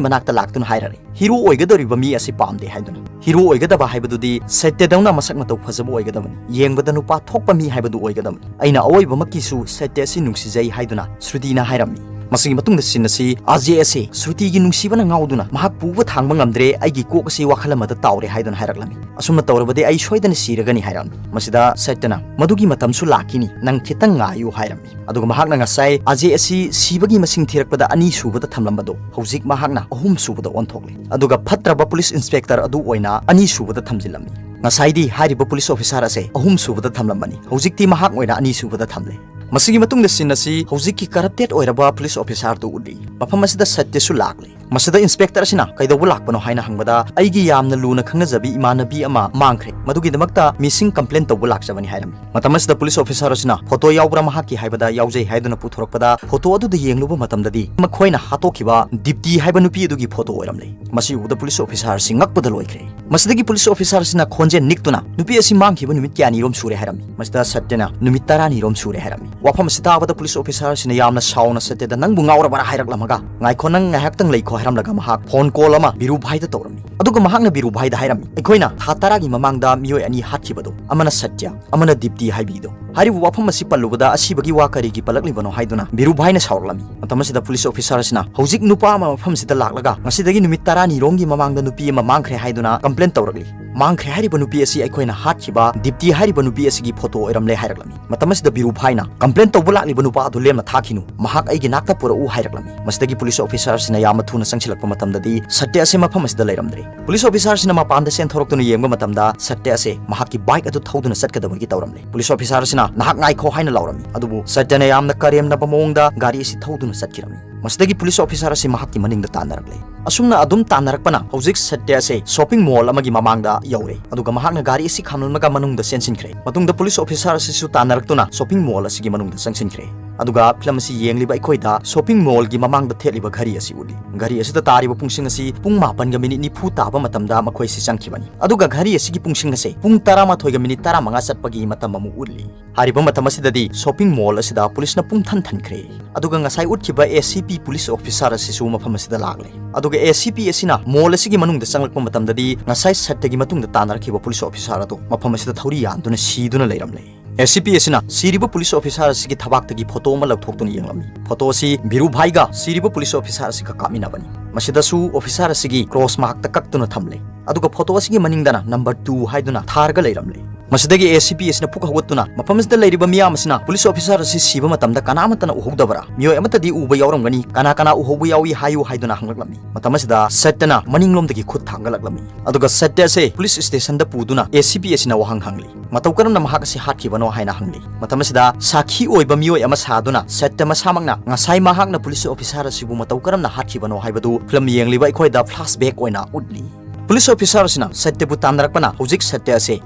ꯃꯅꯥꯛꯇ ꯂꯥꯛꯇꯨꯅ ꯍꯥꯏꯔꯔꯦ, "ꯍꯤꯔꯣ ꯑꯣꯏꯒꯗꯧꯔꯤꯕ ꯃꯤ ꯑꯁꯤ ꯄꯥꯝꯗꯦ" ꯍꯥꯏꯗꯨꯅ꯫ ꯍꯤꯔꯣ ꯑꯣꯏꯒꯗꯕ ꯍꯥꯏꯕꯗꯨꯗꯤ ꯁꯠꯌꯗꯧꯅ ꯃꯁꯛ ꯃꯇꯧ ꯐꯖꯕ ꯑꯣꯏꯒꯗꯕꯅꯤ, ꯌꯦꯡꯕꯗ ꯅꯨꯄꯥ ꯊꯣꯛꯄ ꯃꯤ ꯍꯥꯏꯕꯗꯨ ꯑꯣꯏꯒꯗꯕꯅꯤ꯫ "ꯑꯩꯅ ꯑꯋꯣꯏꯕꯃꯛꯀꯤꯁꯨ ꯁꯠꯌ ꯑꯁꯤ ꯅꯨꯡꯁꯤꯖꯩ" ꯍꯥꯏꯗꯨꯅ ꯁ꯭ꯔꯨꯇꯤꯅ ꯍꯥꯏꯔꯝꯃꯤ꯫ ꯃꯁꯤꯒꯤ ꯃꯇꯨꯡꯗ ꯁꯤꯟ ꯑꯁꯤ ꯑꯖꯦ ꯑꯁꯤ ꯁ꯭ꯔꯨꯇꯤꯒꯤ ꯅꯨꯡꯁꯤꯕꯅ ꯉꯥꯎꯗꯨꯅ, "ꯃꯍꯥꯛ ꯄꯨꯕ ꯊꯥꯡꯕ ꯉꯝꯗ꯭ꯔꯦ, ꯑꯩꯒꯤ ꯀꯣꯛ ꯑꯁꯤ ꯋꯥꯈꯜ ꯑꯃꯗ ꯇꯥꯎꯔꯦ" ꯍꯥꯏꯗꯨꯅ ꯍꯥꯏꯔꯛꯂꯝꯃꯤ꯫ "ꯑꯁꯨꯝꯅ ꯇꯧꯔꯕꯗꯤ ꯑꯩ ꯁꯣꯏꯗꯅ ꯁꯤꯔꯒꯅꯤ" ꯍꯥꯏꯔꯝꯃꯤ꯫ ꯃꯁꯤꯗ ꯁꯠꯌꯅ, "ꯃꯗꯨꯒꯤ ꯃꯇꯝꯁꯨ ꯂꯥꯛꯈꯤꯅꯤ, ꯅꯪ ꯈꯤꯇꯪ ꯉꯥꯏꯌꯨ" ꯍꯥꯏꯔꯝꯃꯤ꯫ ꯑꯗꯨꯒ ꯃꯍꯥꯛꯅ ꯉꯁꯥꯏ ꯑꯖꯦ ꯑꯁꯤ ꯁꯤꯕꯒꯤ ꯃꯁꯤꯡ ꯊꯤꯔꯛꯄꯗ ꯑꯅꯤ ꯁꯨꯕꯗ ꯊꯝꯂꯝꯕꯗꯣ ꯍꯧꯖꯤꯛ ꯃꯍꯥꯛꯅ ꯑꯍꯨꯝ ꯁꯨꯕꯗ ꯑꯣꯟꯊꯣꯛꯂꯦ꯫ ꯑꯗꯨꯒ ꯐꯠꯇ꯭ꯔꯕ ꯄꯨꯂꯤꯁ ꯏꯟꯁꯄꯦꯛꯇꯔ ꯑꯗꯨ ꯑꯣꯏꯅ ꯑꯅꯤ ꯁꯨꯕꯗ ꯊꯝꯖꯤꯜꯂꯝꯃꯤ꯫ ꯉꯁꯥꯏꯗꯤ ꯍꯥꯏꯔꯤꯕ ꯄꯨꯂꯤꯁ ꯑꯣꯐꯤꯁꯥꯔ ꯑꯁꯦ ꯑꯍꯨꯝ ꯁꯨꯕꯗ ꯊꯝꯂꯝꯕꯅꯤ, ꯍꯧꯖꯤꯛꯇꯤ ꯃꯍꯥꯛ ꯑꯣꯏꯅ ꯑꯅꯤ ꯁꯨꯕꯗ ꯊꯝꯂꯦ꯫ ꯃꯁꯤꯒꯤ ꯃꯇꯨꯡꯗ ꯁꯤꯟ ꯑꯁꯤ ꯍꯧꯖꯤꯛꯀꯤ ꯀꯔꯞꯇꯦꯠ ꯑꯣꯏꯔꯕ ꯄꯨꯂꯤꯁ ꯑꯣꯐꯤꯁꯥꯔꯗꯨ ꯎꯠꯂꯤ꯫ ꯃꯐꯝ ꯑꯁꯤꯗ ꯁꯠꯌꯁꯨ ꯂꯥꯛꯂꯦ꯫ ꯃꯁꯤꯗ ꯏꯟꯁꯄꯦꯛꯇꯔ ꯑꯁꯤꯅ, "ꯀꯩꯗꯧꯕ ꯂꯥꯛꯄꯅꯣ ꯍꯥꯏꯅ ꯍꯪꯕꯗ, ꯑꯩꯒꯤ ꯌꯥꯝꯅ ꯂꯨꯅ ꯈꯪꯅꯖꯕꯤ ꯏꯃꯥꯟꯅꯕꯤ ꯑꯃ ꯃꯥꯡꯈ꯭ꯔꯦ, ꯃꯗꯨꯒꯤꯗꯃꯛꯇ ꯃꯤꯁꯤꯡ ꯀꯝꯄ꯭ꯂꯦꯟ ꯇꯧꯕ ꯂꯥꯛꯆꯕꯅꯤ" ꯍꯥꯏꯔꯝꯃꯤ꯫ ꯃꯇꯝ ꯑꯁꯤꯗ ꯄꯨꯂꯤꯁ ꯑꯣꯐꯤꯁꯥꯔ ꯑꯁꯤꯅ, "ꯐꯣꯇꯣ ꯌꯥꯎꯕ꯭ꯔꯥ ꯃꯍꯥꯛꯀꯤ?" ꯍꯥꯏꯕꯗ, "ꯌꯥꯎꯖꯩ" ꯍꯥꯏꯗꯨꯅ ꯄꯨꯊꯣꯔꯛꯄꯗ, ꯐꯣꯇꯣ ꯑꯗꯨꯗ ꯌꯦꯡꯂꯨꯕ ꯃꯇꯝꯗꯗꯤ ꯃꯈꯣꯏꯅ ꯍꯥꯠꯇꯣꯛꯈꯤꯕ ꯗꯤꯞꯇꯤ ꯍꯥꯏꯕ ꯅꯨꯄꯤ ꯑꯗꯨꯒꯤ ꯐꯣꯇꯣ ꯑꯣꯏꯔꯝꯂꯦ꯫ ꯃꯁꯤ ꯎꯕꯗ ꯄꯨꯂꯤꯁ ꯑꯣꯐꯤꯁꯥꯔ ꯑꯁꯤ ꯉꯛꯄꯗ ꯂꯣꯏꯈ꯭ꯔꯦ꯫ ꯃꯁꯤꯗꯒꯤ ꯄꯨꯂꯤꯁ ꯑꯣꯐꯤꯁꯥꯔ ꯑꯁꯤꯅ ꯈꯣꯟꯖꯦꯜ ꯅꯤꯛꯇꯨꯅ, "ꯅꯨꯄꯤ ꯑꯁꯤ ꯃꯥꯡꯈꯤꯕ ꯅꯨꯃꯤꯠ ꯀꯌꯥꯅꯤꯔꯣꯝ ꯁꯨꯔꯦ?" ꯍꯥꯏꯔꯝꯃꯤ꯫ ꯃꯁꯤꯗ ꯁꯠꯌꯅ, "ꯅꯨꯃꯤꯠ ꯇꯔꯥꯅꯤꯔꯣꯝ ꯁꯨꯔꯦ" ꯍꯥꯏꯔꯝꯃꯤ꯫ ꯋꯥꯐꯝ ꯑꯁꯤ ꯇꯥꯕꯗ ꯄꯨꯂꯤꯁ ꯑꯣꯐꯤꯁꯥꯔ ꯑꯁꯤꯅ ꯌꯥꯝꯅ ꯁꯥꯎꯅ ꯁꯠꯌꯗ, "ꯅꯪꯕꯨ ꯉꯥꯎꯔꯕꯔꯥ ꯍꯥꯏꯔꯛꯂꯝꯃꯒ, ꯉꯥꯏꯈꯣ, ꯅꯪ ꯉꯥꯏꯍꯥꯛꯇꯪ ꯂꯩꯈꯣ" ꯍꯥꯏꯔꯝꯂꯒ ꯃꯍꯥꯛ ꯐꯣꯟ ꯀꯣꯜ ꯑꯃ ꯕꯤꯔꯨꯚꯥꯏꯗ ꯇꯧꯔꯝꯃꯤ꯫ ꯑꯗꯨꯒ ꯃꯍꯥꯛꯅ ꯕꯤꯔꯨꯚꯥꯏꯗ ꯍꯥꯏꯔꯝꯃꯤ, "ꯑꯩꯈꯣꯏꯅ ꯊꯥ ꯇꯔꯥꯒꯤ ꯃꯃꯥꯡꯗ ꯃꯤꯑꯣꯏ ꯑꯅꯤ ꯍꯥꯠꯈꯤꯕꯗꯣ, ꯑꯃꯅ ꯁꯠꯌ, ꯑꯃꯅ ꯗꯤꯞꯇꯤ ꯍꯥꯏꯕꯤꯗꯣ, ꯍꯥꯏꯔꯤꯕ ꯋꯥꯐꯝ ꯑꯁꯤ ꯄꯜꯂꯨꯕꯗ ꯑꯁꯤꯕꯒꯤ ꯋꯥ ꯀꯔꯤꯒꯤ ꯄꯜꯂꯛꯂꯤꯕꯅꯣ ꯍꯥꯏꯗꯨꯅ ꯕꯤꯔꯨꯚꯥꯏꯅ ꯁꯥꯎꯔꯛꯂꯝꯃꯤ꯫ ꯃꯇꯝ ꯑꯁꯤꯗ ꯄꯨꯂꯤꯁ ꯑꯣꯐꯤꯁꯥꯔ ꯑꯁꯤꯅ ꯍꯧꯖꯤꯛ ꯅꯨꯄꯥ ꯑꯃ ꯃꯐꯝꯁꯤꯗ ꯂꯥꯛꯂꯒ ꯉꯁꯤꯗꯒꯤ ꯅꯨꯃꯤꯠ ꯇꯔꯥꯅꯤꯔꯣꯝꯒꯤ ꯃꯃꯥꯡꯗ ꯅꯨꯄꯤ ꯑꯃ ꯃꯥꯡꯈ꯭ꯔꯦ ꯍꯥꯏꯗꯨꯅ ꯀꯝꯄ꯭ꯂꯦꯟ ꯇꯧꯔꯛꯂꯤ꯫ ꯃꯥꯡꯈ꯭ꯔꯦ ꯍꯥꯏꯔꯤꯕ ꯅꯨꯄꯤ ꯑꯁꯤ ꯑꯩꯈꯣꯏꯅ ꯍꯥꯠꯈꯤꯕ ꯗꯤꯞꯇꯤ ꯍꯥꯏꯔꯤꯕ ꯅꯨꯄꯤ ꯑꯁꯤꯒꯤ ꯐꯣꯇꯣ ꯑꯣꯏꯔꯝꯂꯦ ꯍꯥꯏꯔꯛꯂꯝꯃꯤ꯫ ꯃꯇꯝ ꯑꯁꯤꯗ ꯕꯤꯔꯨꯚꯥꯏꯅ ꯀꯝꯄ꯭ꯂꯦꯟ ꯇꯧꯕ ꯂꯥꯛꯂꯤꯕ ꯅꯨꯄꯥ ꯑꯗꯨ ꯂꯦꯝꯅ ꯊꯥꯈꯤꯅꯨ, ꯃꯍꯥꯛ ꯑꯩꯒꯤ ꯅꯥꯛꯇ ꯄꯨꯔꯛꯎ ꯍꯥꯏꯔꯛꯂꯝꯃꯤ꯫ ꯃꯁꯤꯗꯒꯤ ꯄꯨꯂꯤꯁ ꯑꯣꯐꯤꯁꯥꯔ ꯑꯁꯤꯅ ꯌꯥꯝꯅ ꯊꯨꯅ ꯆꯪꯁꯤꯜꯂꯛꯄ ꯃꯇꯝꯗꯗꯤ ꯁꯠꯇ꯭ꯌ ꯑꯁꯤ ꯃꯐꯝ ꯑꯁꯤꯗ ꯂꯩꯔꯝꯗ꯭ꯔꯦ꯫ ꯄꯨꯂꯤꯁ ꯑꯣꯐꯤꯁꯥꯔ ꯑꯁꯤꯅ ꯃꯄꯥꯟꯗ ꯆꯦꯟꯊꯣꯔꯛꯇꯨꯅ ꯌꯦꯡꯕ ꯃꯇꯝꯗ ꯁꯠꯇ꯭ꯌ ꯑꯁꯤ ꯃꯍꯥꯛꯀꯤ ꯕꯥꯏꯛ ꯑꯗꯨ ꯊꯧꯗꯨꯅ ꯆꯠꯀꯗꯕꯒꯤ ꯇꯧꯔꯝꯂꯦ꯫ ꯄꯨꯂꯤꯁ ꯑꯣꯐꯤꯁꯥꯔ ꯑꯁꯤꯅ ꯅꯍꯥꯛ ꯉꯥꯏꯈꯣ ꯍꯥꯏꯅ ꯂꯥꯎꯔꯝꯃꯤ, ꯑꯗꯨꯕꯨ ꯁꯠꯇ꯭ꯌꯅ ꯌꯥꯝꯅ ꯀꯔꯦꯝꯅꯕ ꯃꯑꯣꯡꯗ ꯒꯥꯔꯤ ꯑꯁꯤ ꯊꯧꯗꯨꯅ ꯆꯠꯈꯤꯔꯝꯃꯤ꯫ ꯃꯁꯤꯗꯒꯤ ꯄꯨꯂꯤꯁ ꯑꯣꯐꯤꯁꯥꯔ ꯑꯁꯤ ꯃꯍꯥꯛꯀꯤ ꯃꯅꯤꯡꯗ ꯇꯥꯟꯅꯔꯛꯂꯦ꯫ ꯑꯁꯨꯝꯅ ꯑꯗꯨꯝ ꯇꯥꯟꯅꯔꯛꯄꯅ ꯍꯧꯖꯤꯛ ꯁꯠꯇ꯭ꯌ ꯑꯁꯤ ꯁꯣꯞꯄꯤꯡ ꯃꯣꯜ ꯑꯃꯒꯤ ꯃꯃꯥꯡꯗ ꯌꯧꯔꯦ, ꯑꯗꯨꯒ ꯃꯍꯥꯛꯅ ꯒꯥꯔꯤ ꯑꯁꯤ ꯈꯥꯝꯂꯝꯂꯒ ꯃꯅꯨꯡꯗ ꯆꯦꯟꯁꯤꯟꯈ꯭ꯔꯦ꯫ ꯃꯇꯨꯡꯗ ꯄꯨꯂꯤꯁ ꯑꯣꯐꯤꯁꯥꯔ ꯑꯁꯤꯁꯨ ꯇꯥꯟꯅꯔꯛꯇꯨꯅ ꯁꯣꯞꯄꯤꯡ ꯃꯣꯜ ꯑꯁꯤꯒꯤ ꯃꯅꯨꯡꯗ ꯆꯪꯁꯤꯟꯈ꯭ꯔꯦ꯫ ꯑꯗꯨꯒ ꯐꯤꯂꯝ ꯑꯁꯤ ꯌꯦꯡꯂꯤꯕ ꯑꯩꯈꯣꯏꯗ ꯁꯣꯞꯄꯤꯡ ꯃꯣꯜꯒꯤ ꯃꯃꯥꯡꯗ ꯊꯦꯠꯂꯤꯕ ꯘꯔꯤ ꯑꯁꯤ ꯎꯠꯂꯤ꯫ ꯘꯔꯤ ꯑꯁꯤꯗ ꯇꯥꯔꯤꯕ ꯄꯨꯡꯁꯤꯡ ꯑꯁꯤ ꯄꯨꯡ ꯃꯥꯄꯟꯒ ꯃꯤꯅꯤꯠ ꯅꯤꯐꯨ ꯇꯥꯕ ꯃꯇꯝꯗ ꯃꯈꯣꯏꯁꯤ ꯆꯪꯈꯤꯕꯅꯤ꯫ ꯑꯗꯨꯒ ꯘꯔꯤ ꯑꯁꯤꯒꯤ ꯄꯨꯡꯁꯤꯡ ꯑꯁꯤ ꯄꯨꯡ ꯇꯔꯥꯃꯥꯊꯣꯏꯒ ꯃꯤꯅꯤꯠ ꯇꯔꯥꯃꯉꯥ ꯆꯠꯄꯒꯤ ꯃꯇꯝ ꯑꯃꯨꯛ ꯎꯠꯂꯤ꯫ ꯍꯥꯏꯔꯤꯕ ꯃꯇꯝ ꯑꯁꯤꯗꯗꯤ ꯁꯣꯞꯄꯤꯡ ꯃꯣꯜ ꯑꯁꯤꯗ ꯄꯨꯂꯤꯁꯅ ꯄꯨꯡ ꯊꯟ ꯊꯟꯈ꯭ꯔꯦ꯫ ꯑꯗꯨꯒ ꯉꯁꯥꯏ ꯎꯠꯈꯤꯕ ꯑꯦ ꯁꯤ ꯄꯤ ꯄꯨꯂꯤꯁ ꯑꯣꯐꯤꯁꯥꯔ ꯑꯁꯤꯁꯨ ꯃꯐꯝ ꯑꯁꯤꯗ ꯂꯥꯛꯂꯦ꯫ ꯑꯗꯨꯒ ꯑꯦ ꯁꯤ ꯄꯤ ꯑꯁꯤꯅ ꯃꯣꯜ ꯑꯁꯤꯒꯤ ꯃꯅꯨꯡꯗ ꯆꯪꯂꯛꯄ ꯃꯇꯝꯗꯗꯤ ꯉꯁꯥꯏ ꯁꯠꯇꯒꯤ ꯃꯇꯨꯡꯗ ꯇꯥꯟꯅꯔꯛꯈꯤꯕ ꯄꯨꯂꯤꯁ ꯑꯣꯐꯤꯁꯥꯔ ꯑꯗꯨ ꯃꯐꯝ ꯑꯁꯤꯗ ꯊꯧꯔꯤ ꯌꯥꯟꯗꯨꯅ ꯁꯤꯗꯨꯅ ꯂꯩꯔꯝꯂꯦ꯫ ꯑꯦ ꯁꯤ ꯄꯤ ꯑꯁꯤꯅ ꯁꯤꯔꯤꯕ ꯄꯨꯂꯤꯁ ꯑꯣꯐꯤꯁꯥꯔ ꯑꯁꯤꯒꯤ ꯊꯕꯥꯛꯇꯒꯤ ꯐꯣꯇꯣ ꯑꯃ ꯂꯧꯊꯣꯛꯇꯨꯅ ꯌꯦꯡꯂꯝꯃꯤ꯫ ꯐꯣꯇꯣ ꯑꯁꯤ ꯕꯤꯔꯨꯚꯥꯏꯒ ꯁꯤꯔꯤꯕ ꯄꯨꯂꯤꯁ ꯑꯣꯐꯤꯁꯥꯔ ꯑꯁꯤꯒ ꯀꯥꯞꯃꯤꯟꯅꯕꯅꯤ꯫ ꯃꯁꯤꯗꯁꯨ ꯑꯣꯐꯤꯁꯥꯔ ꯑꯁꯤꯒꯤ ꯀ꯭ꯔꯣꯁ ꯃꯥꯔꯛꯇ ꯀꯛꯇꯨꯅ ꯊꯝꯂꯦ꯫ ꯑꯗꯨꯒ ꯐꯣꯇꯣ ꯑꯁꯤꯒꯤ ꯃꯅꯤꯡꯗꯅ ꯅꯝꯕꯔ ꯇꯨ ꯍꯥꯏꯗꯨꯅ ꯊꯥꯔꯒ ꯂꯩꯔꯝꯂꯦ꯫ ꯃꯁꯤꯗꯒꯤ ꯑꯦ ꯁꯤ ꯄꯤ ꯑꯁꯤꯅ ꯄꯨꯛ ꯍꯧꯒꯠꯇꯨꯅ ꯃꯐꯝ ꯑꯁꯤꯗ ꯂꯩꯔꯤꯕ ꯃꯤꯌꯥꯝ ꯑꯁꯤꯅ ꯄꯨꯂꯤꯁ ꯑꯣꯐꯤꯁꯥꯔ ꯑꯁꯤ ꯁꯤꯕ ꯃꯇꯝꯗ ꯀꯅꯥꯃꯠꯇꯅ ꯎꯍꯧꯗꯕ꯭ꯔꯥ? ꯃꯤꯑꯣꯏ ꯑꯃꯠꯇꯗꯤ ꯎꯕ ꯌꯥꯎꯔꯝꯒꯅꯤ, ꯀꯅꯥ ꯀꯅꯥ ꯎꯍꯧꯕ ꯌꯥꯎꯏ ꯍꯥꯏꯌꯨ ꯍꯥꯏꯗꯨꯅ ꯍꯪꯂꯛꯂꯝꯃꯤ꯫ ꯃꯇꯝ ꯑꯁꯤꯗ ꯁꯠꯇꯅ ꯃꯅꯤꯡꯂꯣꯝꯗꯒꯤ ꯈꯨꯠ ꯊꯥꯡꯒꯠꯂꯛꯂꯝꯃꯤ꯫ ꯑꯗꯨꯒ ꯁꯠꯇ ꯑꯁꯤ ꯄꯨꯂꯤꯁ ꯁ꯭ꯇꯦꯁꯟꯗ ꯄꯨꯗꯨꯅ ꯑꯦ ꯁꯤ ꯄꯤ ꯑꯁꯤꯅ ꯋꯥꯍꯪ ꯍꯪꯂꯤ꯫ ꯃꯇꯧ ꯀꯔꯝꯅ ꯃꯍꯥꯛ ꯑꯁꯤ ꯍꯥꯠꯈꯤꯕꯅꯣ ꯍꯥꯏꯅ ꯍꯪꯂꯤ꯫ ꯃꯇꯝ ꯑꯁꯤꯗ ꯁꯥꯈꯤ ꯑꯣꯏꯕ ꯃꯤꯑꯣꯏ ꯑꯃ ꯁꯥꯗꯨꯅ ꯁꯠꯇ ꯃꯁꯥꯃꯛꯅ ꯉꯁꯥꯏ ꯃꯍꯥꯛꯅ ꯄꯨꯂꯤꯁ ꯑꯣꯐꯤꯁꯥꯔ ꯑꯁꯤꯕꯨ ꯃꯇꯧ ꯀꯔꯝꯅ ꯍꯥꯠꯈꯤꯕꯅꯣ ꯍꯥꯏꯕꯗꯨ ꯐꯤꯂꯝ ꯌꯦꯡꯂꯤꯕ ꯑꯩꯈꯣꯏꯗ ꯐ꯭ꯂꯥꯁꯕꯦꯛ ꯑꯣꯏꯅ ꯎꯠꯂꯤ꯫ ꯄꯨꯂꯤꯁ ꯑꯣꯐꯤꯁꯥꯔ ꯑꯁꯤꯅ ꯁꯠꯇꯕꯨ ꯇꯥꯟꯅꯔꯛꯄꯅ ꯍꯧꯖꯤꯛ ꯁꯠꯇ ꯑꯁꯤ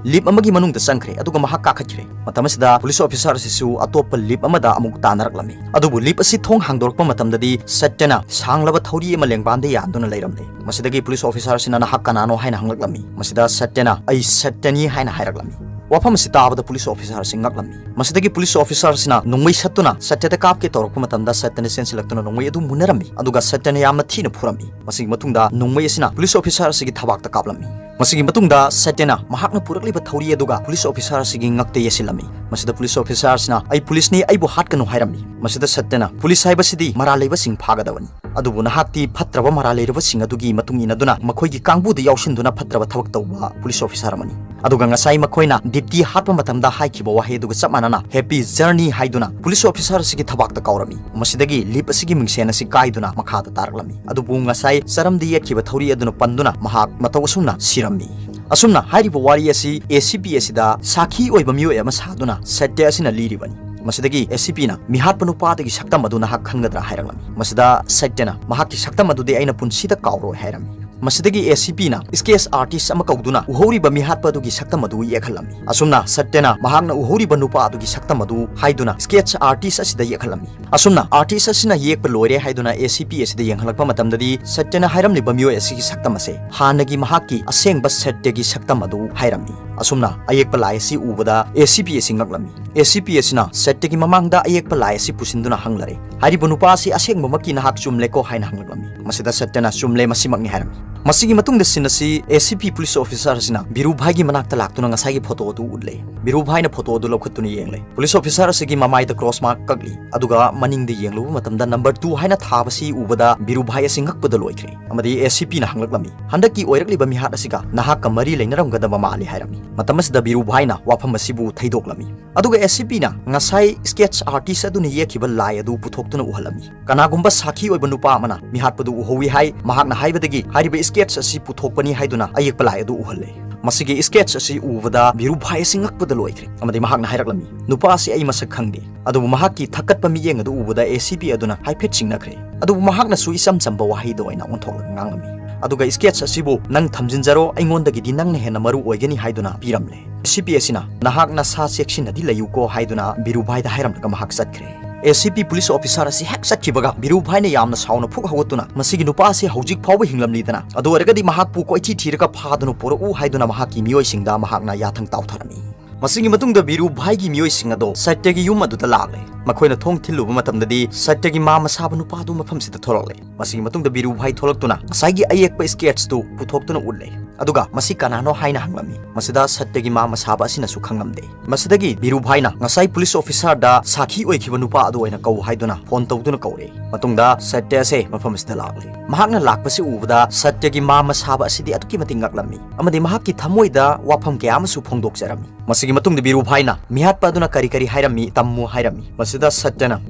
ꯂꯤꯞ ꯑꯃꯒꯤ ꯃꯅꯨꯡꯗ ꯆꯪꯈ꯭ꯔꯦ, ꯑꯗꯨꯒ ꯃꯍꯥꯛ ꯀꯥꯈꯠꯈ꯭ꯔꯦ꯫ ꯃꯇꯝ ꯑꯁꯤꯗ ꯄꯨꯂꯤꯁ ꯑꯣꯐꯤꯁꯥꯔ ꯑꯁꯤꯁꯨ ꯑꯇꯣꯞꯄ ꯂꯤꯞ ꯑꯃꯗ ꯑꯃꯨꯛ ꯇꯥꯟꯅꯔꯛꯂꯝꯃꯤ꯫ ꯑꯗꯨꯕꯨ ꯂꯤꯞ ꯑꯁꯤ ꯊꯣꯡ ꯍꯥꯡꯗꯣꯔꯛꯄ ꯃꯇꯝꯗꯗꯤ ꯁꯠꯇꯅ ꯁꯥꯡꯂꯕ ꯊꯧꯔꯤ ꯑꯃ ꯂꯦꯡꯕꯥꯟꯗ ꯌꯥꯟꯗꯨꯅ ꯂꯩꯔꯝꯂꯦ꯫ ꯃꯁꯤꯗꯒꯤ ꯄꯨꯂꯤꯁ ꯑꯣꯐꯤꯁꯥꯔ ꯑꯁꯤꯅ ꯅꯍꯥꯛ ꯀꯅꯥꯅꯣ ꯍꯥꯏꯅ ꯍꯪꯂꯛꯂꯝꯃꯤ꯫ ꯃꯁꯤꯗ ꯁꯠꯇꯅ ꯑꯩ ꯁꯠꯇꯅꯤ ꯍꯥꯏꯅ ꯍꯥꯏꯔꯛꯂꯝꯃꯤ꯫ ꯋꯥꯐꯝ ꯑꯁꯤ ꯇꯥꯕꯗ ꯄꯨꯂꯤꯁ ꯑꯣꯐꯤꯁꯥꯔ ꯑꯁꯤ ꯉꯛꯂꯝꯃꯤ꯫ ꯃꯁꯤꯗꯒꯤ ꯄꯨꯂꯤꯁ ꯑꯣꯐꯤꯁꯥꯔ ꯑꯁꯤꯅ ꯅꯣꯡꯃꯩ ꯁꯠꯇꯨꯅ ꯁꯇ꯭ꯌꯗ ꯀꯥꯞꯀꯦ ꯇꯧꯔꯛꯄ ꯃꯇꯝꯗ ꯁꯇ꯭ꯌꯅ ꯆꯦꯟꯁꯤꯜꯂꯛꯇꯨꯅ ꯅꯣꯡꯃꯩ ꯑꯗꯨ ꯃꯨꯟꯅꯔꯝꯃꯤ, ꯑꯗꯨꯒ ꯁꯇ꯭ꯌꯅ ꯌꯥꯝꯅ ꯊꯤꯅ ꯐꯨꯔꯝꯃꯤ꯫ ꯃꯁꯤꯒꯤ ꯃꯇꯨꯡꯗ ꯅꯣꯡꯃꯩ ꯑꯁꯤꯅ ꯄꯨꯂꯤꯁ ꯑꯣꯐꯤꯁꯥꯔ ꯑꯁꯤꯒꯤ ꯊꯕꯥꯛꯇ ꯀꯥꯞꯂꯝꯃꯤ꯫ ꯃꯁꯤꯒꯤ ꯃꯇꯨꯡꯗ ꯁꯇ꯭ꯌꯅ ꯃꯍꯥꯛꯅ ꯄꯨꯔꯛꯂꯤꯕ ꯊꯧꯔꯤ ꯑꯗꯨꯒ ꯄꯨꯂꯤꯁ ꯑꯣꯐꯤꯁꯥꯔ ꯑꯁꯤꯒꯤ ꯉꯛꯇ ꯌꯩꯁꯤꯜꯂꯝꯃꯤ꯫ ꯃꯁꯤꯗ ꯄꯨꯂꯤꯁ ꯑꯣꯐꯤꯁꯥꯔ ꯑꯁꯤꯅ, "ꯑꯩ ꯄꯨꯂꯤꯁꯅꯤ, ꯑꯩꯕꯨ ꯍꯥꯠꯀꯅꯨ" ꯍꯥꯏꯔꯝꯃꯤ꯫ ꯃꯁꯤꯗ ꯁꯇ꯭ꯌꯅ, "ꯄꯨꯂꯤꯁ ꯍꯥꯏꯕꯁꯤꯗꯤ ꯃꯔꯥꯜ ꯂꯩꯕꯁꯤꯡ ꯐꯥꯒꯗꯕꯅꯤ, ꯑꯗꯨꯕꯨ ꯅꯍꯥꯛꯇꯤ ꯐꯠꯇ꯭ꯔꯕ ꯃꯔꯥꯜ ꯂꯩꯔꯕꯁꯤꯡ ꯑꯗꯨꯒꯤ ꯃꯇꯨꯡ ꯏꯟꯅꯗꯨꯅ ꯃꯈꯣꯏꯒꯤ ꯀꯥꯡꯕꯨꯗ ꯌꯥꯎꯁꯤꯟꯗꯨꯅ ꯐꯠꯇ꯭ꯔꯕ ꯊꯕꯛ ꯇꯧꯕ ꯄꯨꯂꯤꯁ ꯑꯣꯐꯤꯁꯥꯔ ꯑꯃꯅꯤ꯫ ꯑꯗꯨꯒ ꯉꯁꯥꯏ ꯃꯈꯣꯏꯅ ꯗꯤꯞꯇꯤ ꯍꯥꯠꯄ ꯃꯇꯝꯗ ꯍꯥꯏꯈꯤꯕ ꯋꯥꯍꯩ ꯑꯗꯨꯒ ꯆꯞ ꯃꯥꯟꯅꯅ ꯍꯦꯄꯤ ꯖꯔꯅꯤ" ꯍꯥꯏꯗꯨꯅ ꯄꯨꯂꯤꯁ ꯑꯣꯐꯤꯁꯥꯔ ꯑꯁꯤꯒꯤ ꯊꯕꯥꯛꯇ ꯀꯥꯎꯔꯝꯃꯤ꯫ ꯃꯁꯤꯗꯒꯤ ꯂꯤꯞ ꯑꯁꯤꯒꯤ ꯃꯤꯡꯁꯦꯟ ꯑꯁꯤ ꯀꯥꯏꯗꯨꯅ ꯃꯈꯥꯗ ꯇꯥꯔꯛꯂꯝꯃꯤ꯫ ꯑꯗꯨꯕꯨ ꯉꯁꯥꯏ ꯆꯔꯝꯗ ꯌꯦꯠꯈꯤꯕ ꯊꯧꯔꯤ ꯑꯗꯨꯅ ꯄꯟꯗꯨꯅ ꯃꯍꯥꯛ ꯃꯇꯧ ꯑꯁꯨꯝꯅ ꯁꯤꯔꯝꯃꯤ꯫ ꯑꯁꯨꯝꯅ ꯍꯥꯏꯔꯤꯕ ꯋꯥꯔꯤ ꯑꯁꯤ ꯑꯦ ꯁꯤ ꯄꯤ ꯑꯁꯤꯗ ꯁꯥꯈꯤ ꯑꯣꯏꯕ ꯃꯤꯑꯣꯏ ꯑꯃ ꯁꯥꯗꯨꯅ ꯁꯇ꯭ꯌ ꯑꯁꯤꯅ ꯂꯤꯔꯤꯕꯅꯤ꯫ ꯃꯁꯤꯗꯒꯤ ꯑꯦ ꯁꯤ ꯄꯤꯅ ꯃꯤꯍꯥꯠꯄ ꯅꯨꯄꯥ ꯑꯗꯨꯒꯤ ꯁꯛꯇꯝ ꯑꯗꯨ ꯅꯍꯥꯛ ꯈꯪꯒꯗ꯭ꯔꯥ ꯍꯥꯏꯔꯛꯂꯝꯃꯤ꯫ ꯃꯁꯤꯗ ꯁꯇ꯭ꯌꯅ, "ꯃꯍꯥꯛꯀꯤ ꯁꯛꯇꯝ ꯑꯗꯨꯗꯤ ꯑꯩꯅ ꯄꯨꯟꯁꯤꯗ ꯀꯥꯎꯔꯣꯏ" ꯍꯥꯏꯔꯝꯃꯤ꯫ ꯃꯁꯤꯗꯒꯤ ꯑꯦ ꯁꯤ ꯄꯤꯅ ꯁ꯭ꯀꯦꯠꯆ ꯑꯥꯔꯇꯤꯁ ꯑꯃ ꯀꯧꯗꯨꯅ ꯎꯍꯧꯔꯤꯕ ꯃꯤꯍꯥꯠꯄ ꯑꯗꯨꯒꯤ ꯁꯛꯇꯝ ꯑꯗꯨ ꯌꯦꯛꯍꯜꯂꯝꯃꯤ꯫ ꯑꯁꯨꯝꯅ ꯁꯇ꯭ꯌꯅ ꯃꯍꯥꯛꯅ ꯎꯍꯧꯔꯤꯕ ꯅꯨꯄꯥ ꯑꯗꯨꯒꯤ ꯁꯛꯇꯝ ꯑꯗꯨ ꯍꯥꯏꯗꯨꯅ ꯁ꯭ꯀꯦꯠꯆ ꯑꯥꯔꯇꯤꯁ ꯑꯁꯤꯗ ꯌꯦꯛꯍꯜꯂꯝꯃꯤ꯫ ꯑꯁꯨꯝꯅ ꯑꯥꯔꯇꯤꯁ ꯑꯁꯤꯅ ꯌꯦꯛꯄ ꯂꯣꯏꯔꯦ ꯍꯥꯏꯗꯨꯅ ꯑꯦ ꯁꯤ ꯄꯤ ꯑꯁꯤꯗ ꯌꯦꯡꯍꯜꯂꯛꯄ ꯃꯇꯝꯗꯗꯤ ꯁꯇ꯭ꯌꯅ ꯍꯥꯏꯔꯝꯂꯤꯕ ꯃꯤꯑꯣꯏ ꯑꯁꯤꯒꯤ ꯁꯛꯇꯝ ꯑꯁꯦ ꯍꯥꯟꯅꯒꯤ ꯃꯍꯥꯛꯀꯤ ꯑꯁꯦꯡꯕ ꯁꯇ꯭ꯌꯒꯤ ꯁꯛꯇꯝ ꯑꯗꯨ ꯍꯥꯏꯔꯝꯃꯤ꯫ ꯑꯁꯨꯝꯅ ꯑꯌꯦꯛꯄ ꯂꯥꯏ ꯑꯁꯤ ꯎꯕꯗ ꯑꯦ ꯁꯤ ꯄꯤ ꯑꯁꯤ ꯉꯛꯂꯝꯃꯤ꯫ ꯑꯦ ꯁꯤ ꯄꯤ ꯑꯁꯤꯅ ꯁꯇ꯭ꯌꯒꯤ ꯃꯃꯥꯡꯗ ꯑꯌꯦꯛꯄ ꯂꯥꯏ ꯑꯁꯤ ꯄꯨꯁꯤꯟꯗꯨꯅ ꯍꯪꯂꯔꯦ, "ꯍꯥꯏꯔꯤꯕ ꯅꯨꯄꯥ ꯑꯁꯤ ꯑꯁꯦꯡꯕꯃꯛꯀꯤ ꯅꯍꯥꯛ ꯆꯨꯝꯂꯦꯀꯣ?" ꯍꯥꯏꯅ ꯍꯪꯂꯛꯂꯝꯃꯤ꯫ ꯃꯁꯤꯗ ꯁꯇ꯭ꯌꯅ, "ꯆꯨꯝꯂꯦ, ꯃꯁꯤꯃꯛꯅꯤ" ꯍꯥꯏꯔꯝꯃꯤ꯫ ꯃꯁꯤꯒꯤ ꯃꯇꯨꯡꯗ ꯁꯤꯟ ꯑꯁꯤ ꯑꯦ ꯁꯤ ꯄꯤ ꯄꯨꯂꯤꯁ ꯑꯣꯐꯤꯁꯥꯔ ꯑꯁꯤꯅ ꯕꯤꯔꯨꯚꯥꯏꯒꯤ ꯃꯅꯥꯛꯇ ꯂꯥꯛꯇꯨꯅ ꯉꯁꯥꯏꯒꯤ ꯐꯣꯇꯣ ꯑꯗꯨ ꯎꯠꯂꯦ꯫ ꯕꯤꯔꯨꯚꯥꯏꯅ ꯐꯣꯇꯣ ꯑꯗꯨ ꯂꯧꯈꯠꯇꯨꯅ ꯌꯦꯡꯂꯦ꯫ ꯄꯨꯂꯤꯁ ꯑꯣꯐꯤꯁꯥꯔ ꯑꯁꯤꯒꯤ ꯃꯃꯥꯏꯗ ꯀ꯭ꯔꯣꯁ ꯃꯥꯔꯛ ꯀꯛꯂꯤ, ꯑꯗꯨꯒ ꯃꯅꯤꯡꯗ ꯌꯦꯡꯂꯨꯕ ꯃꯇꯝꯗ ꯅꯝꯕꯔ ꯇꯨ ꯍꯥꯏꯅ ꯊꯥꯕꯁꯤ ꯎꯕꯗ ꯕꯤꯔꯨꯚꯥꯏ ꯑꯁꯤ ꯉꯛꯄꯗ ꯂꯣꯏꯈ꯭ꯔꯦ꯫ ꯑꯃꯗꯤ ꯑꯦ ꯁꯤ ꯄꯤꯅ ꯍꯪꯂꯛꯂꯝꯃꯤ, "ꯍꯟꯗꯛꯀꯤ ꯑꯣꯏꯔꯛꯂꯤꯕ ꯃꯤꯍꯥꯠ ꯑꯁꯤꯒ ꯅꯍꯥꯛꯀ ꯃꯔꯤ ꯂꯩꯅꯔꯝꯒꯗꯕ ꯃꯥꯜꯂꯤ" ꯍꯥꯏꯔꯝꯃꯤ꯫ ꯃꯇꯝ ꯑꯁꯤꯗ ꯕꯤꯔꯨꯚꯥꯏꯅ ꯋꯥꯐꯝ ꯑꯁꯤꯕꯨ ꯊꯩꯗꯣꯛꯂꯝꯃꯤ꯫ ꯑꯗꯨꯒ ꯑꯦ ꯁꯤ ꯄꯤꯅ ꯉꯁꯥꯏ ꯁ꯭ꯀꯦꯠꯆ ꯑꯥꯔꯇꯤꯁ ꯑꯗꯨꯅ ꯌꯦꯛꯈꯤꯕ ꯂꯥꯏ ꯑꯗꯨ ꯄꯨꯊꯣꯛꯇꯨꯅ ꯎꯍꯜꯂꯝꯃꯤ꯫ ꯀꯅꯥꯒꯨꯝꯕ ꯁꯥꯈꯤ ꯑꯣꯏꯕ ꯅꯨꯄꯥ ꯑꯃꯅ ꯃꯤꯍꯥꯠꯄꯗꯨ ꯎꯍꯧꯏ ꯍꯥꯏ꯫ ꯃꯍꯥꯛꯅ ꯍꯥꯏꯕꯗꯒꯤ ꯍꯥꯏꯔꯤꯕ ꯁ꯭ꯀꯦꯠꯆ ꯑꯁꯤ ꯄꯨꯊꯣꯛꯄꯅꯤ ꯍꯥꯏꯗꯨꯅ ꯑꯌꯦꯛꯄ ꯂꯥꯏ ꯑꯗꯨ ꯎꯍꯜꯂꯦ꯫ ꯃꯁꯤꯒꯤ ꯁ꯭ꯀꯦꯠꯆ ꯑꯁꯤ ꯎꯕꯗ ꯕꯤꯔꯨꯚꯥꯏ ꯑꯁꯤ ꯉꯛꯄꯗ ꯂꯣꯏꯈ꯭ꯔꯦ, ꯑꯃꯗꯤ ꯃꯍꯥꯛꯅ ꯍꯥꯏꯔꯛꯂꯝꯃꯤ, "ꯅꯨꯄꯥ ꯑꯁꯤ ꯑꯩ ꯃꯁꯛ ꯈꯪꯗꯦ"꯫ ꯑꯗꯨꯕꯨ ꯃꯍꯥꯛꯀꯤ ꯊꯛꯀꯠꯄ ꯃꯤꯠꯌꯦꯡ ꯑꯗꯨ ꯎꯕꯗ ꯑꯦ ꯁꯤ ꯄꯤ ꯑꯗꯨꯅ ꯍꯥꯏꯐꯦꯠ ꯆꯤꯡꯅꯈ꯭ꯔꯦ꯫ ꯑꯗꯨꯕꯨ ꯃꯍꯥꯛꯅꯁꯨ ꯏꯆꯝ ꯆꯝꯕ ꯋꯥꯍꯩꯗ ꯑꯣꯏꯅ ꯑꯣꯟꯊꯣꯛꯂꯒ ꯉꯥꯡꯂꯝꯃꯤ꯫ ꯑꯗꯨꯒ ꯁ꯭ꯀꯦꯠꯆ ꯑꯁꯤꯕꯨ "ꯅꯪ ꯊꯝꯖꯤꯟꯖꯔꯣ, ꯑꯩꯉꯣꯟꯗꯒꯤꯗꯤ ꯅꯪꯅ ꯍꯦꯟꯅ ꯃꯔꯨ ꯑꯣꯏꯒꯅꯤ" ꯍꯥꯏꯗꯨꯅ ꯄꯤꯔꯝꯂꯦ꯫ ꯑꯦ ꯁꯤ ꯄꯤ ꯑꯁꯤꯅ, "ꯅꯍꯥꯛ ꯅꯁꯥ ꯆꯦꯛꯁꯤꯟꯅꯗꯤ ꯂꯩꯌꯨꯀꯣ" ꯍꯥꯏꯗꯨꯅ ꯕꯤꯔꯨꯚꯥꯏꯗ ꯍꯥꯏꯔꯝꯂꯒ ꯃꯍꯥꯛ ꯆꯠꯈ꯭ꯔꯦ꯫ ꯑꯦ ꯁꯤ ꯄꯤ ꯄꯨꯂꯤꯁ ꯑꯣꯐꯤꯁꯥꯔ ꯑꯁꯤ ꯍꯦꯛ ꯆꯠꯈꯤꯕꯒ ꯕꯤꯔꯨ ꯚꯥꯏꯅ ꯌꯥꯝꯅ ꯁꯥꯎꯅ ꯐꯨꯛ ꯍꯧꯒꯠꯇꯨꯅ, "ꯃꯁꯤꯒꯤ ꯅꯨꯄꯥ ꯑꯁꯤ ꯍꯧꯖꯤꯛ ꯐꯥꯎꯕ ꯍꯤꯡꯂꯝꯂꯤꯗꯅ, ꯑꯗꯨ ꯑꯣꯏꯔꯒꯗꯤ ꯃꯍꯥꯛꯄꯨ ꯀꯣꯏꯊꯤ ꯊꯤꯔꯒ ꯐꯥꯗꯨꯅ ꯄꯨꯔꯛꯎ" ꯍꯥꯏꯗꯨꯅ ꯃꯍꯥꯛꯀꯤ ꯃꯤꯑꯣꯏꯁꯤꯡꯗ ꯃꯍꯥꯛꯅ ꯌꯥꯊꯪ ꯇꯥꯎꯊꯔꯝꯃꯤ꯫ ꯃꯁꯤꯒꯤ ꯃꯇꯨꯡꯗ ꯕꯤꯔꯨ ꯚꯥꯏꯒꯤ ꯃꯤꯑꯣꯏꯁꯤꯡ ꯑꯗꯣ ꯁꯇ꯭ꯌꯒꯤ ꯌꯨꯝ ꯑꯗꯨꯗ ꯂꯥꯛꯂꯦ꯫ ꯃꯈꯣꯏꯅ ꯊꯣꯡ ꯊꯤꯜꯂꯨꯕ ꯃꯇꯝꯗꯗꯤ ꯁꯇ꯭ꯌꯒꯤ ꯃꯥ ꯃꯁꯥꯕ ꯅꯨꯄꯥ ꯑꯗꯨ ꯃꯐꯝꯁꯤꯗ ꯊꯣꯛꯂꯛꯂꯦ꯫ ꯃꯁꯤꯒꯤ ꯃꯇꯨꯡꯗ ꯕꯤꯔꯨ ꯚꯥꯏ ꯊꯣꯛꯂꯛꯇꯨꯅ ꯉꯁꯥꯏꯒꯤ ꯑꯌꯦꯛꯄ sketch ꯇꯨ ꯄꯨꯊꯣꯛꯇꯨꯅ ꯎꯠꯂꯦ꯫ ꯑꯗꯨꯒ "ꯃꯁꯤ ꯀꯅꯥꯅꯣ?" ꯍꯥꯏꯅ ꯍꯪꯂꯝꯃꯤ꯫ ꯃꯁꯤꯗ ꯁꯇ꯭ꯌꯒꯤ ꯃꯥ ꯃꯁꯥꯕ ꯑꯁꯤꯅꯁꯨ ꯈꯪꯂꯝꯗꯦ꯫ ꯃꯁꯤꯗꯒꯤ ꯕꯤꯔꯨ ꯚꯥꯏꯅ ꯉꯁꯥꯏ ꯄꯨꯂꯤꯁ ꯑꯣꯐꯤꯁꯥꯔꯗ ꯁꯥꯈꯤ ꯑꯣꯏꯈꯤꯕ ꯅꯨꯄꯥ ꯑꯗꯨ ꯑꯣꯏꯅ ꯀꯧ ꯍꯥꯏꯗꯨꯅ ꯐꯣꯟ ꯇꯧꯗꯨꯅ ꯀꯧꯔꯦ꯫ ꯃꯇꯨꯡꯗ ꯁꯇ꯭ꯌ ꯑꯁꯦ ꯃꯐꯝ ꯑꯁꯤꯗ ꯂꯥꯛꯂꯦ꯫ ꯃꯍꯥꯛꯅ ꯂꯥꯛꯄꯁꯤ ꯎꯕꯗ ꯁꯇ꯭ꯌꯒꯤ ꯃꯥ ꯃꯁꯥꯕ ꯑꯁꯤꯗꯤ ꯑꯗꯨꯛꯀꯤ ꯃꯇꯤꯛ ꯉꯛꯂꯝꯃꯤ ꯑꯃꯗꯤ ꯃꯍꯥꯛꯀꯤ ꯊꯃꯣꯏꯗ ꯋꯥꯐꯝ ꯀꯌꯥ ꯑꯃꯁꯨ ꯐꯣꯡꯗꯣꯛꯆꯔꯝꯃꯤ꯫ ꯃꯁꯤꯒꯤ ꯃꯇꯨꯡꯗ ꯕꯤꯔꯨ ꯚꯥꯏꯅ ꯃꯤꯍꯥꯠꯄ ꯑꯗꯨꯅ ꯀꯔꯤ ꯀꯔꯤ ꯍꯥꯏꯔꯝꯃꯤ ꯇꯝꯃꯨ ꯍꯥꯏꯔꯝꯃꯤ꯫ ꯃꯁꯤꯗ ꯁꯇ꯭ꯌꯅ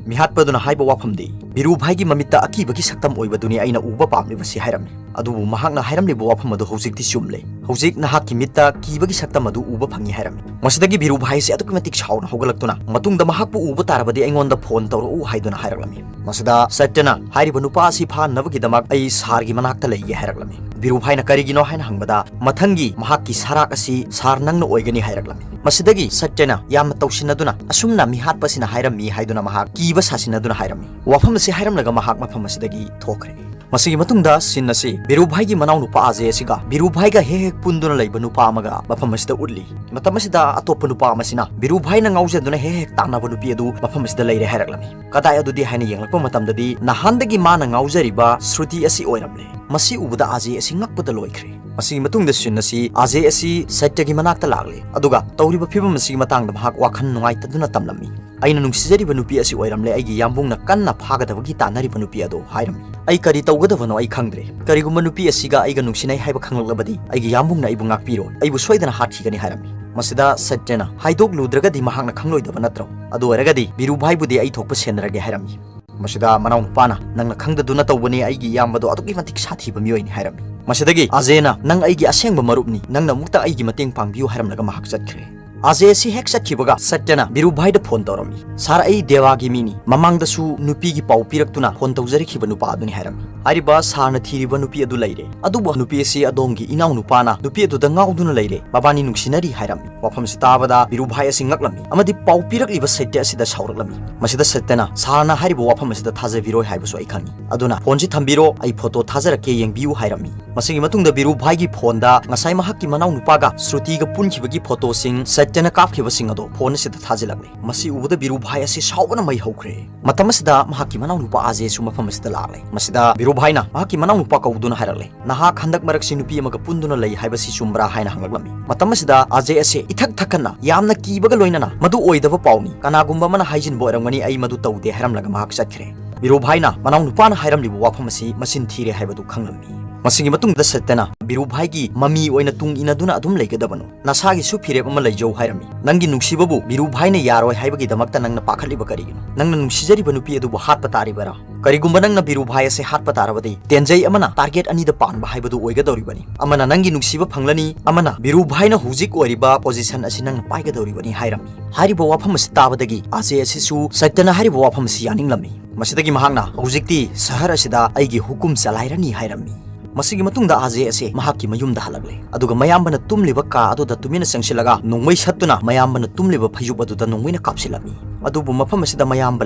ꯃꯤꯍꯥꯠꯄ ꯑꯗꯨꯅ ꯍꯥꯏꯕ ꯋꯥꯐꯝꯗꯤ, "ꯕꯤꯔꯨ ꯚꯥꯏꯒꯤ ꯃꯃꯤꯠꯇ ꯑꯀꯤꯕꯒꯤ ꯁꯛꯇꯝ ꯑꯣꯏꯕꯗꯨꯅꯤ ꯑꯩꯅ ꯎꯕ ꯄꯥꯝꯂꯤꯕꯁꯤ" ꯍꯥꯏꯔꯝꯃꯤ꯫ ꯑꯗꯨꯕꯨ ꯃꯍꯥꯛꯅ ꯍꯥꯏꯔꯝꯂꯤꯕ ꯋꯥꯐꯝ ꯑꯗꯨ ꯍꯧꯖꯤꯛꯇꯤ ꯆꯨꯝꯂꯦ꯫ "ꯍꯧꯖꯤꯛ ꯅꯍꯥꯛꯀꯤ ꯃꯤꯠꯇ ꯀꯤꯕꯒꯤ ꯁꯛꯇꯝ ꯑꯗꯨ ꯎꯕ ꯐꯪꯉꯤ" ꯍꯥꯏꯔꯝꯃꯤ꯫ ꯃꯁꯤꯗꯒꯤ ꯕꯤꯔꯨ ꯚꯥꯏꯁꯦ ꯑꯗꯨꯛꯀꯤ ꯃꯇꯤꯛ ꯁꯥꯎꯅ ꯍꯧꯒꯠꯂꯛꯇꯨꯅ, "ꯃꯇꯨꯡꯗ ꯃꯍꯥꯛꯄꯨ ꯎꯕ ꯇꯥꯔꯕꯗꯤ ꯑꯩꯉꯣꯟꯗ ꯐꯣꯟ ꯇꯧꯔꯛꯎ" ꯍꯥꯏꯗꯨꯅ ꯍꯥꯏꯔꯛꯂꯝꯃꯤ꯫ ꯃꯁꯤꯗ ꯁꯇ꯭ꯌꯅ, "ꯍꯥꯏꯔꯤꯕ ꯅꯨꯄꯥ ꯑꯁꯤ ꯐꯥꯅꯕꯒꯤꯗꯃꯛ ꯑꯩ ꯁꯥꯔꯒꯤ ꯃꯅꯥꯛꯇ ꯂꯩꯒꯦ" ꯍꯥꯏꯔꯛꯂꯝꯃꯤ꯫ ꯕꯤꯔꯨ ꯚꯥꯏꯅ "ꯀꯔꯤꯒꯤꯅꯣ?" ꯍꯥꯏꯅ ꯍꯪꯕꯗ, "ꯃꯊꯪꯒꯤ ꯃꯍꯥꯛꯀꯤ ꯁꯔꯥꯛ ꯑꯁꯤ ꯁꯥꯔ ꯅꯪꯅ ꯑꯣꯏꯒꯅꯤ" ꯍꯥꯏꯔꯛꯂꯝꯃꯤ꯫ ꯃꯁꯤꯗꯒꯤ ꯁꯇ꯭ꯌꯅ ꯌꯥꯝꯅ ꯇꯧꯁꯤꯟꯅꯗꯨꯅ, "ꯑꯁꯨꯝꯅ ꯃꯤꯍꯥꯠꯄ ꯑꯁꯤꯅ ꯍꯥꯏꯔꯝꯃꯤ" ꯍꯥꯏꯗꯨꯅ ꯃꯍꯥꯛ ꯀꯤꯕ ꯁꯥꯁꯤꯟꯅꯗꯨꯅ ꯍꯥꯏꯔꯝꯃꯤ꯫ ꯋꯥꯐꯝ ꯑꯁꯤ ꯍꯥꯏꯔꯝꯂꯒ ꯃꯍꯥꯛ ꯃꯐꯝ ꯑꯁꯤꯗꯒꯤ ꯊꯣꯛꯈ꯭ꯔꯦ꯫ ꯃꯁꯤꯒꯤ ꯃꯇꯨꯡꯗ scene ꯑꯁꯤ ꯕꯤꯔꯨ ꯚꯥꯏꯒꯤ ꯃꯅꯥꯎ ꯅꯨꯄꯥ ꯑꯖꯦ ꯑꯁꯤꯒ ꯕꯤꯔꯨ ꯚꯥꯏꯒ ꯍꯦꯛ ꯍꯦꯛ ꯄꯨꯟꯗꯨꯅ ꯂꯩꯕ ꯅꯨꯄꯥ ꯑꯃꯒ ꯃꯐꯝ ꯑꯁꯤꯗ ꯎꯠꯂꯤ꯫ ꯃꯇꯝ ꯑꯁꯤꯗ ꯑꯇꯣꯞꯄ ꯅꯨꯄꯥ ꯑꯃꯁꯤꯅ ꯕꯤꯔꯨ ꯚꯥꯏꯅ ꯉꯥꯎꯖꯗꯨꯅ ꯍꯦꯛ ꯍꯦꯛ ꯇꯥꯟꯅꯕ ꯅꯨꯄꯤ ꯑꯗꯨ ꯃꯐꯝ ꯑꯁꯤꯗ ꯂꯩꯔꯦ ꯍꯥꯏꯔꯛꯂꯝꯃꯤ꯫ "ꯀꯗꯥꯏ ꯑꯗꯨꯗꯤ?" ꯍꯥꯏꯅ ꯌꯦꯡꯂꯛꯄ ꯃꯇꯝꯗꯗꯤ ꯅꯍꯥꯟꯗꯒꯤ ꯃꯥꯅ ꯉꯥꯎꯖꯔꯤꯕ ꯁ꯭ꯔꯨꯇꯤ ꯑꯁꯤ ꯑꯣꯏꯔꯝꯂꯦ꯫ ꯃꯁꯤ ꯎꯕꯗ ꯑꯖꯦ ꯑꯁꯤ ꯉꯛꯄꯗ ꯂꯣꯏꯈ꯭ꯔꯦ꯫ ꯃꯁꯤꯒꯤ ꯃꯇꯨꯡꯗ scene ꯑꯁꯤ ꯑꯖꯦ ꯑꯁꯤ ꯁꯇ꯭ꯌꯒꯤ ꯃꯅꯥꯛꯇ ꯂꯥꯛꯂꯦ, ꯑꯗꯨꯒ ꯇꯧꯔꯤꯕ ꯐꯤꯕꯝ ꯑꯁꯤꯒꯤ ꯃꯇꯥꯡꯗ ꯃꯍꯥꯛ ꯋꯥꯈꯜ ꯅꯨꯡꯉꯥꯏꯇꯗꯨꯅ ꯇꯝꯂꯝꯃꯤ꯫ "ꯑꯩꯅ ꯅꯨꯡꯁꯤꯖꯔꯤꯕ ꯅꯨꯄꯤ ꯑꯁꯤ ꯑꯣꯏꯔꯝꯂꯦ ꯑꯩꯒꯤ ꯌꯥꯝꯕꯨꯡꯅ ꯀꯟꯅ ꯐꯥꯒꯗꯕꯒꯤ ꯇꯥꯟꯅꯔꯤꯕ ꯅꯨꯄꯤ ꯑꯗꯣ" ꯍꯥꯏꯔꯝꯃꯤ꯫ "ꯑꯩ ꯀꯔꯤ ꯇꯧꯒꯗꯕꯅꯣ ꯑꯩ ꯈꯪꯗ꯭ꯔꯦ꯫ ꯀꯔꯤꯒꯨꯝꯕ ꯅꯨꯄꯤ ꯑꯁꯤꯒ ꯑꯩꯒ ꯅꯨꯡꯁꯤꯅꯩ ꯍꯥꯏꯕ ꯈꯪꯂꯛꯂꯕꯗꯤ ꯑꯩꯒꯤ ꯌꯥꯝꯕꯨꯡꯅ ꯑꯩꯕꯨ ꯉꯥꯛꯄꯤꯔꯣꯏ, ꯑꯩꯕꯨ ꯁꯣꯏꯗꯅ ꯍꯥꯠꯈꯤꯒꯅꯤ" ꯍꯥꯏꯔꯝꯃꯤ꯫ ꯃꯁꯤꯗ ꯁꯇ꯭ꯌꯅ, "ꯍꯥꯏꯗꯣꯛꯂꯨꯗ꯭ꯔꯒꯗꯤ ꯃꯍꯥꯛꯅ ꯈꯪꯂꯣꯏꯗꯕ ꯅꯠꯇ꯭ꯔꯣ? ꯑꯗꯨ ꯑꯣꯏꯔꯒꯗꯤ ꯕꯤꯔꯨ ꯚꯥꯏꯕꯨꯗꯤ ꯑꯩ ꯊꯣꯛꯄ ꯁꯦꯟꯅꯔꯒꯦ" ꯍꯥꯏꯔꯝꯃꯤ꯫ ꯃꯁꯤꯗ ꯃꯅꯥꯎ ꯅꯨꯄꯥꯅ, "ꯅꯪꯅ ꯈꯪꯗꯗꯨꯅ ꯇꯧꯕꯅꯤ, ꯑꯩꯒꯤ ꯏꯌꯥꯝꯕꯗꯣ ꯑꯗꯨꯛꯀꯤ ꯃꯇꯤꯛ ꯁꯥꯊꯤꯕ ꯃꯤꯑꯣꯏꯅꯤ" ꯍꯥꯏꯔꯝꯃꯤ꯫ ꯃꯁꯤꯗꯒꯤ ꯑꯖꯦꯅ, "ꯅꯪ ꯑꯩꯒꯤ ꯑꯁꯦꯡꯕ ꯃꯔꯨꯞꯅꯤ, ꯅꯪꯅ ꯑꯃꯨꯛꯇ ꯑꯩꯒꯤ ꯃꯇꯦꯡ ꯄꯥꯡꯕꯤꯌꯨ" ꯍꯥꯏꯔꯝꯂꯒ ꯃꯍꯥꯛ ꯆꯠꯈ꯭ꯔꯦ꯫ ꯑꯖꯦ ꯑꯁꯤ ꯍꯦꯛ ꯆꯠꯈꯤꯕꯒ ꯁꯇ꯭ꯌꯅ ꯕꯤꯔꯨꯚꯥꯏꯗ ꯐꯣꯟ ꯇꯧꯔꯝꯃꯤ꯫ "ꯁꯥꯔ, ꯑꯩ ꯗꯦꯋꯥꯒꯤ ꯃꯤꯅꯤ꯫ ꯃꯃꯥꯡꯗꯁꯨ ꯅꯨꯄꯤꯒꯤ ꯄꯥꯎ ꯄꯤꯔꯛꯇꯨꯅ ꯐꯣꯟ ꯇꯧꯖꯔꯛꯈꯤꯕ ꯅꯨꯄꯥ ꯑꯗꯨꯅꯤ" ꯍꯥꯏꯔꯝꯃꯤ꯫ ꯍꯥꯏꯔꯤꯕ ꯁꯥꯔꯅ ꯊꯤꯔꯤꯕ ꯅꯨꯄꯤ ꯑꯗꯨ ꯂꯩꯔꯦ, ꯑꯗꯨꯕꯨ ꯅꯨꯄꯤ ꯑꯁꯤ ꯑꯗꯣꯝꯒꯤ ꯏꯅꯥꯎ ꯅꯨꯄꯥꯅ ꯅꯨꯄꯤ ꯑꯗꯨꯗ ꯉꯥꯎꯗꯨꯅ ꯂꯩꯔꯦ, ꯃꯕꯥꯅꯤ ꯅꯨꯡꯁꯤꯅꯔꯤ ꯍꯥꯏꯔꯝꯃꯤ꯫ ꯋꯥꯐꯝꯁꯤ ꯇꯥꯕꯗ ꯕꯤꯔꯨꯚꯥꯏ ꯑꯁꯤ ꯉꯛꯂꯝꯃꯤ ꯑꯃꯗꯤ ꯄꯥꯎ ꯄꯤꯔꯛꯂꯤꯕ ꯁꯇ꯭ꯌ ꯑꯁꯤꯗ ꯁꯥꯎꯔꯛꯂꯝꯃꯤ꯫ ꯃꯁꯤꯗ ꯁꯇ꯭ꯌꯅ ꯁꯥꯔꯅ ꯍꯥꯏꯔꯤꯕ ꯋꯥꯐꯝ ꯑꯁꯤꯗ ꯊꯥꯖꯕꯤꯔꯣꯏ ꯍꯥꯏꯕꯁꯨ ꯑꯩ ꯈꯪꯏ, ꯑꯗꯨꯅ ꯐꯣꯟꯁꯤ ꯊꯝꯕꯤꯔꯣ, ꯑꯩ ꯐꯣꯇꯣ ꯊꯥꯖꯔꯛꯀꯦ, ꯌꯦꯡꯕꯤꯌꯨ ꯍꯥꯏꯔꯝꯃꯤ꯫ ꯃꯁꯤꯒꯤ ꯃꯇꯨꯡꯗ ꯕꯤꯔꯨꯚꯥꯏꯒꯤ ꯐꯣꯟꯗ ꯉꯁꯥꯏ ꯃꯍꯥꯛꯀꯤ ꯃꯅꯥꯎꯅꯨꯄꯥꯒ ꯁ꯭ꯔꯨꯇꯤꯒ ꯄꯨꯟꯈꯤꯕꯒꯤ ꯐꯣꯇꯣꯁꯤꯡ ꯁꯇ꯭ꯌꯅ ꯀꯥꯞꯈꯤꯕꯁꯤꯡ ꯑꯗꯣ ꯐꯣꯟ ꯑꯁꯤꯗ ꯊꯥꯖꯤꯜꯂꯛꯂꯦ꯫ ꯃꯁꯤ ꯎꯕꯗ ꯕꯤꯔꯨꯚꯥꯏ ꯑꯁꯤ ꯁꯥꯎꯕꯅ ꯃꯩ ꯍꯧꯈ꯭ꯔꯦ꯫ ꯃꯇꯝ ꯑꯁꯤꯗ ꯃꯍꯥꯛꯀꯤ ꯃꯅꯥꯎꯅꯨꯄꯥ ꯑꯖꯦꯁꯨ ꯃꯐꯝ ꯑꯁꯤꯗ ꯂꯥꯛꯂꯦ꯫ ꯃꯁꯤꯗ ꯕꯤꯔꯨꯚꯥꯏꯅ ꯃꯍꯥꯛꯀꯤ ꯃꯅꯥꯎꯅꯨꯄꯥ ꯀꯧꯗꯨꯅ ꯍꯥꯏꯔꯛꯂꯦ, "ꯅꯍꯥꯛ ꯍꯟꯗꯛ ꯃꯔꯛꯁꯤ ꯅꯨꯄꯤ ꯑꯃꯒ ꯄꯨꯟꯗꯨꯅ ꯂꯩ ꯍꯥꯏꯕꯁꯤ ꯆꯨꯝꯕ꯭ꯔꯥ?" ꯍꯥꯏꯅ ꯍꯪꯂꯛꯂꯝꯃꯤ꯫ ꯃꯇꯝ ꯑꯁꯤꯗ ꯑꯖꯦ ꯑꯁꯦ ꯏꯊꯛ ꯊꯛꯀꯠꯅ ꯌꯥꯝꯅ ꯀꯤꯕꯒ ꯂꯣꯏꯅꯅ, "ꯃꯗꯨ ꯑꯣꯏꯗꯕ ꯄꯥꯎꯅꯤ, ꯀꯅꯥꯒꯨꯝꯕ ꯑꯃꯅ ꯍꯥꯏꯖꯤꯟꯕ ꯑꯣꯏꯔꯝꯒꯅꯤ, ꯑꯩ ꯃꯗꯨ ꯇꯧꯗꯦ" ꯍꯥꯏꯔꯝꯂꯒ ꯃꯍꯥꯛ ꯆꯠꯈ꯭ꯔꯦ꯫ ꯕꯤꯔꯨꯚꯥꯏꯅ ꯃꯅꯥꯎꯅꯨꯄꯥꯅ ꯍꯥꯏꯔꯝꯂꯤꯕ ꯋꯥꯐꯝ ꯑꯁꯤ ꯃꯆꯤꯟ ꯊꯤꯔꯦ ꯍꯥꯏꯕꯗꯨ ꯈꯪꯂꯝꯃꯤ꯫ ꯃꯁꯤꯒꯤ ꯃꯇꯨꯡꯗ ꯁꯇ꯭ꯌꯅ ꯕꯤꯔꯨꯚꯥꯏꯒꯤ ꯃꯃꯤ ꯑꯣꯏꯅ ꯇꯨꯡ ꯏꯟꯅꯗꯨꯅ ꯑꯗꯨꯝ ꯂꯩꯒꯗꯕꯅꯣ, ꯅꯁꯥꯒꯤꯁꯨ ꯐꯤꯔꯦꯞ ꯑꯃ ꯂꯩꯖꯧ ꯍꯥꯏꯔꯝꯃꯤ꯫ "ꯅꯪꯒꯤ ꯅꯨꯡꯁꯤꯕꯕꯨ ꯕꯤꯔꯨꯚꯥꯏꯅ ꯌꯥꯔꯣꯏ ꯍꯥꯏꯕꯒꯤꯗꯃꯛꯇ ꯅꯪꯅ ꯄꯥꯈꯠꯂꯤꯕ ꯀꯔꯤꯒꯤꯅꯣ? ꯅꯪꯅ ꯅꯨꯡꯁꯤꯖꯔꯤꯕ ꯅꯨꯄꯤ ꯑꯗꯨꯕꯨ ꯍꯥꯠꯄ ꯇꯥꯔꯤꯕꯔꯥ? ꯀꯔꯤꯒꯨꯝꯕ ꯅꯪꯅ ꯕꯤꯔꯨꯚꯥꯏ ꯑꯁꯦ ꯍꯥꯠꯄ ꯇꯥꯔꯕꯗꯤ, ꯇꯦꯟꯖꯩ ꯑꯃꯅ ꯇꯥꯔꯒꯦꯠ ꯑꯅꯤꯗ ꯄꯥꯟꯕ ꯍꯥꯏꯕꯗꯨ ꯑꯣꯏꯒꯗꯧꯔꯤꯕꯅꯤ꯫ ꯑꯃꯅ ꯅꯪꯒꯤ ꯅꯨꯡꯁꯤꯕ ꯐꯪꯂꯅꯤ, ꯑꯃꯅ ꯕꯤꯔꯨꯚꯥꯏꯅ ꯍꯧꯖꯤꯛ ꯑꯣꯏꯔꯤꯕ ꯄꯣꯖꯤꯁꯟ ꯑꯁꯤ ꯅꯪꯅ ꯄꯥꯏꯒꯗꯧꯔꯤꯕꯅꯤ" ꯍꯥꯏꯔꯝꯃꯤ꯫ ꯍꯥꯏꯔꯤꯕ ꯋꯥꯐꯝ ꯑꯁꯤ ꯇꯥꯕꯗꯒꯤ ꯑꯖꯦ ꯑꯁꯤꯁꯨ ꯁꯇ꯭ꯌꯅ ꯍꯥꯏꯔꯤꯕ ꯋꯥꯐꯝ ꯑꯁꯤ ꯌꯥꯅꯤꯡꯂꯝꯃꯤ꯫ ꯃꯁꯤꯗꯒꯤ ꯃꯍꯥꯛꯅ, "ꯍꯧꯖꯤꯛꯇꯤ ꯁꯍꯔ ꯑꯁꯤꯗ ꯑꯩꯒꯤ ꯍꯨꯀꯨꯝ ꯆꯂꯥꯏꯔꯅꯤ" ꯍꯥꯏꯔꯝꯃꯤ꯫ ꯃꯁꯤꯒꯤ ꯃꯇꯨꯡꯗ ꯑꯖꯦ ꯑꯁꯦ ꯃꯍꯥꯛꯀꯤ ꯃꯌꯨꯝꯗ ꯍꯜꯂꯛꯂꯦ, ꯑꯗꯨꯒ ꯃꯌꯥꯝꯕꯅ ꯇꯨꯝꯂꯤꯕ ꯀꯥ ꯑꯗꯨꯗ ꯇꯨꯃꯤꯟꯅ ꯆꯪꯁꯤꯜꯂꯒ ꯅꯣꯡꯃꯩ ꯁꯠꯇꯨꯅ ꯃꯌꯥꯝꯕꯅ ꯇꯨꯝꯂꯤꯕ ꯐꯩꯖꯨꯞ ꯑꯗꯨꯗ ꯅꯣꯡꯃꯩꯅ ꯀꯥꯞꯁꯤꯜꯂꯝꯃꯤ꯫ ꯑꯗꯨꯕꯨ ꯃꯐꯝ ꯑꯁꯤꯗ ꯃꯌꯥꯝꯕ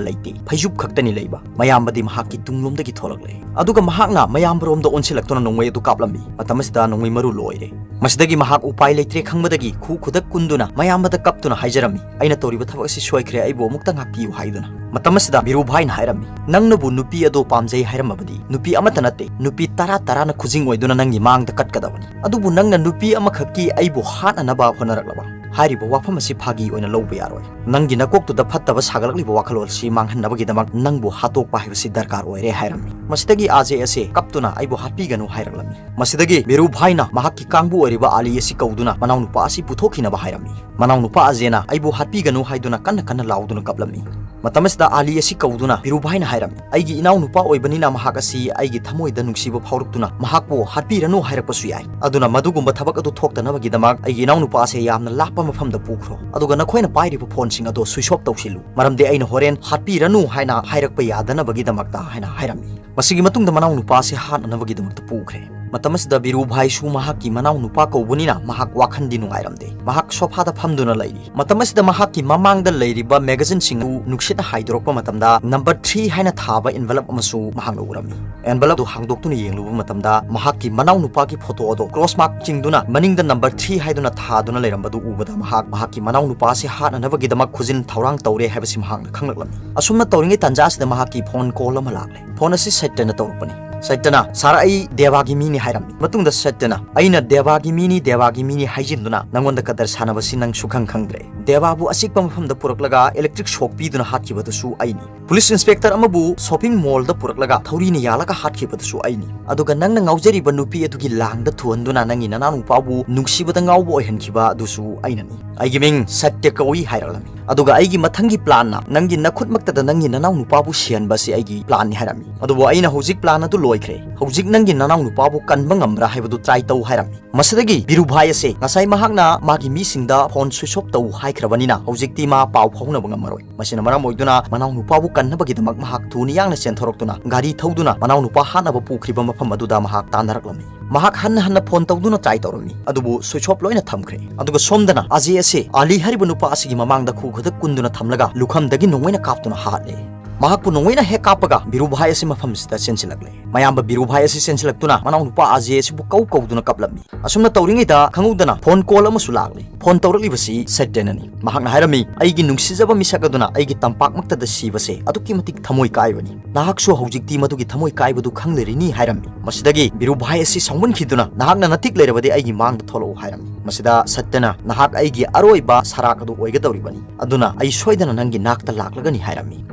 ꯂꯩꯇꯦ, ꯐꯩꯖꯨꯞ ꯈꯛꯇꯅꯤ ꯂꯩꯕ꯫ ꯃꯌꯥꯝꯕꯗꯤ ꯃꯍꯥꯛꯀꯤ ꯇꯨꯡꯂꯣꯝꯗꯒꯤ ꯊꯣꯛꯂꯛꯂꯦ, ꯑꯗꯨꯒ ꯃꯍꯥꯛꯅ ꯃꯌꯥꯝꯕꯔꯣꯝꯗ ꯑꯣꯟꯁꯤꯜꯂꯛꯇꯨꯅ ꯅꯣꯡꯃꯩ ꯑꯗꯨ ꯀꯥꯞꯂꯝꯃꯤ꯫ ꯃꯇꯝ ꯑꯁꯤꯗ ꯅꯣꯡꯃꯩ ꯃꯔꯨ ꯂꯣꯏꯔꯦ꯫ ꯃꯁꯤꯗꯒꯤ ꯃꯍꯥꯛ ꯎꯄꯥꯏ ꯂꯩꯇ꯭ꯔꯦ ꯈꯪꯕꯗꯒꯤ ꯈꯨ ꯈꯨꯗꯛ ꯀꯨꯟꯗꯨꯅ ꯃꯌꯥꯝꯕꯗ ꯀꯞꯇꯨꯅ ꯍꯥꯏꯖꯔꯝꯃꯤ, "ꯑꯩꯅ ꯇꯧꯔꯤꯕ ꯊꯕꯛ ꯑꯁꯤ ꯁꯣꯏꯈ꯭ꯔꯦ, ꯑꯩꯕꯨ ꯑꯃꯨꯛꯇ ꯉꯥꯛꯄꯤꯌꯨ" ꯍꯥꯏꯗꯨꯅ꯫ ꯃꯇꯝ ꯑꯁꯤꯗ ꯕꯤꯔꯨꯚꯥꯏꯅ ꯍꯥꯏꯔꯝꯃꯤ, "ꯅꯪꯅꯕꯨ ꯅꯨꯄꯤ ꯑꯗꯣ ꯄꯥꯝꯖꯩ ꯍꯥꯏꯔꯝꯃꯕꯗꯤ, ꯅꯨꯄꯤ ꯑꯃꯠꯇ ꯅꯠꯇꯦ, ꯅꯨꯄꯤ ꯇꯔꯥ ꯇꯔꯥꯅ ꯈꯨꯖꯤꯡ ꯑꯣꯏꯗꯨꯅ ꯅꯪꯒꯤ ꯃꯥꯡꯗ ꯀꯠꯀꯗꯕꯅꯤ꯫ ꯑꯗꯨꯕꯨ ꯅꯪꯅ ꯅꯨꯄꯤ ꯑꯃꯈꯛꯀꯤ ꯑꯩꯕꯨ ꯍꯥꯠꯅꯅꯕ ꯍꯣꯠꯅꯔꯛꯂꯕ?" ꯍꯥꯏꯔꯤꯕ ꯋꯥꯐꯝ ꯑꯁꯤ ꯐꯥꯒꯤ ꯑꯣꯏꯅ ꯂꯧꯕ ꯌꯥꯔꯣꯏ꯫ ꯅꯪꯒꯤ ꯅꯀꯣꯛꯇꯨꯗ ꯐꯠꯇꯕ ꯁꯥꯒꯠꯂꯛꯂꯤꯕ ꯋꯥꯈꯜꯂꯣꯟ ꯑꯁꯤ ꯃꯥꯡꯍꯟꯅꯕꯒꯤꯗꯃꯛ ꯅꯪꯕꯨ ꯍꯥꯠꯇꯣꯛꯄ ꯍꯥꯏꯕꯁꯤ ꯗꯔꯀꯥꯔ ꯑꯣꯏꯔꯦ ꯍꯥꯏꯔꯝꯃꯤ꯫ ꯃꯁꯤꯗꯒꯤ ꯑꯖꯦ ꯑꯁꯦ ꯀꯞꯇꯨꯅ "ꯑꯩꯕꯨ ꯍꯥꯠꯄꯤꯒꯅꯨ" ꯍꯥꯏꯔꯛꯂꯝꯃꯤ꯫ ꯃꯁꯤꯗꯒꯤ ꯕꯤꯔꯨꯚꯥꯏꯅ ꯃꯍꯥꯛꯀꯤ ꯀꯥꯡꯕꯨ ꯑꯣꯏꯔꯤꯕ ꯑꯂꯤ ꯑꯁꯤ ꯀꯧꯗꯨꯅ ꯃꯅꯥꯎꯅꯨꯄꯥ ꯑꯁꯤ ꯄꯨꯊꯣꯛꯈꯤꯅꯕ ꯍꯥꯏꯔꯝꯃꯤ꯫ ꯃꯅꯥꯎꯅꯨꯄꯥ ꯑꯖꯦꯅ "ꯑꯩꯕꯨ ꯍꯥꯠꯄꯤꯒꯅꯨ" ꯍꯥꯏꯗꯨꯅ ꯀꯟꯅ ꯀꯟꯅ ꯂꯥꯎꯗꯨꯅ ꯀꯞꯂꯝꯃꯤ꯫ ꯃꯇꯝ ꯑꯁꯤꯗ ꯑꯥꯂꯤ ꯑꯁꯤ ꯀꯧꯗꯨꯅ ꯕꯤꯔꯨꯚꯥꯏꯅ ꯍꯥꯏꯔꯝꯃꯤ, "ꯑꯩꯒꯤ ꯏꯅꯥꯎꯅꯨꯄꯥ ꯑꯣꯏꯕꯅꯤꯅ ꯃꯍꯥꯛ ꯑꯁꯤ ꯑꯩꯒꯤ ꯊꯃꯣꯏꯗ ꯅꯨꯡꯁꯤꯕ ꯐꯥꯎꯔꯛꯇꯨꯅ ꯃꯍꯥꯛꯄꯨ ꯍꯥꯠꯄꯤꯔꯅꯨ ꯍꯥꯏꯔꯛꯄꯁꯨ ꯌꯥꯏ꯫ ꯑꯗꯨꯅ ꯃꯗꯨꯒꯨꯝꯕ ꯊꯕꯛ ꯑꯗꯨ ꯊꯣꯛꯇꯅꯕꯒꯤꯗꯃꯛ ꯑꯩꯒꯤ ꯏꯅꯥꯎꯅꯨꯄꯥ ꯑꯁꯦ ꯌꯥꯝꯅ ꯂꯥꯞꯄ ꯃꯐꯝꯗ ꯄꯨꯈ꯭ꯔꯣ꯫ ꯑꯗꯨꯒ ꯅꯈꯣꯏꯅ ꯄꯥꯏꯔꯤꯕ ꯐꯣꯟꯁꯤꯡ ꯑꯗꯣ ꯁ꯭ꯋꯤꯆ ꯑꯣꯐ ꯇꯧꯁꯤꯜꯂꯨ꯫ ꯃꯔꯝꯗꯤ ꯑꯩꯅ ꯍꯣꯔꯦꯟ ꯍꯥꯠꯄꯤꯔꯅꯨ ꯍꯥꯏꯅ ꯍꯥꯏꯔꯛꯄ ꯌꯥꯗꯅꯕꯒꯤꯗꯃꯛꯇ" ꯍꯥꯏꯅ ꯍꯥꯏꯔꯝꯃꯤ꯫ ꯃꯁꯤꯒꯤ ꯃꯇꯨꯡꯗ ꯃꯅꯥꯎꯅꯨꯄꯥ ꯑꯁꯤ ꯍꯥꯠꯅꯅꯕꯒꯤꯗꯃꯛꯇ ꯄꯨꯈ꯭ꯔꯦ꯫ ꯃꯇꯝ ꯑꯁꯤꯗ ꯕꯤꯔꯨꯚꯥꯏꯁꯨ ꯃꯍꯥꯛꯀꯤ ꯃꯅꯥꯎꯅꯨꯄꯥ ꯀꯧꯕꯅꯤꯅ ꯃꯍꯥꯛ ꯋꯥꯈꯜꯗꯤ ꯅꯨꯡꯉꯥꯏꯔꯝꯗꯦ꯫ ꯃꯍꯥꯛ ꯁꯣꯐꯥꯗ ꯐꯝꯗꯨꯅ ꯂꯩꯔꯤ꯫ ꯃꯇꯝ ꯑꯁꯤꯗ ꯃꯍꯥꯛꯀꯤ ꯃꯃꯥꯡꯗ ꯂꯩꯔꯤꯕ ꯃꯦꯒꯥꯖꯤꯟꯁꯤꯡ ꯑꯗꯨ ꯅꯨꯡꯁꯤꯠꯅ ꯍꯥꯏꯗꯣꯔꯛꯄ ꯃꯇꯝꯗ number three ꯍꯥꯏꯅ ꯊꯥꯕ envelope ꯑꯃꯁꯨ ꯃꯍꯥꯛꯅ ꯎꯔꯝꯃꯤ꯫ Envelope ꯑꯗꯨ ꯍꯥꯡꯗꯣꯛꯇꯨꯅ ꯌꯦꯡꯂꯨꯕ ꯃꯇꯝꯗ ꯃꯍꯥꯛꯀꯤ ꯃꯅꯥꯎꯅꯨꯄꯥꯒꯤ ꯐꯣꯇꯣ ꯑꯗꯣ cross mark ꯆꯤꯡꯗꯨꯅ ꯃꯅꯤꯡꯗ number three ꯍꯥꯏꯗꯨꯅ ꯊꯥꯗꯨꯅ ꯂꯩꯔꯝꯕꯗꯨ ꯎꯕꯗ ꯃꯍꯥꯛ ꯃꯍꯥꯛꯀꯤ ꯃꯅꯥꯎꯅꯨꯄꯥ ꯑꯁꯤ ꯍꯥꯠꯅꯅꯕꯒꯤꯗꯃꯛ ꯈꯨꯖꯤꯟ ꯊꯧꯔꯥꯡ ꯇꯧꯔꯦ ꯍꯥꯏꯕꯁꯤ ꯃꯍꯥꯛꯅ ꯈꯪꯂꯛꯂꯝꯃꯤ꯫ ꯑꯁꯨꯝꯅ ꯇꯧꯔꯤꯉꯩ ꯇꯥꯟꯖꯥ ꯑꯁꯤꯗ ꯃꯍꯥꯛꯀꯤ ꯐꯣꯟ ꯀꯣꯜ ꯑꯃ ꯂꯥꯛꯂꯦ꯫ ꯐꯣꯟ ꯑꯁꯤ ꯁꯠꯇꯅ ꯇꯧꯔꯛꯄꯅꯤ꯫ ꯁꯠꯇꯅ, "ꯁꯥꯔ, ꯑꯩ ꯗꯦꯕꯥꯒꯤ ꯃꯤꯅꯤ" ꯍꯥꯏꯔꯝꯃꯤ꯫ ꯃꯇꯨꯡꯗ ꯁꯠꯇꯅ, "ꯑꯩꯅ ꯗꯦꯕꯥꯒꯤ ꯃꯤꯅꯤ, ꯗꯦꯕꯥꯒꯤ ꯃꯤꯅꯤ ꯍꯥꯏꯖꯤꯟꯗꯨꯅ ꯅꯪꯉꯣꯟꯗ ꯀꯗꯔ ꯁꯥꯟꯅꯕꯁꯤ ꯅꯪ ꯁꯨꯈꯪ ꯈꯪꯗ꯭ꯔꯦ꯫ ꯗꯦꯕꯥꯕꯨ ꯑꯆꯤꯛꯄ ꯃꯐꯝꯗ ꯄꯨꯔꯛꯂꯒ electric shock ꯄꯤꯗꯨꯅ ꯍꯥꯠꯈꯤꯕꯗꯨꯁꯨ ꯑꯩꯅꯤ꯫ ꯄꯨꯂꯤꯁ ꯏꯟꯁꯄꯦꯛꯇꯔ ꯑꯃꯕꯨ ꯁꯣꯄꯤꯡ ꯃꯣꯜꯗ ꯄꯨꯔꯛꯂꯒ ꯊꯧꯔꯤꯅ ꯌꯥꯜꯂꯒ ꯍꯥꯠꯈꯤꯕꯗꯨꯁꯨ ꯑꯩꯅꯤ꯫ ꯑꯗꯨꯒ ꯅꯪꯅ ꯉꯥꯎꯖꯔꯤꯕ ꯅꯨꯄꯤ ꯑꯗꯨꯒꯤ ꯂꯥꯡꯗ ꯊꯨꯍꯟꯗꯨꯅ ꯅꯪꯒꯤ ꯅꯅꯥꯎꯅꯨꯄꯥꯕꯨ ꯅꯨꯡꯁꯤꯕꯗ ꯉꯥꯎꯕ ꯑꯣꯏꯍꯟꯈꯤꯕ ꯑꯗꯨꯁꯨ ꯑꯩꯅꯅꯤ꯫ ꯑꯩꯒꯤ ꯃꯤꯡ ꯁꯠꯇ꯭ꯌ ꯀꯧꯏ" ꯍꯥꯏꯔꯛꯂꯝꯃꯤ꯫ ꯑꯗꯨꯒ ꯑꯩꯒꯤ ꯃꯊꯪꯒꯤ plan ꯅ ꯅꯪꯒꯤ ꯅꯈꯨꯠꯃꯛꯇꯗ ꯅꯪꯒꯤ ꯅꯅꯥꯎꯅꯨꯄꯥꯕꯨ ꯁꯤꯍꯟꯕ ꯑꯁꯤ ꯑꯩꯒꯤ plan ꯅꯤ ꯍꯥꯏꯔꯝꯃꯤ꯫ ꯑꯗꯨꯕꯨ ꯑꯩꯅ ꯍꯧꯖꯤꯛ plan ꯑꯗꯨ ꯂꯣꯏꯈ꯭ꯔꯦ꯫ ꯍꯧꯖꯤꯛ ꯅꯪꯒꯤ ꯅꯅꯥꯎꯅꯨꯄꯥꯕꯨ ꯀꯟꯕ ꯉꯝꯕ꯭ꯔꯥ ꯍꯥꯏꯕꯗꯨ try ꯇꯧ ꯍꯥꯏꯔꯝꯃꯤ꯫ ꯃꯁꯤꯗꯒꯤ ꯕꯤꯔꯨꯚꯥꯏ ꯑꯁꯦ ꯉꯁꯥꯏ ꯃꯍꯥꯛꯅ ꯃꯥꯒꯤ ꯃꯤꯁꯤꯡꯗ phone switch off ꯇꯧ ꯍꯥꯏꯈ꯭ꯔꯕꯅꯤꯅ ꯍꯧꯖꯤꯛꯇꯤ ꯃꯥ ꯄꯥꯎ ꯐꯥꯎꯅꯕ ꯉꯝꯃꯔꯣꯏ꯫ ꯃꯁꯤꯅ ꯃꯔꯝ ꯑꯣꯏꯗꯨꯅ ꯃꯅꯥꯎꯅꯨꯄꯥꯕꯨ ꯀꯟꯅꯕꯒꯤꯗꯃꯛ ꯃꯍꯥꯛ ꯊꯨꯅ ꯌꯥꯡꯅ ꯆꯦꯟꯊꯣꯔꯛꯇꯨꯅ ꯒꯥꯔꯤ ꯊꯧꯗꯨꯅ ꯃꯅꯥꯎꯅꯨꯄꯥ ꯍꯥꯠꯅꯕ ꯄꯨꯈ꯭ꯔꯤꯕ ꯃꯐꯝ ꯑꯗꯨꯗ ꯃꯍꯥꯛ ꯇꯥꯟꯅꯔꯛꯂꯝꯃꯤ꯫ ꯃꯍꯥꯛ ꯍꯟꯅ ꯍꯟꯅ phone ꯇꯧꯗꯨꯅ try ꯇꯧꯔꯝꯃꯤ, ꯑꯗꯨꯕꯨ switch off ꯂꯣꯏꯅ ꯊꯝꯈ꯭ꯔꯦ꯫ ꯑꯗꯨꯒ ꯁꯣꯝꯗꯅ ꯑꯖꯦ ꯑꯁꯤ ꯑꯂꯤ ꯍꯥꯏꯔꯤꯕ ꯅꯨꯄꯥ ꯑꯁꯤꯒꯤ ꯃꯃꯥꯡꯗ ꯈꯨ ꯈꯨꯗꯛ ꯀꯨꯟꯗꯨꯅ ꯊꯝꯂꯒ ꯂꯨꯈꯝꯗꯒꯤ ꯅꯣꯡꯃꯩꯅ ꯀꯥꯞꯇꯨꯅ ꯍꯥꯠꯂꯦ꯫ ꯃꯍꯥꯛꯄꯨ ꯅꯣꯡꯃꯩꯅ ꯍꯦꯛ ꯀꯥꯞꯄꯒ ꯕꯤꯔꯨꯚꯥꯏ ꯑꯁꯤ ꯃꯐꯝꯁꯤꯗ ꯆꯦꯟꯁꯤꯜꯂꯛꯂꯦ꯫ ꯃꯌꯥꯝꯕ ꯕꯤꯔꯨꯚꯥꯏ ꯑꯁꯤ ꯆꯦꯟꯁꯤꯜꯂꯛꯇꯨꯅ ꯃꯅꯥꯎꯅꯨꯄꯥ ꯑꯖꯦ ꯑꯁꯤꯕꯨ ꯀꯧ ꯀꯧꯗꯨꯅ ꯀꯞꯂꯝꯃꯤ꯫ ꯑꯁꯨꯝꯅ ꯇꯧꯔꯤꯉꯩꯗ ꯈꯪꯍꯧꯗꯅ phone call ꯑꯃꯁꯨ ꯂꯥꯛꯂꯦ꯫ Phone ꯇꯧꯔꯛꯂꯤꯕꯁꯤ ꯁꯠꯇ꯭ꯌꯅꯅꯤ꯫ ꯃꯍꯥꯛꯅ ꯍꯥꯏꯔꯝꯃꯤ, "ꯑꯩꯒꯤ ꯅꯨꯡꯁꯤꯖꯕ ꯃꯤꯁꯛ ꯑꯗꯨꯅ ꯑꯩꯒꯤ ꯇꯝꯄꯥꯛꯃꯛꯇꯗ ꯁꯤꯕꯁꯦ ꯑꯗꯨꯛꯀꯤ ꯃꯇꯤꯛ ꯊꯃꯣꯏ ꯀꯥꯏꯕꯅꯤ꯫ ꯅꯍꯥꯛꯁꯨ ꯍꯧꯖꯤꯛꯇꯤ ꯃꯗꯨꯒꯤ ꯊꯃꯣꯏ ꯀꯥꯏꯕꯗꯨ ꯈꯪꯂꯔꯤꯅꯤ" ꯍꯥꯏꯔꯝꯃꯤ꯫ ꯃꯁꯤꯗꯒꯤ ꯕꯤꯔꯨꯚꯥꯏ ꯑꯁꯤ ꯁꯥꯎꯃꯟꯈꯤꯗꯨꯅ, "ꯅꯍꯥꯛꯅ ꯅꯇꯤꯛ ꯂꯩꯔꯕꯗꯤ ꯑꯩꯒꯤ ꯃꯥꯡꯗ ꯊꯣꯛꯂꯛꯎ" ꯍꯥꯏꯔꯝꯃꯤ꯫ ꯃꯁꯤꯗ ꯁꯠꯇ꯭ꯌꯅ, "ꯅꯍꯥꯛ ꯑꯩꯒꯤ ꯑꯔꯣꯏꯕ ꯁꯔꯥꯛ ꯑꯗꯨ ꯑꯣꯏꯒꯗꯧꯔꯤꯕꯅꯤ, ꯑꯗꯨꯅ ꯑꯩ ꯁꯣꯏꯗꯅ ꯅꯪꯒꯤ ꯅꯥꯛꯇ ꯂꯥꯛꯂꯒꯅꯤ" ꯍꯥꯏꯔꯝꯃꯤ꯫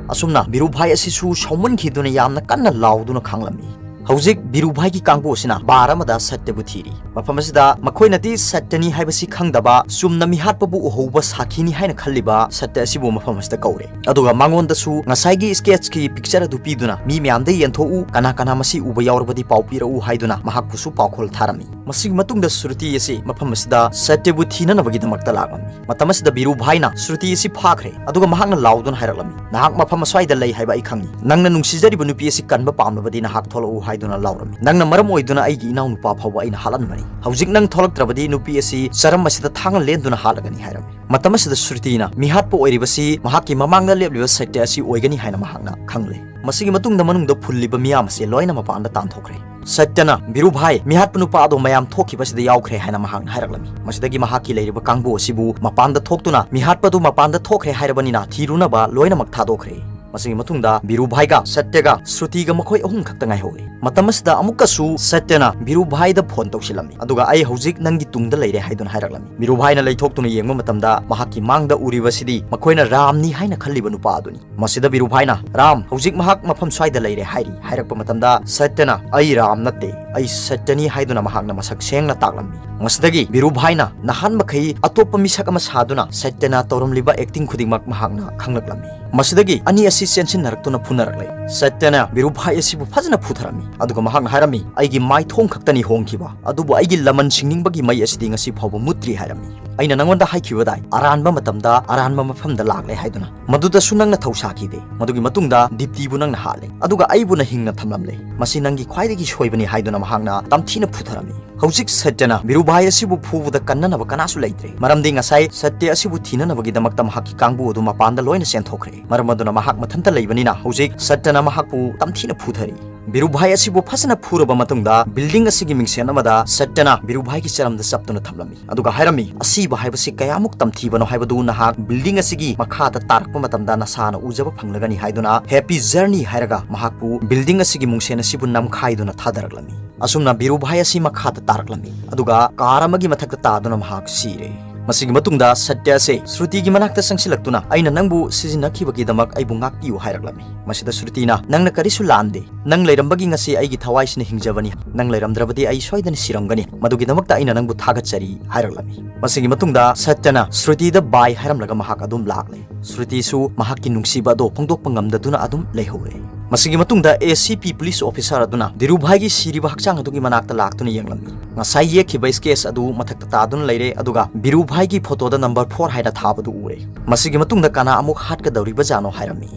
ꯑꯁꯨꯝꯅ ꯕꯤꯔꯨꯚꯥꯏ ꯑꯁꯤꯁꯨ ꯁꯥꯎꯃꯟꯈꯤꯗꯨꯅ ꯌꯥꯝꯅ ꯀꯟꯅ ꯂꯥꯎꯗꯨꯅ ꯈꯥꯡꯂꯝꯃꯤ꯫ ꯍꯧꯖꯤꯛ ꯕꯤꯔꯨꯚꯥꯏꯒꯤ ꯀꯥꯡꯕꯨ ꯑꯁꯤꯅ ꯕꯥꯔ ꯑꯃꯗ ꯁꯠꯇ꯭ꯌꯕꯨ ꯊꯤꯔꯤ꯫ ꯃꯐꯝ ꯑꯁꯤꯗ ꯃꯈꯣꯏꯅꯗꯤ ꯁꯠꯇ꯭ꯌꯅꯤ ꯍꯥꯏꯕꯁꯤ ꯈꯪꯗꯕ, ꯆꯨꯝꯅ ꯃꯤꯍꯥꯠꯄꯕꯨ ꯎꯍꯧꯕ ꯁꯥꯈꯤꯅꯤ ꯍꯥꯏꯅ ꯈꯜꯂꯤꯕ ꯁꯠꯇ꯭ꯌ ꯑꯁꯤꯕꯨ ꯃꯐꯝ ꯑꯁꯤꯗ ꯀꯧꯔꯦ꯫ ꯑꯗꯨꯒ ꯃꯉꯣꯟꯗꯁꯨ ꯉꯁꯥꯏꯒꯤ sketchꯀꯤ picture ꯑꯗꯨ ꯄꯤꯗꯨꯅ, "ꯃꯤ ꯃꯌꯥꯝꯗ ꯌꯦꯟꯊꯣꯛꯎ, ꯀꯅꯥ ꯀꯅꯥ ꯃꯁꯤ ꯎꯕ ꯌꯥꯎꯔꯕꯗꯤ ꯄꯥꯎ ꯄꯤꯔꯛꯎ" ꯍꯥꯏꯗꯨꯅ ꯃꯍꯥꯛꯄꯨꯁꯨ ꯄꯥꯎꯈꯣꯜ ꯊꯥꯔꯝꯃꯤ꯫ ꯃꯁꯤꯒꯤ ꯃꯇꯨꯡꯗ ꯁ꯭ꯔꯨꯇꯤ ꯑꯁꯤ ꯃꯐꯝ ꯑꯁꯤꯗ ꯁꯠꯇ꯭ꯌꯕꯨ ꯊꯤꯅꯅꯕꯒꯤꯗꯃꯛꯇ ꯂꯥꯛꯂꯝꯃꯤ꯫ ꯃꯇꯝ ꯑꯁꯤꯗ ꯕꯤꯔꯨꯚꯥꯏꯅ ꯁ꯭ꯔꯨꯇꯤ ꯑꯁꯤ ꯐꯥꯈ꯭ꯔꯦ, ꯑꯗꯨꯒ ꯃꯍꯥꯛꯅ ꯂꯥꯎꯗꯨꯅ ꯍꯥꯏꯔꯛꯂꯝꯃꯤ, "ꯅꯍꯥꯛ ꯃꯐꯝ ꯑꯁ꯭ꯋꯥꯏꯗ ꯂꯩ ꯍꯥꯏꯕ ꯑꯩ ꯈꯪꯏ꯫ ꯅꯪꯅ ꯅꯨꯡꯁꯤꯖꯔꯤꯕ ꯅꯨꯄꯤ ꯑꯁꯤ ꯀꯟꯕ ꯄꯥꯝꯂꯕꯗꯤ ꯅꯍꯥꯛ ꯊꯣꯛꯂꯛꯎ" ꯍꯥꯏꯗꯨꯅ ꯂꯥꯎꯔꯝꯃꯤ꯫ "ꯅꯪꯅ ꯃꯔꯝ ꯑꯣꯏꯗꯨꯅ ꯑꯩꯒꯤ ꯏꯅꯥꯎꯅꯨꯄꯥ ꯐꯥꯎꯕ ꯑꯩꯅ ꯍꯥꯠꯍꯟꯕꯅꯤ꯫ ꯍꯧꯖꯤꯛ ꯅꯪ ꯊꯣꯛꯂꯛꯇ꯭ꯔꯕꯗꯤ ꯅꯨꯄꯤ ꯑꯁꯤ ꯆꯔꯝ ꯑꯁꯤꯗ ꯊꯥꯡꯅ ꯂꯦꯟꯗꯨꯅ ꯍꯥꯠꯂꯒꯅꯤ" ꯍꯥꯏꯔꯝꯃꯤ꯫ ꯃꯇꯝ ꯑꯁꯤꯗ ꯁ꯭ꯔꯨꯇꯤꯅ ꯃꯤꯍꯥꯠꯄ ꯑꯣꯏꯔꯤꯕꯁꯤ ꯃꯍꯥꯛꯀꯤ ꯃꯃꯥꯡꯗ ꯂꯦꯞꯂꯤꯕ ꯁꯠꯇ꯭ꯌ ꯑꯁꯤ ꯑꯣꯏꯒꯅꯤ ꯍꯥꯏꯅ ꯃꯍꯥꯛꯅ ꯈꯪꯂꯦ꯫ ꯃꯁꯤꯒꯤ ꯃꯇꯨꯡꯗ ꯃꯅꯨꯡꯗ ꯐꯨꯜꯂꯤꯕ ꯃꯤꯌꯥꯝ ꯑꯁꯤ ꯂꯣꯏꯅ ꯃꯄꯥꯟꯗ ꯇꯥꯟꯊꯣꯛꯈ꯭ꯔꯦ꯫ ꯁꯠꯇ꯭ꯌꯅ, "ꯕꯤꯔꯨꯚꯥꯏ, ꯃꯤꯍꯥꯠꯄ ꯅꯨꯄꯥ ꯑꯗꯣ ꯃꯌꯥꯝ ꯊꯣꯛꯈꯤꯕꯁꯤꯗ ꯌꯥꯎꯈ꯭ꯔꯦ" ꯍꯥꯏꯅ ꯃꯍꯥꯛꯅ ꯍꯥꯏꯔꯛꯂꯝꯃꯤ꯫ ꯃꯁꯤꯗꯒꯤ ꯃꯍꯥꯛꯀꯤ ꯂꯩꯔꯤꯕ ꯀꯥꯡꯕꯨ ꯑꯁꯤꯕꯨ ꯃꯄꯥꯟꯗ ꯊꯣꯛꯇꯨꯅ, ꯃꯤꯍꯥꯠꯄꯗꯨ ꯃꯄꯥꯟꯗ ꯊꯣꯛꯈ꯭ꯔꯦ ꯍꯥꯏꯔꯕꯅꯤꯅ ꯊꯤꯔꯨꯅꯕ ꯂꯣꯏꯅꯃꯛ ꯊꯥꯗꯣꯛꯈ꯭ꯔꯦ꯫ ꯃꯁꯤꯒꯤ ꯃꯇꯨꯡꯗ ꯕꯤꯔꯨꯚꯥꯏꯒ ꯁꯠꯇ꯭ꯌꯒ ꯁ꯭ꯔꯨꯇꯤꯒ ꯃꯈꯣꯏ ꯑꯍꯨꯝ ꯈꯛꯇ ꯉꯥꯏꯍꯧꯔꯦ꯫ ꯃꯇꯝ ꯑꯁꯤꯗ ꯑꯃꯨꯛꯀꯁꯨ ꯁꯠꯇ꯭ꯌꯅ ꯕꯤꯔꯨꯚꯥꯏꯗ ꯐꯣꯟ ꯇꯧꯁꯤꯜꯂꯝꯃꯤ, ꯑꯗꯨꯒ "ꯑꯩ ꯍꯧꯖꯤꯛ ꯅꯪꯒꯤ ꯇꯨꯡꯗ ꯂꯩꯔꯦ" ꯍꯥꯏꯗꯨꯅ ꯍꯥꯏꯔꯛꯂꯝꯃꯤ꯫ ꯕꯤꯔꯨꯚꯥꯏꯅ ꯂꯩꯊꯣꯛꯇꯨꯅ ꯌꯦꯡꯕ ꯃꯇꯝꯗ ꯃꯍꯥꯛꯀꯤ ꯃꯥꯡꯗ ꯎꯔꯤꯕꯁꯤꯗꯤ ꯃꯈꯣꯏꯅ ꯔꯥꯝꯅꯤ ꯍꯥꯏꯅ ꯈꯜꯂꯤꯕ ꯅꯨꯄꯥ ꯑꯗꯨꯅꯤ꯫ ꯃꯁꯤꯗ ꯕꯤꯔꯨꯚꯥꯏꯅ, "ꯔꯥꯝ ꯍꯧꯖꯤꯛ ꯃꯍꯥꯛ ꯃꯐꯝ ꯁ꯭ꯋꯥꯏꯗ ꯂꯩꯔꯦ" ꯍꯥꯏꯔꯤ꯫ ꯍꯥꯏꯔꯛꯄ ꯃꯇꯝꯗ ꯁꯠꯇ꯭ꯌꯅ, "ꯑꯩ ꯔꯥꯝ ꯅꯠꯇꯦ, ꯑꯩ ꯁꯠꯇ꯭ꯌꯅꯤ" ꯍꯥꯏꯗꯨꯅ ꯃꯍꯥꯛꯅ ꯃꯁꯛ ꯁꯦꯡꯅ ꯇꯥꯛꯂꯝꯃꯤ꯫ ꯃꯁꯤꯗꯒꯤ ꯕꯤꯔꯨꯚꯥꯏꯅ ꯅꯍꯥꯟ ꯃꯈꯩ ꯑꯇꯣꯞꯄ ꯃꯤꯁꯛ ꯑꯃ ꯁꯥꯗꯨꯅ ꯁꯠꯇ꯭ꯌꯅ ꯇꯧꯔꯝꯂꯤꯕ acting ꯈꯨꯗꯤꯡꯃꯛ ꯃꯍꯥꯛꯅ ꯈꯪꯂꯛꯂꯝꯃꯤ꯫ ꯃꯁꯤꯗꯒꯤ ꯑꯅꯤ ꯑꯁꯤ ꯆꯦꯟꯁꯤꯟꯅꯔꯛꯇꯨꯅ ꯐꯨꯅꯔꯛꯂꯦ꯫ ꯁꯠꯇ꯭ꯌꯅ ꯕꯤꯔꯨꯚꯥꯏ ꯑꯁꯤꯕꯨ ꯐꯖꯅ ꯐꯨꯊꯔꯝꯃꯤ, ꯑꯗꯨꯒ ꯃꯍꯥꯛꯅ ꯍꯥꯏꯔꯝꯃꯤ, "ꯑꯩꯒꯤ ꯃꯥꯏꯊꯣꯡ ꯈꯛꯇꯅꯤ ꯍꯣꯡꯈꯤꯕ, ꯑꯗꯨꯕꯨ ꯑꯩꯒꯤ ꯂꯃꯟ ꯁꯤꯡꯅꯤꯡꯕꯒꯤ ꯃꯩ ꯑꯁꯤꯗꯤ ꯉꯁꯤ ꯐꯥꯎꯕ ꯃꯨꯠꯇ꯭ꯔꯤ" ꯍꯥꯏꯔꯝꯃꯤ꯫ "ꯑꯩꯅ ꯅꯉꯣꯟꯗ ꯍꯥꯏꯈꯤꯕꯗꯥꯏ, ꯑꯔꯥꯟꯕ ꯃꯇꯝꯗ ꯑꯔꯥꯟꯕ ꯃꯐꯝꯗ ꯂꯥꯛꯂꯦ" ꯍꯥꯏꯗꯨꯅ꯫ "ꯃꯗꯨꯗꯁꯨ ꯅꯪꯅ ꯊꯧꯁꯥꯈꯤꯗꯦ꯫ ꯃꯗꯨꯒꯤ ꯃꯇꯨꯡꯗ ꯗꯤꯞꯇꯤꯕꯨ ꯅꯪꯅ ꯍꯥꯠꯂꯦ, ꯑꯗꯨꯒ ꯑꯩꯕꯨꯅ ꯍꯤꯡꯅ ꯊꯝꯂꯝꯂꯦ꯫ ꯃꯁꯤ ꯅꯪꯒꯤ ꯈ꯭ꯋꯥꯏꯗꯒꯤ ꯁꯣꯏꯕꯅꯤ" ꯍꯥꯏꯗꯨꯅ ꯃꯍꯥꯛꯅ ꯇꯝꯊꯤꯅ ꯐꯨꯊꯔꯝꯃꯤ꯫ ꯍꯧꯖꯤꯛ ꯁꯠꯇ꯭ꯌꯅ ꯕꯤꯔꯨꯚꯥꯏ ꯑꯁꯤꯕꯨ ꯐꯨꯕꯗ ꯀꯟꯅꯅꯕ ꯀꯅꯥꯁꯨ ꯂꯩꯇ꯭ꯔꯦ, ꯃꯔꯝꯗꯤ ꯉꯁꯥꯏ ꯁꯠꯇ꯭ꯌ ꯑꯁꯤꯕꯨ ꯊꯤꯅꯅꯕꯒꯤꯗꯃꯛꯇ ꯃꯍꯥꯛꯀꯤ ꯀꯥꯡꯕꯨ ꯑꯗꯨ ꯃꯄꯥꯟꯗ ꯂꯣꯏꯅ ꯆꯦꯟꯊꯣꯛꯈ꯭ꯔꯦ꯫ ꯃꯔꯝ ꯑꯗꯨꯅ ꯃꯍꯥꯛ ꯃꯊꯟꯇ ꯂꯩꯕꯅꯤꯅ ꯍꯧꯖꯤꯛ ꯁꯠꯇ꯭ꯌꯅ ꯃꯍꯥꯛꯄꯨ ꯇꯝꯊꯤꯅ ꯐꯨꯊꯔꯤ꯫ ꯕꯤꯔꯨꯚꯥꯏ ꯑꯁꯤꯕꯨ ꯐꯖꯅ ꯐꯨꯔꯕ ꯃꯇꯨꯡꯗ building ꯑꯁꯤꯒꯤ ꯃꯤꯡꯁꯦꯟ ꯑꯃꯗ ꯁꯠꯇ꯭ꯌꯅ ꯕꯤꯔꯨꯚꯥꯏꯒꯤ ꯆꯔꯝꯗ ꯆꯞꯇꯨꯅ ꯊꯝꯂꯝꯃꯤ, ꯑꯗꯨꯒ ꯍꯥꯏꯔꯝꯃꯤ, "ꯑꯁꯤꯕ ꯍꯥꯏꯕꯁꯤ ꯀꯌꯥꯃꯨꯛ ꯇꯝꯊꯤꯕꯅꯣ ꯍꯥꯏꯕꯗꯨ ꯅꯍꯥꯛ building ꯑꯁꯤꯒꯤ ꯃꯈꯥꯗ ꯇꯥꯔꯛꯄ ꯃꯇꯝꯗ ꯅꯁꯥꯅ ꯎꯖꯕ ꯐꯪꯂꯒꯅꯤ" ꯍꯥꯏꯗꯨꯅ "Happy Journey" ꯍꯥꯏꯔꯒ ꯃꯍꯥꯛꯄꯨ building ꯑꯁꯤꯒꯤ ꯃꯨꯡꯁꯦꯟ ꯑꯁꯤꯕꯨ ꯅꯝꯈꯥꯏꯗꯨꯅ ꯊꯥꯗꯔꯛꯂꯝꯃꯤ꯫ ꯑꯁꯨꯝꯅ ꯕꯤꯔꯨꯚꯥꯏ ꯑꯁꯤ ꯃꯈꯥꯗ ꯇꯥꯔꯛꯂꯝꯃꯤ, ꯑꯗꯨꯒ car ꯑꯃꯒꯤ ꯃꯊꯛꯇ ꯇꯥꯗꯨꯅ ꯃꯍꯥꯛ ꯁꯤꯔꯦ꯫ ꯃꯁꯤꯒꯤ ꯃꯇꯨꯡꯗ ꯁꯇ꯭ꯌ ꯑꯁꯤ ꯁ꯭ꯔꯨꯇꯤꯒꯤ ꯃꯅꯥꯛꯇ ꯆꯪꯁꯤꯜꯂꯛꯇꯨꯅ, "ꯑꯩꯅ ꯅꯪꯕꯨ ꯁꯤꯖꯤꯟꯅꯈꯤꯕꯒꯤꯗꯃꯛ ꯑꯩꯕꯨ ꯉꯥꯛꯄꯤꯌꯨ" ꯍꯥꯏꯔꯛꯂꯝꯃꯤ꯫ ꯃꯁꯤꯗ ꯁ꯭ꯔꯨꯇꯤꯅ, "ꯅꯪꯅ ꯀꯔꯤꯁꯨ ꯂꯥꯟꯗꯦ꯫ ꯅꯪ ꯂꯩꯔꯝꯕꯒꯤ ꯉꯁꯤ ꯑꯩꯒꯤ ꯊꯋꯥꯏꯁꯤꯅ ꯍꯤꯡꯖꯕꯅꯤ꯫ ꯅꯪ ꯂꯩꯔꯝꯗ꯭ꯔꯕꯗꯤ ꯑꯩ ꯁꯣꯏꯗꯅ ꯁꯤꯔꯝꯒꯅꯤ꯫ ꯃꯗꯨꯒꯤꯗꯃꯛꯇ ꯑꯩꯅ ꯅꯪꯕꯨ ꯊꯥꯒꯠꯆꯔꯤ" ꯍꯥꯏꯔꯛꯂꯝꯃꯤ꯫ ꯃꯁꯤꯒꯤ ꯃꯇꯨꯡꯗ ꯁꯇ꯭ꯌꯅ ꯁ꯭ꯔꯨꯇꯤꯗ bye ꯍꯥꯏꯔꯝꯂꯒ ꯃꯍꯥꯛ ꯑꯗꯨꯝ ꯂꯥꯛꯂꯦ꯫ ꯁ꯭ꯔꯨꯇꯤꯁꯨ ꯃꯍꯥꯛꯀꯤ ꯅꯨꯡꯁꯤꯕ ꯑꯗꯨ ꯐꯣꯡꯗꯣꯛꯄ ꯉꯝꯗꯗꯨꯅ ꯑꯗꯨꯝ ꯂꯩꯍꯧꯔꯦ꯫ ꯃꯁꯤꯒꯤ ꯃꯇꯨꯡꯗ ꯑꯦ ꯁꯤ ꯄꯤ police officer ꯑꯗꯨꯅ ꯙꯤꯔꯨꯚꯥꯏꯒꯤ ꯁꯤꯔꯤꯕ ꯍꯛꯆꯥꯡ ꯑꯗꯨꯒꯤ ꯃꯅꯥꯛꯇ ꯂꯥꯛꯇꯨꯅ ꯌꯦꯡꯂꯝꯃꯤ꯫ ꯉꯁꯥꯏ ꯌꯦꯛꯈꯤꯕ sketch ꯑꯗꯨ ꯃꯊꯛꯇ ꯇꯥꯗꯨꯅ ꯂꯩꯔꯦ, ꯑꯗꯨꯒ ꯙꯤꯔꯨꯚꯥꯏꯒꯤ photoꯗ number four ꯍꯥꯏꯅ ꯊꯥꯕꯗꯨ ꯎꯔꯦ꯫ ꯃꯁꯤꯒꯤ ꯃꯇꯨꯡꯗ ꯀꯅꯥ ꯑꯃꯨꯛ ꯍꯥꯠꯀꯗꯧꯔꯤꯕꯖꯥꯠꯅꯣ ꯍꯥꯏꯔꯝꯃꯤ꯫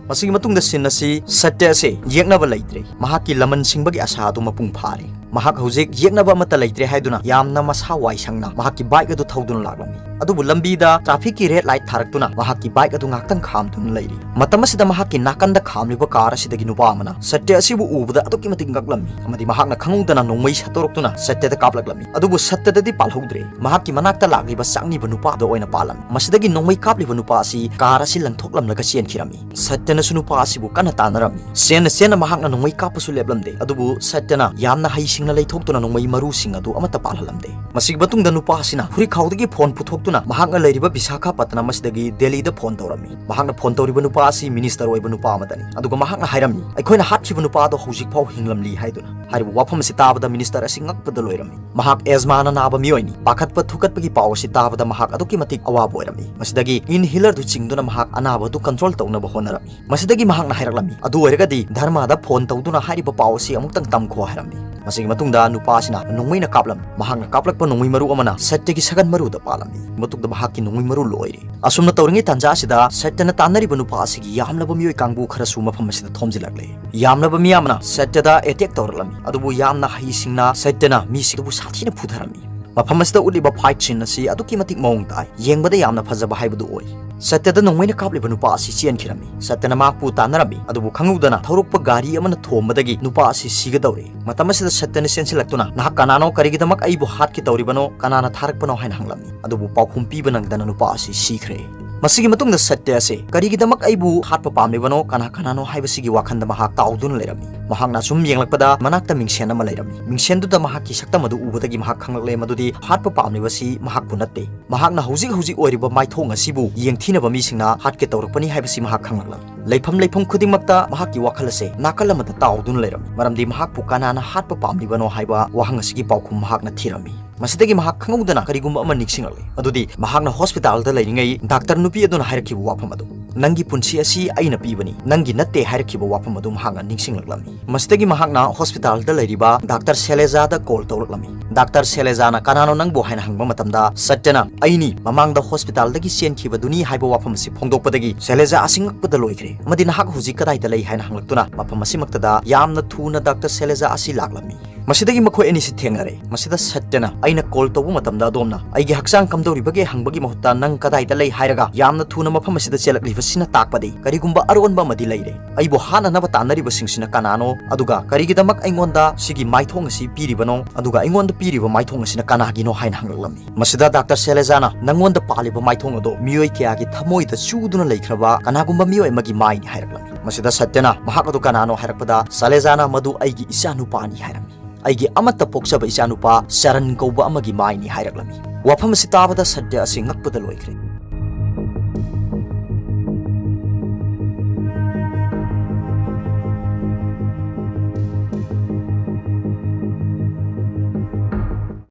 ꯃꯁꯤꯒꯤ ꯃꯇꯨꯡꯗ scene ꯑꯁꯤ ꯁꯇ꯭ꯌ ꯑꯁꯤ ꯌꯦꯛꯅꯕ ꯂꯩꯇ꯭ꯔꯦ꯫ ꯃꯍꯥꯛꯀꯤ ꯂꯃꯟ ꯁꯤꯡꯕꯒꯤ ꯑꯁꯥ ꯑꯗꯨ ꯃꯄꯨꯡ ꯐꯥꯔꯦ꯫ ꯃꯍꯥꯛ ꯍꯧꯖꯤꯛ ꯌꯦꯛꯅꯕ ꯑꯃꯠꯇ ꯂꯩꯇ꯭ꯔꯦ ꯍꯥꯏꯗꯨꯅ ꯌꯥꯝꯅ ꯃꯁꯥ ꯋꯥꯏ ꯁꯪꯅ ꯃꯍꯥꯛꯀꯤ bike ꯑꯗꯨ ꯊꯧꯗꯨꯅ ꯂꯥꯛꯂꯝꯃꯤ꯫ ꯑꯗꯨꯕꯨ ꯂꯝꯕꯤꯗ trafficꯀꯤ red light ꯊꯥꯔꯛꯇꯨꯅ ꯃꯍꯥꯛꯀꯤ bike ꯑꯗꯨ ꯉꯥꯛꯇꯪ ꯈꯥꯝꯗꯨꯅ ꯂꯩꯔꯤ꯫ ꯃꯇꯝ ꯑꯁꯤꯗ ꯃꯍꯥꯛꯀꯤ ꯅꯥꯀꯟꯗ ꯈꯥꯝꯂꯤꯕ car ꯑꯁꯤꯗꯒꯤ ꯅꯨꯄꯥ ꯑꯃꯅ ꯁꯇ꯭ꯌ ꯑꯁꯤꯕꯨ ꯎꯕꯗ ꯑꯗꯨꯛꯀꯤ ꯃꯇꯤꯛ ꯉꯛꯂꯝꯃꯤ ꯑꯃꯗꯤ ꯃꯍꯥꯛꯅ ꯈꯪꯍꯧꯗꯅ ꯅꯣꯡꯃꯩ ꯁꯠꯇꯣꯔꯛꯇꯨꯅ ꯁꯇ꯭ꯌꯗ ꯀꯥꯞꯂꯛꯂꯝꯃꯤ꯫ ꯑꯗꯨꯕꯨ ꯁꯇ꯭ꯌꯗꯗꯤ ꯄꯥꯜꯍꯧꯗ꯭ꯔꯦ꯫ ꯃꯍꯥꯛꯀꯤ ꯃꯅꯥꯛꯇ ꯂꯥꯛꯂꯤꯕ ꯆꯥꯛꯅꯤꯕ ꯅꯨꯄꯥꯗ ꯑꯣꯏꯅ ꯄꯥꯜꯂꯝꯃꯤ꯫ ꯃꯁꯤꯗꯒꯤ ꯅꯣꯡꯃꯩ ꯀꯥꯞꯂꯤꯕ ꯅꯨꯄꯥ ꯑꯁꯤ car ꯑꯁꯤ ꯂꯪꯊꯣꯛꯂꯝꯂꯒ ꯆꯦꯟꯈꯤꯔꯝꯃꯤ꯫ ꯁꯇ꯭ꯌꯅꯁꯨ ꯅꯨꯄꯥ ꯑꯁꯤꯕꯨ ꯀꯟꯅ ꯇꯥꯟꯅꯔꯝꯃꯤ꯫ ꯆꯦꯟꯅ ꯆꯦꯟꯅ ꯃꯍꯥꯛꯅ ꯅꯣꯡꯃꯩ ꯀꯥꯞꯄꯁꯨ ꯂꯦꯞꯂꯝꯗꯦ꯫ ꯑꯗꯨꯕꯨ ꯁꯇ꯭ꯌꯅ ꯌꯥꯝꯅ ꯍꯩꯁꯤꯡꯅ ꯂꯩꯊꯣꯛꯇꯨꯅ ꯅꯣꯡꯃꯩ ꯃꯔꯨꯁꯤꯡ ꯑꯗꯨ ꯑꯃꯠꯇ ꯄꯥꯜꯍꯜꯂꯝꯗꯦ꯫ ꯃꯁꯤꯒꯤ ꯃꯇꯨꯡꯗ ꯅꯨꯄꯥ ꯑꯁꯤꯅ ꯐꯨꯔꯤꯠꯈꯥꯎꯗꯒꯤ phone ꯄꯨꯊꯣꯛꯇꯨꯅ ꯃꯍꯥꯛꯅ ꯂꯩꯔꯤꯕ ꯕꯤꯁꯥꯈꯥꯄꯠꯇꯅꯝ ꯑꯁꯤꯗꯒꯤ ꯗꯦꯜꯂꯤꯗ phone ꯇꯧꯔꯝꯃꯤ꯫ ꯃꯍꯥꯛꯅ phone ꯇꯧꯔꯤꯕ ꯅꯨꯄꯥ ꯑꯁꯤ minister ꯑꯣꯏꯕ ꯅꯨꯄꯥ ꯑꯃꯗꯅꯤ꯫ ꯑꯗꯨꯒ ꯃꯍꯥꯛꯅ ꯍꯥꯏꯔꯝꯃꯤ, "ꯑꯩꯈꯣꯏꯅ ꯍꯥꯠꯈꯤꯕ ꯅꯨꯄꯥ ꯑꯗꯣ ꯍꯧꯖꯤꯛ ꯐꯥꯎ ꯍꯤꯡꯂꯝꯂꯤ" ꯍꯥꯏꯗꯨꯅ꯫ ꯍꯥꯏꯔꯤꯕ ꯋꯥꯐꯝ ꯑꯁꯤ ꯇꯥꯕꯗ minister ꯑꯁꯤ ꯉꯛꯄꯗ ꯂꯣꯏꯔꯝꯃꯤ꯫ ꯃꯍꯥꯛ asthmaꯅ ꯅꯥꯕ ꯃꯤꯑꯣꯏꯅꯤ꯫ ꯄꯥꯈꯠꯄ ꯊꯨꯀꯠꯄꯒꯤ ꯄꯥꯎ ꯑꯁꯤ ꯇꯥꯕꯗ ꯃꯍꯥꯛ ꯑꯗꯨꯛꯀꯤ ꯃꯇꯤꯛ ꯑꯋꯥꯕ ꯑꯣꯏꯔꯝꯃꯤ꯫ ꯃꯁꯤꯗꯒꯤ inhalerꯗꯨ ꯆꯤꯡꯗꯨꯅ ꯃꯍꯥꯛ ꯑꯅꯥꯕ ꯑꯗꯨ control ꯇꯧꯅꯕ ꯍꯣꯠꯅꯔꯝꯃꯤ꯫ ꯃꯁꯤꯗꯒꯤ ꯃꯍꯥꯛꯅ ꯍꯥꯏꯔꯛꯂꯝꯃꯤ, "ꯑꯗꯨ ꯑꯣꯏꯔꯒꯗꯤ ꯙꯔꯃꯗ phone ꯇꯧꯗꯨꯅ ꯍꯥꯏꯔꯤꯕ ꯄꯥꯎ ꯑꯁꯤ ꯑꯃꯨꯛꯇꯪ ꯇꯝꯈꯣ" ꯍꯥꯏꯔꯝꯃꯤ꯫ ꯃꯁꯤꯒꯤ ꯃꯇꯨꯡꯗ ꯅꯨꯄꯥ ꯑꯁꯤꯅ ꯅꯣꯡꯃꯩꯅ ꯀꯥꯞꯂꯝꯃꯤ꯫ ꯃꯍꯥꯛꯅ ꯀꯥꯞꯂꯛꯄ ꯅꯣꯡꯃꯩ ꯃꯔꯨ ꯑꯃꯅ ꯁꯇ꯭ꯌꯒꯤ ꯁꯒꯟ ꯃꯔꯨꯗ ꯄꯥꯜꯂꯝꯃꯤ꯫ ꯃꯇꯨꯡꯗ ꯃꯍꯥꯛꯀꯤ ꯅꯣꯡꯃꯩ ꯃꯔꯨ ꯂꯣꯏꯔꯦ꯫ ꯑꯁꯨꯝꯅ ꯇꯧꯔꯤꯉꯩ ꯇꯥꯟꯖꯥ ꯑꯁꯤꯗ ꯁꯇ꯭ꯌꯅ ꯇꯥꯟꯅꯔꯤꯕ ꯅꯨꯄꯥ ꯑꯁꯤꯒꯤ ꯌꯥꯝꯂꯕ ꯃꯤꯑꯣꯏ ꯀꯥꯡꯕꯨ ꯈꯔꯁꯨ ꯃꯐꯝ ꯑꯁꯤꯗ ꯊꯣꯝꯖꯤꯜꯂꯛꯂꯦ꯫ ꯌꯥꯝꯂꯕ ꯃꯤꯌꯥꯝꯅ ꯁꯇ꯭ꯌꯗ attack ꯇꯧꯔꯛꯂꯝꯃꯤ꯫ ꯑꯗꯨꯕꯨ ꯌꯥꯝꯅ ꯍꯩꯁꯤꯡꯅ ꯁꯇ꯭ꯌꯅ ꯃꯤꯁꯤꯡꯗꯨꯕꯨ ꯁꯥꯊꯤꯅ ꯐꯨꯊꯔꯝꯃꯤ꯫ ꯃꯐꯝ ꯑꯁꯤꯗ ꯎꯠꯂꯤꯕ fight scene ꯑꯁꯤ ꯑꯗꯨꯛꯀꯤ ꯃꯇꯤꯛ ꯃꯑꯣꯡ ꯇꯥꯏ꯫ ꯌꯦꯡꯕꯗ ꯌꯥꯝꯅ ꯐꯖꯕ ꯍꯥꯏꯕꯗꯨ ꯑꯣꯏ꯫ ꯁꯇ꯭ꯌꯗ ꯅꯣꯡꯃꯩꯅ ꯀꯥꯞꯂꯤꯕ ꯅꯨꯄꯥ ꯑꯁꯤ ꯆꯦꯟꯈꯤꯔꯝꯃꯤ꯫ ꯁꯇ꯭ꯌꯅ ꯃꯍꯥꯛꯄꯨ ꯇꯥꯟꯅꯔꯝꯃꯤ꯫ ꯑꯗꯨꯕꯨ ꯈꯪꯍꯧꯗꯅ ꯊꯧꯔꯛꯄ ꯒꯥꯔꯤ ꯑꯃꯅ ꯊꯣꯝꯕꯗꯒꯤ ꯅꯨꯄꯥ ꯑꯁꯤ ꯁꯤꯒꯗꯧꯔꯦ꯫ ꯃꯇꯝ ꯑꯁꯤꯗ ꯁꯇ꯭ꯌꯅ ꯆꯦꯟꯁꯤꯜꯂꯛꯇꯨꯅ, "ꯅꯍꯥꯛ ꯀꯅꯥꯅꯣ? ꯀꯔꯤꯒꯤꯗꯃꯛ ꯑꯩꯕꯨ ꯍꯥꯠꯀꯦ ꯇꯧꯔꯤꯕꯅꯣ? ꯀꯅꯥꯅ ꯊꯥꯔꯛꯄꯅꯣ?" ꯍꯥꯏꯅ ꯍꯪꯂꯝꯃꯤ꯫ ꯑꯗꯨꯕꯨ ꯄꯥꯎꯈꯨꯝ ꯄꯤꯕ ꯅꯪꯗꯅ ꯅꯨꯄꯥ ꯑꯁꯤ ꯁꯤꯈ꯭ꯔꯦ꯫ ꯃꯁꯤꯒꯤ ꯃꯇꯨꯡꯗ ꯁꯠꯌ ꯑꯁꯤ ꯀꯔꯤꯒꯤꯗꯃꯛ ꯑꯩꯕꯨ ꯍꯥꯠꯄ ꯄꯥꯝꯂꯤꯕꯅꯣ, ꯀꯅꯥ ꯀꯅꯥꯅꯣ ꯍꯥꯏꯕꯁꯤꯒꯤ ꯋꯥꯈꯜꯗ ꯃꯍꯥꯛ ꯇꯥꯎꯗꯨꯅ ꯂꯩꯔꯝꯃꯤ꯫ ꯃꯍꯥꯛꯅ ꯁꯨꯝ ꯌꯦꯡꯂꯛꯄꯗ ꯃꯅꯥꯛꯇ ꯃꯤꯡꯁꯦꯟ ꯑꯃ ꯂꯩꯔꯝꯃꯤ꯫ ꯃꯤꯡꯁꯦꯟꯗꯨꯗ ꯃꯍꯥꯛꯀꯤ ꯁꯛꯇꯝ ꯑꯗꯨ ꯎꯕꯗꯒꯤ ꯃꯍꯥꯛ ꯈꯪꯂꯛꯂꯦ ꯃꯗꯨꯗꯤ ꯍꯥꯠꯄ ꯄꯥꯝꯂꯤꯕꯁꯤ ꯃꯍꯥꯛꯄꯨ ꯅꯠꯇꯦ꯫ ꯃꯍꯥꯛꯅ ꯍꯧꯖꯤꯛ ꯍꯧꯖꯤꯛ ꯑꯣꯏꯔꯤꯕ ꯃꯥꯏꯊꯣꯡ ꯑꯁꯤꯕꯨ ꯌꯦꯡꯊꯤꯅꯕ ꯃꯤꯁꯤꯡꯅ ꯍꯥꯠꯀꯦ ꯇꯧꯔꯛꯄꯅꯤ ꯍꯥꯏꯕꯁꯤ ꯃꯍꯥꯛ ꯈꯪꯂꯛꯂꯝꯃꯤ꯫ ꯂꯩꯐꯝ ꯂꯩꯐꯝ ꯈꯨꯗꯤꯡꯃꯛꯇ ꯃꯍꯥꯛꯀꯤ ꯋꯥꯈꯜ ꯑꯁꯦ ꯅꯥꯀꯜ ꯑꯃꯗ ꯇꯥꯎꯗꯨꯅ ꯂꯩꯔꯝꯃꯤ, ꯃꯔꯝꯗꯤ ꯃꯍꯥꯛꯄꯨ ꯀꯅꯥꯅ ꯍꯥꯠꯄ ꯄꯥꯝꯂꯤꯕꯅꯣ ꯍꯥꯏꯕ ꯋꯥꯍꯪ ꯑꯁꯤꯒꯤ ꯄꯥꯎꯈꯨꯝ ꯃꯍꯥꯛꯅ ꯊꯤꯔꯝꯃꯤ꯫ ꯃꯁꯤꯗꯒꯤ ꯃꯍꯥꯛ ꯈꯪꯍꯧꯗꯅ ꯀꯔꯤꯒꯨꯝꯕ ꯑꯃ ꯅꯤꯡꯁꯤꯡꯂꯛꯂꯦ, ꯑꯗꯨꯗꯤ ꯃꯍꯥꯛꯅ ꯍꯣꯁꯄꯤꯇꯥꯜꯗ ꯂꯩꯔꯤꯉꯩ ꯗꯥꯛꯇꯔ ꯅꯨꯄꯤ ꯑꯗꯨꯅ ꯍꯥꯏꯔꯛꯈꯤꯕ ꯋꯥꯐꯝ ꯑꯗꯨ, "ꯅꯪꯒꯤ ꯄꯨꯟꯁꯤ ꯑꯁꯤ ꯑꯩꯅ ꯄꯤꯕꯅꯤ, ꯅꯪꯒꯤ ꯅꯠꯇꯦ" ꯍꯥꯏꯔꯛꯈꯤꯕ ꯋꯥꯐꯝ ꯑꯗꯨ ꯃꯍꯥꯛꯅ ꯅꯤꯡꯁꯤꯡꯂꯛꯂꯝꯃꯤ꯫ ꯃꯁꯤꯗꯒꯤ ꯃꯍꯥꯛꯅ ꯍꯣꯁꯄꯤꯇꯥꯜꯗ ꯂꯩꯔꯤꯕ ꯗꯥꯛꯇꯔ ꯁꯦꯂꯦꯖꯥꯗ ꯀꯣꯜ ꯇꯧꯔꯛꯂꯝꯃꯤ꯫ ꯗꯥꯛꯇꯔ ꯁꯦꯂꯦꯖꯥꯅ "ꯀꯅꯥꯅꯣ ꯅꯪꯕꯨ?" ꯍꯥꯏꯅ ꯍꯪꯕ ꯃꯇꯝꯗ, ꯁꯠꯌꯅ "ꯑꯩꯅꯤ, ꯃꯃꯥꯡꯗ ꯍꯣꯁꯄꯤꯇꯥꯜꯗꯒꯤ ꯆꯦꯟꯈꯤꯕꯗꯨꯅꯤ" ꯍꯥꯏꯕ ꯋꯥꯐꯝ ꯑꯁꯤ ꯐꯣꯡꯗꯣꯛꯄꯗꯒꯤ ꯁꯦꯂꯦꯖꯥ ꯑꯁꯤ ꯉꯛꯄꯗ ꯂꯣꯏꯈ꯭ꯔꯦ ꯑꯃꯗꯤ "ꯅꯍꯥꯛ ꯍꯧꯖꯤꯛ ꯀꯗꯥꯏꯗ ꯂꯩ?" ꯍꯥꯏꯅ ꯍꯪꯂꯛꯇꯨꯅ ꯃꯐꯝ ꯑꯁꯤꯃꯛꯇꯗ ꯌꯥꯝꯅ ꯊꯨꯅ ꯗꯥꯛꯇꯔ ꯁꯦꯂꯦꯖꯥ ꯑꯁꯤ ꯂꯥꯛꯂꯝꯃꯤ꯫ ꯃꯁꯤꯗꯒꯤ ꯃꯈꯣꯏ ꯑꯅꯤꯁꯤ ꯊꯦꯡꯅꯔꯦ꯫ ꯃꯁꯤꯗ ꯁꯠꯌꯅ, "ꯑꯩꯅ ꯀꯣꯜ ꯇꯧꯕ ꯃꯇꯝꯗ ꯑꯗꯣꯝꯅ ꯑꯩꯒꯤ ꯍꯛꯆꯥꯡ ꯀꯝꯗꯧꯔꯤꯕꯒꯦ ꯍꯪꯕꯒꯤ ꯃꯍꯨꯠꯇ ꯅꯪ ꯀꯗꯥꯏꯗ ꯂꯩ ꯍꯥꯏꯔꯒ ꯌꯥꯝꯅ ꯊꯨꯅ ꯃꯐꯝ ꯑꯁꯤꯗ ꯆꯦꯜꯂꯛꯂꯤꯕꯁꯤꯅ ꯇꯥꯛꯄꯗꯤ ꯀꯔꯤꯒꯨꯝꯕ ꯑꯔꯣꯟꯕ ꯑꯃꯗꯤ ꯂꯩꯔꯦ꯫ ꯑꯩꯕꯨ ꯍꯥꯠꯅꯅꯕ ꯇꯥꯟꯅꯔꯤꯕꯁꯤꯡꯁꯤꯅ ꯀꯅꯥꯅꯣ? ꯑꯗꯨꯒ ꯀꯔꯤꯒꯤꯗꯃꯛ ꯑꯩꯉꯣꯟꯗ ꯁꯤꯒꯤ ꯃꯥꯏꯊꯣꯡ ꯑꯁꯤ ꯄꯤꯔꯤꯕꯅꯣ? ꯑꯗꯨꯒ ꯑꯩꯉꯣꯟꯗ ꯄꯤꯔꯤꯕ ꯃꯥꯏꯊꯣꯡ ꯑꯁꯤꯅ ꯀꯅꯥꯒꯤꯅꯣ?" ꯍꯥꯏꯅ ꯍꯪꯂꯛꯂꯝꯃꯤ꯫ ꯃꯁꯤꯗ ꯗꯥꯛꯇꯔ ꯁꯦꯂꯦꯖꯥꯅ, "ꯅꯪꯉꯣꯟꯗ ꯄꯥꯜꯂꯤꯕ ꯃꯥꯏꯊꯣꯡ ꯑꯗꯣ ꯃꯤꯑꯣꯏ ꯀꯌꯥꯒꯤ ꯊꯃꯣꯏꯗ ꯆꯨꯗꯨꯅ ꯂꯩꯈ꯭ꯔꯕ ꯀꯅꯥꯒꯨꯝꯕ ꯃꯤꯑꯣꯏ ꯑꯃꯒꯤ ꯃꯥꯏꯅꯤ" ꯍꯥꯏꯔꯛꯂꯝꯃꯤ꯫ ꯃꯁꯤꯗ ꯁꯠꯌꯅ ꯃꯍꯥꯛ ꯑꯗꯨ ꯀꯅꯥꯅꯣ ꯍꯥꯏꯔꯛꯄꯗ, ꯁꯦꯂꯦꯖꯥꯅ ꯃꯗꯨ ꯑꯩꯒꯤ ꯏꯆꯥꯅꯨꯄꯥꯅꯤ ꯍꯥꯏꯔꯝꯃꯤ꯫ "ꯑꯩꯒꯤ ꯑꯃꯠꯇ ꯄꯣꯛꯆꯕ ꯏꯆꯥꯅꯨꯄꯥ ꯆꯔꯟ ꯀꯧꯕ ꯑꯃꯒꯤ ꯃꯥꯏꯅꯤ" ꯍꯥꯏꯔꯛꯂꯝꯃꯤ꯫ ꯋꯥꯐꯝ ꯑꯁꯤ ꯇꯥꯕꯗ ꯁꯠꯌ ꯑꯁꯤ ꯉꯛꯄꯗ ꯂꯣꯏꯈ꯭ꯔꯦ꯫